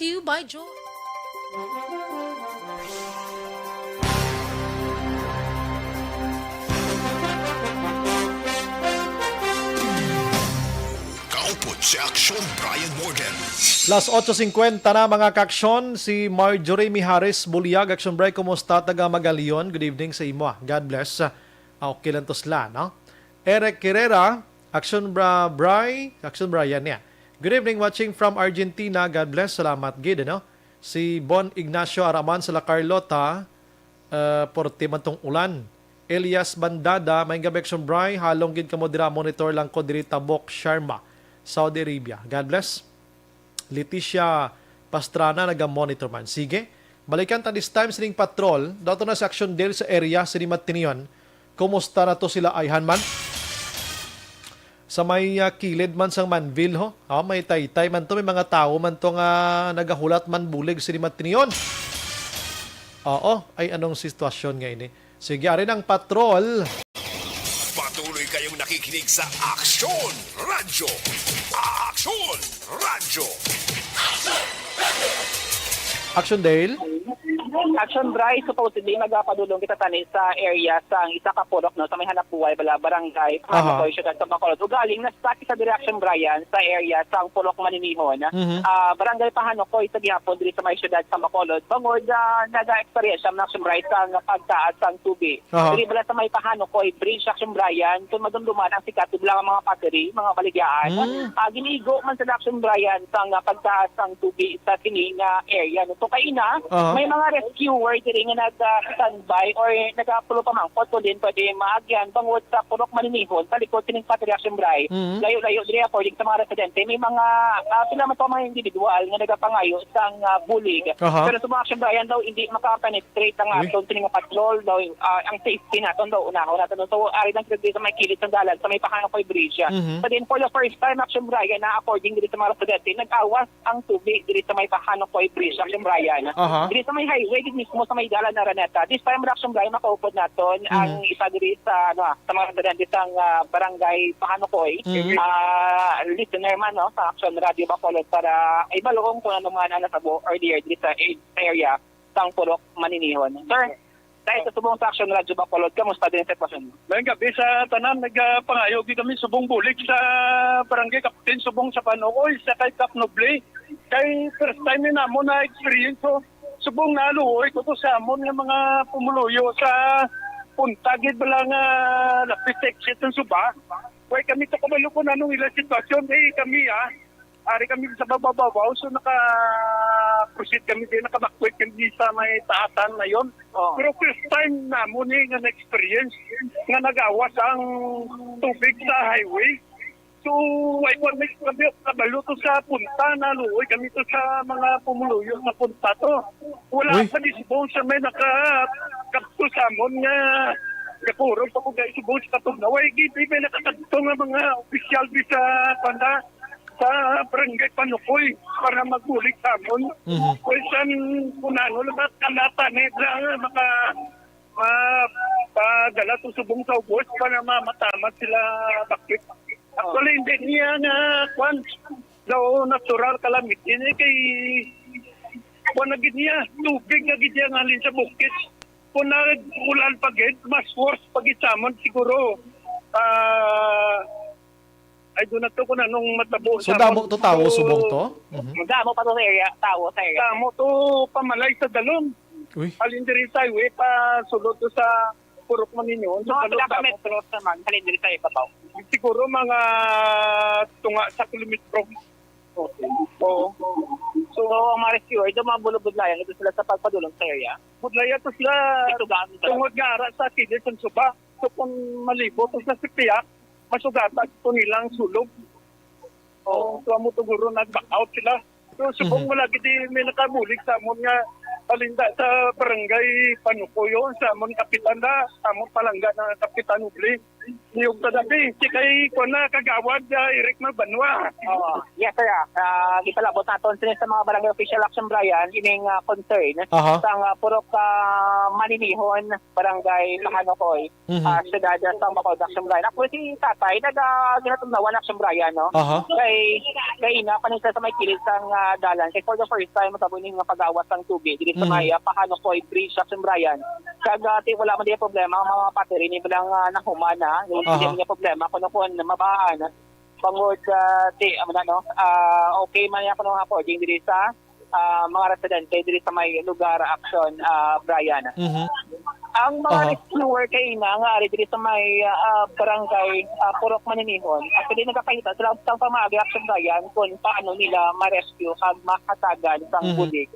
you by Joy. Kaupod si Aksyon Brian Morgan. Las otso cincuenta na, mga kaaksyon. Si Marjorie Mihares Buliag, Aksyon Bray, kumusta, taga Magalion? Good evening sa imo, ah. God bless. Ah, okay lang to sila, no? Eric Herrera, Aksyon Bra Bray, Aksyon Brian niya. Good evening, watching from Argentina. God bless. Salamat gid, ano? Si Bon Ignacio Araman sa La Carlota, uh, porte man tong ulan. Elias Bandada, may gabi, Aksyon Bray, halong gid kamo dira, monitor lang ko diri, Tabok, Sharma, Saudi Arabia. God bless. Leticia Pastrana, naga-monitor man. Sige. Balikan ta this time sining patrol. Dato na sa Aksyon Dale sa area sini Matinion. Kumusta na to sila ayhan man? Sa may, ah, kilid man sang Manville, ho? Ah, may taytay man to, may mga tawo man to nga nagahulat man bulig sini Matinion. Oo, ay, anong sitwasyon nga ini? Sige, ari ang patrol. Patuloy kayong nakikinig sa Aksyon Radyo. Aksyon Radyo. Aksyon Dale? Aksyon Bray, supposedly magapadulong kita tani sa area sang isa ka purok, no, sa may hanap buhay bala, barangay Pahanokoy, Aha. Siyudad sa Bacolod. Ugaling na-stuck sa direction, Brian, sa area sang Purok Maninihon. Mhm. Ah, barangay Pahanokoy sa gihapon diri sa may siyudad sa Bacolod. Bangod, ah, naga-experience ang Aksyon Bray sang pagtaas sang tubig. Aha. Diri bala sa may Pahanokoy Bridge, Aksyon Brian, kung madumduman ang sikat, bala nga mga pottery, mga baligyaan. Mm. Ah, ginigo man sa Aksyon Brian sang, ah, pagtaas sang tubig sa sini nga area. No? So, kaina, Aha. may mga rescuer diri nga nag-standby or nag-apulo pamangkot kung din pwede maagyan bangod sa Purok Maninihon sa likod sining Patriarch Bray. Mhm. Layo-layo diri, according sa mga residente, may mga, ah, pila man to mga individual nga nagapangayo sang, ah, bulig. Aha. Pero sa mga Aksyon Brian daw, hindi makapenetrate ang Uy. aton sining nga patrol daw, ah, ang safety naton daw, unahon naton. So, ari lang sila diri sa may kilid sang dalan, sa may Pahanokoy Bridge. Mhm. But then, for the first time, Aksyon Brian, na according diri sa mga residente, nag-awas ang tubig diri sa may Pahanokoy Bridge, Aksyon Brian. Aha. Diri sa may highway, diri mismo sa may dalan na Araneta. This time, Aksyon Brian, makaupod naton Mhm. ang isa diri sa, ano, ah, sa mga residente sang, ah, barangay Pahanokoy. Mhm. Ah, listener man, no, sa Aksyon Radio Bacolod para ibaluong kung ano man ang natabo earlier diri sa, sa area sang Purok Maninihon. Sir, dahil sa subong sa Aksyon Radio Bacolod, kamusta din ang sitwasyon mo? Mayong gabi sa tanan, nagapangayo gyud kami subong bulig sa barangay captain, subong sa Pahanokoy, sa kay Kap Noble. Kay first time ni namo na experience, so subong naluoy ko to sa amon nga mga pumuluyo sa punta gid bala nga lapit sa exit ng Suba. Way kami to kabalo kung anong ilang sitwasyon, eh, kami, ah, ari kami sa bababaw, so naka-proceed kami din, naka-evacuate kami sa may taasan na yon. Oh. Pero first time namo ni nga na-experience nga nag-awas ang tubig sa highway. So, way ko may kami kabalo to sa punta, naluoy kami to sa mga pumuluyo sa punta to. Wala Uy. pa disbong sa may naka-, kadto sa amon nga gakurog pa ko guys, subong sa katugnaw. Way gid may nakakadto nga mga opisyal di sa panda sa barangay Panukoy para magbulig sa amon. Mhm. Kung saan, kung ano, lang, kalatan, eh, lang, maka, ma-, padala to subong sa ubos para ma-, mataman sila bakit. Actually, hindi niya na, kwan, daw natural calamity, eh, kay, kwan na gid niya, tubig na gid niya nga halin sa bukid. Kung nag-ulan pa gid, mas worse pa gid sa amon siguro. Ah, I do not know kung anong matabo So, sa damo amon. to tawo, So, subong to? Mhm. Damo pa to sa area, tawo sa area. Damo to pamalay sa dalom. Uy. Halin diri sa highway, pa sulod to sa Purok Maninihon. Sa Mga Palo, pila ka damo. metros naman, halin diri sa ibabaw? Siguro mga tunga sa kilometro. Okay. Oo. So, ang mga rescuer, daw mga bulubudlayan, ito sila sa pagpadulong sa area? Budlaya to sila. Ito ba ang Tungod nga ara sa kilid sang Suba. So, kung malibot to sa sipiyak, masugatan ito nilang sulog. Oo. So, amo to guro, nag-back out sila. So, subong Mhm. wala gid may nakabulig sa amon nga palinda sa barangay Panukoy, sa amon kapitan na, sa amon palangga na Kapitan Ubli. Niyog sa gabi, si kay kuwan na, Kagawad, ah, Eric Mabanwa. Oo. Yes, sir. Ah, gipalabot naton sini sa mga barangay official, Action Brian, ining, ah, concern Aha. sang, ah, Purok, ah, Maninihon, Barangay Pahanukoy, Mhm. ah, siyudad sa Bacolod, Action Brian. Actually, si tatay, naga, ginatugnawan, Action Brian, no? Aha. Kay, kay ina, paninsa sa may kilid sang, ah, dalan. Kay for the first time, matabo ining nga pag-awas sang tubig, diri sa Mhm. may, ah, Pahanukoy Bridge, Action Brian. Kag, ah, ti, wala man diay problema ang mga patiri ni bilang, ah, nahuman na. Yung Aha. Hindi niya problema kuno kun mabaan. Bangod, ah, ti, amo na, no? Ah, okay man niya kuno nga according diri sa, ah, mga residente diri sa may lugar, Action, ah, Brian. Mhm. Ang mga Aha. rescuer kay ina nga ari diri sa may, ah, barangay, ah, Purok Maninihon, actually nagapakita sila sa pamaagi, Action Brian, kung paano nila ma-rescue kag mahatagan sang Mhm. bulig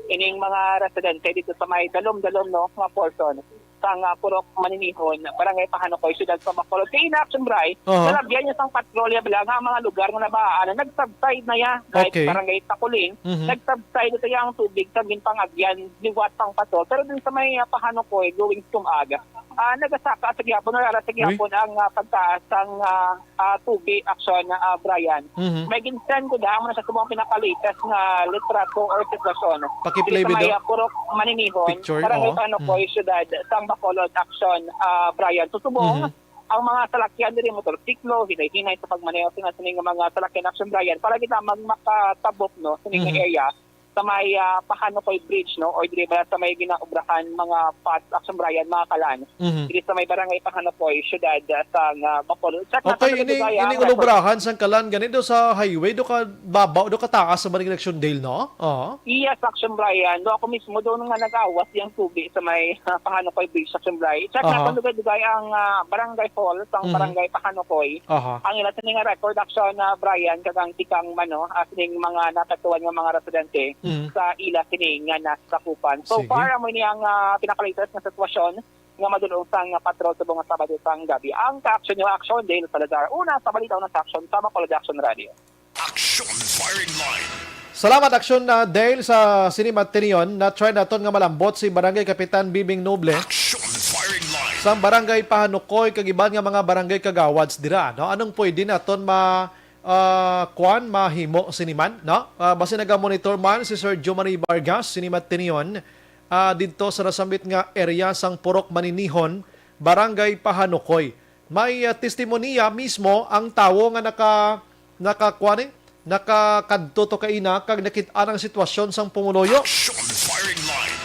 ining mga residente dito sa may dalom-dalom, no, nga portion sang, ah, Purok Maninihon, Barangay Pahanukoy, siyudad sa Bacolod. Kay ina, Action Brian, Aha. nalagyan niya sang patrolya bala nga ang mga lugar nga nabaan, nag-subside na ya. Like Okay. Barangay Takuling, Mhm. nag-subside ito ya ang tubig sa ginpangagyan liwat sang patrol. Pero dun sa may, ah, Pahanukoy, going to Sumag, ah, nagasaka sa gihapon, nalala sa Uy. gihapon ang, ah, pagtaas sang, ah, ah, tubig, Action, ah, Brian. Mhm. May ginsend ko dahang mo na sa subong pinaka-latest nga litrato or sitwasyon. Paki-play Dili sa may, video. ah, Purok Maninihon, Picture, Barangay oo. Pahanukoy, Mhm. siyudad sang Bacolod, Action, ah, Brian. So, subong, Mhm. ang mga salakyan diri, motorsiklo, hinay-hinay sa pagmaneho sina sining nga mga salakyan, Action Brian, para gid lamang makatabok, no, sining nga Mhm. area sa may, ah, Pahanukoy Bridge, no, or diri ba sa may ginaobrahan mga pads, Action Brian, mga kalan. Mhm. Diri sa may barangay Pahanukoy, siyudad, ah, sa, ah, Bacolod. Check natin Okay, dito, ining, Dugay, ah, ining record. Ulubrahan sang kalan gani do sa highway, do ka babaw, do ka taas sa Barangay Action Dale, no? Oo. Yes, Action Brian. Do ako mismo doon nga nag-awas yung tubig sa may, ah, Pahanukoy Bridge, Action Brian. Check Aha. natin, Dugay-Dugay, ang, ah, barangay hall sang Mhm. barangay Pahanukoy. Aha. Ang ila sini nga record, Action, ah, Brian, kag ang tikang mano, ah, sining mga naapektuhan nga mga residente Mhm. sa ila sini nga nasakupan. So Sige. far, amo ini ang, ah, pinaka-latest nga sitwasyon nga madulong sang patrol subong nga Sabado sang gabi. Ang ka-action niyo, Action, Dale Salazar. Una sa balita, una sa action, sa Bacolod Action Radio. Action Firing Line. Salamat, Action, ah, Dale, sa sini matinion. Na-try naton nga malambot si Barangay Kapitan Bibing Noble Action Firing Line. sang Barangay Pahanukoy kag iban nga mga barangay kagawads dira, no? Anong pwede naton ma-, ah, kuan, mahimo sini man, no? Ah, basi naga-monitor man si Sir Jomari Vargas sini matinion, ah, didto sa nasambit nga area sang Purok Maninihon, Barangay Pahanukoy. May, ah, testimonya mismo ang tawo nga naka-, naka-, kuan, eh, nakakadto to kaina kag nakit-an ang sitwasyon sang pumuluyo. Action Firing Line.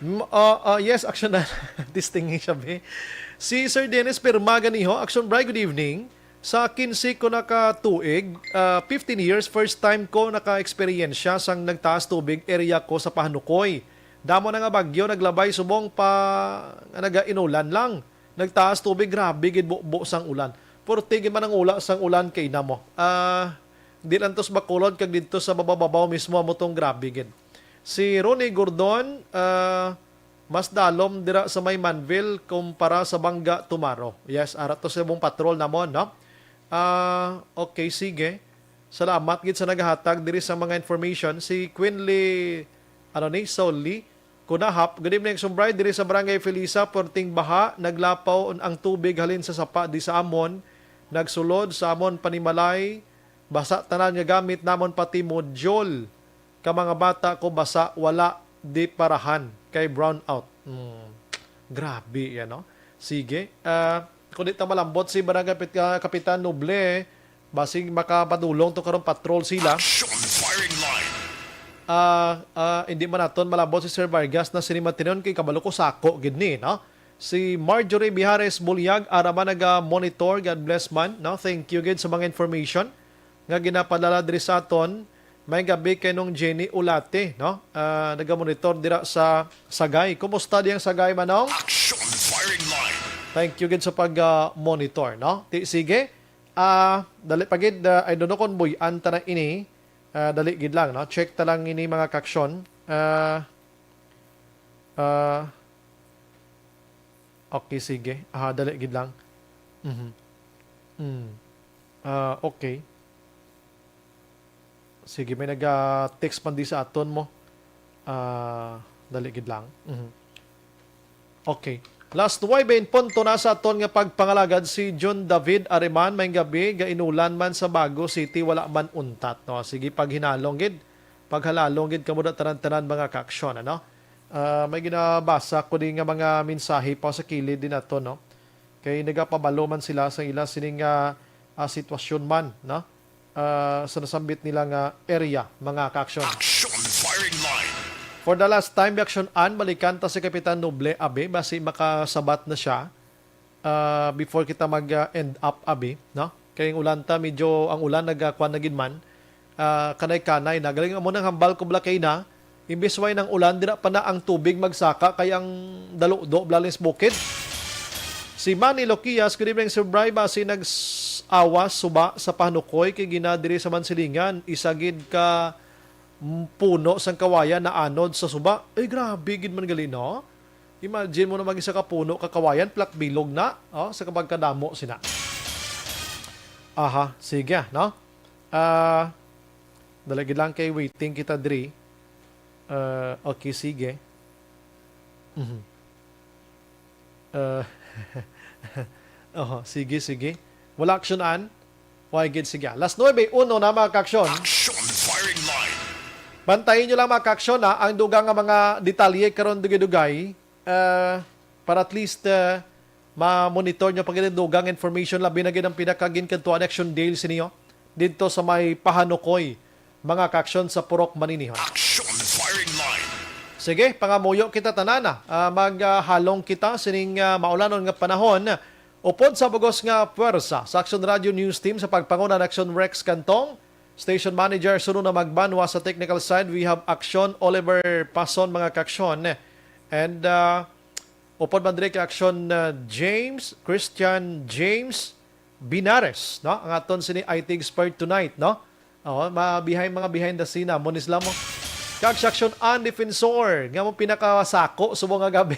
M-, ah, ah, yes, action na. Testing siya, be. Si Sir Dennis Pirma ganiho, Action Bri, good evening. Sa quince ko na ka tuig, ah, fifteen years, first time ko naka-eksperyensya sang nagtaas tubig area ko sa Pahanukoy. Damo na nga bagyo naglabay subong pa nga naga-inulan lang. Nagtaas tubig, grabe gid bubo sang ulan. Purti gid man ang ula sang ulan kay namo. Ah, di lang to sa Bacolod kag didto sa babaw-babaw mismo amo tong grabe gid. Si Ronnie Gordon, ah, mas dalom dira sa may Manville kumpara sa Banga tomorrow. Yes, ara to sa imong patrol namon, no? Ah, okay, sige. Salamat gid sa nagahatag diri sa mga information. Si Quinley, ano ni, Soli, Kunahap, good evening, Action Bri, diri sa Barangay Felisa, purting baha, naglapaw ang tubig halin sa sapa di sa amon, nagsulod sa amon panimalay, basa tanan nga gamit namon, pati module. Ka mga bata ko basa, wala di parahan kay brownout. Hmm. Grabe yan, no? Sige. Ah, kung di ta malambot si Barangay Pit-, ah, Kapitan Noble, basig makapadulong to karon patrol sila. Action Firing Line. Ah, ah, hindi man naton malambot si Sir Vargas na sini matinon kay kabalo ko sako gid ni, no? Si Marjorie Bihares Bulyag, ara man naga-monitor, God bless man, no? Thank you gid sa mga information nga ginapadala diri sa aton. May gabi kay Nong Jenny Ulate, no? Ah, naga-monitor dira sa Sagay. Kumusta diyang Sagay, Manong? Action Firing Line. Thank you gid sa pag, ah, monitor, no? Ti, sige. Ah, dali pa gid, ah, I don't know kung buy-an ta na ini. Ah, dali gid lang, no? Check ta lang ini, mga kaaksyon. Ah, ah, okay, sige. Ah, dali gid lang. Mhm. Mm. Ah, okay. Sige, may naga-text man di sa aton mo. Ah, dali gid lang. Mhm. Okay. Last nuwebe en punto na sa aton nga pagpangalagad si John David Ariman. May gabi, gainulan man sa Bago City, wala man untat. No? Sige, paghinalong gid. Paghalalong gid kamo da tanan-tanan, mga kaaksyon, ano? Ah, may ginabasa ko din nga mga mensahe pa sa kilid din ato, no? Kay nagapabalo man sila sa ila sining, ah, ah, sitwasyon man, no? Ah, sa nasambit nila nga area, mga kaaksyon. Action firing line. For the last time, reaksyon an balikan ta si Kapitan Noble, abi, basi makasabat na siya, ah, before kita mag, ah, end up, abi, no? Kay ang ulan ta, medyo ang ulan nagkuan na gid man. Ah, kanay-kanay na. Galing mo nang hambal ko bala kay na, imbis way nang ulan, dira pa na ang tubig magsaka kay ang daludo, bala, lis bukid. Si Manny Loquias, "Good evening, Sir Bry. Basi nag-awas suba sa Panukoy kay gina diri sa Mansilingan. Isa gid ka, mm, puno sang kawayan naanod sa suba." Ay, grabe gid man gali, no? Imagine mo na mag-isa ka puno ka kawayan, plak bilog na, oh, sa kapagkadamo sina. Aha, sige, no? Ah, dali gid lang kay waiting kita diri. Ah, okay, sige. Mhm. Ah, oho, sige, sige. Wala aksyon an? Why gid, sige. Last nuwebe uno na, mga kaaksyon. Action firing line. Bantayin nyo lang, mga kaaksyon, ha, ang dugang nga mga detalye karon dugay-dugay, ah, para at least, ah, ma-monitor nyo pa gid ang dugang information, labi na gid ang pinakagin kadtuan action deal sininyo didto sa may Pahanukoy, mga kaaksyon, sa Purok Maninihon. Action firing line. Sige, pangamuyo kita tanan, ah. Ah, maghalong kita sining, ah, maulanon nga panahon. Upod sa bugos nga puwersa sa Action Radio News Team sa pagpanguna ni Action Rex Cantong, Station Manager Suno na Magbanwa, sa technical side, we have Action Oliver Pason, mga kaaksyon. And, ah, upod man diri kay Action, ah, James, Christian James Binares, no? Ang aton sini I T expert tonight, no? Oh, ma behind, mga behind the scene, ah, mo ni sila mo. Kag si Action an Defensor, nga mo pinakasako subong nga gabi.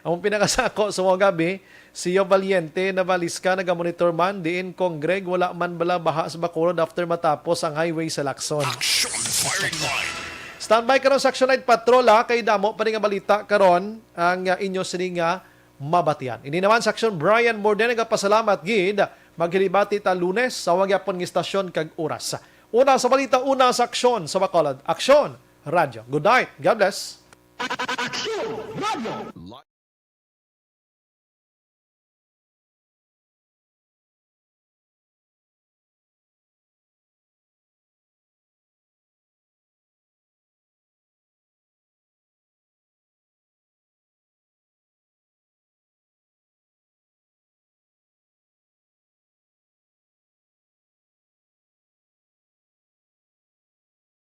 Ang pinakasako subong nga gabi, Sio Valiente, Navalisca, nagamonitor man, diin Kong Greg, wala man bala baha sa Bacolod after matapos ang highway sa Lacson. Action firing line. Standby karon sa Action Night Patrol, ha, kay damo pa ni nga balita karon ang, ah, inyo sini nga mabatian. Ini naman sa Action, Brian Morden, nagapasalamat gid. Maghilibati ta Lunes sa wag yapon nga istasyon kag oras. Una sa balita, una sa aksyon sa Bacolod. Aksyon, Radyo. Good night. God bless. Aksyon, Radyo.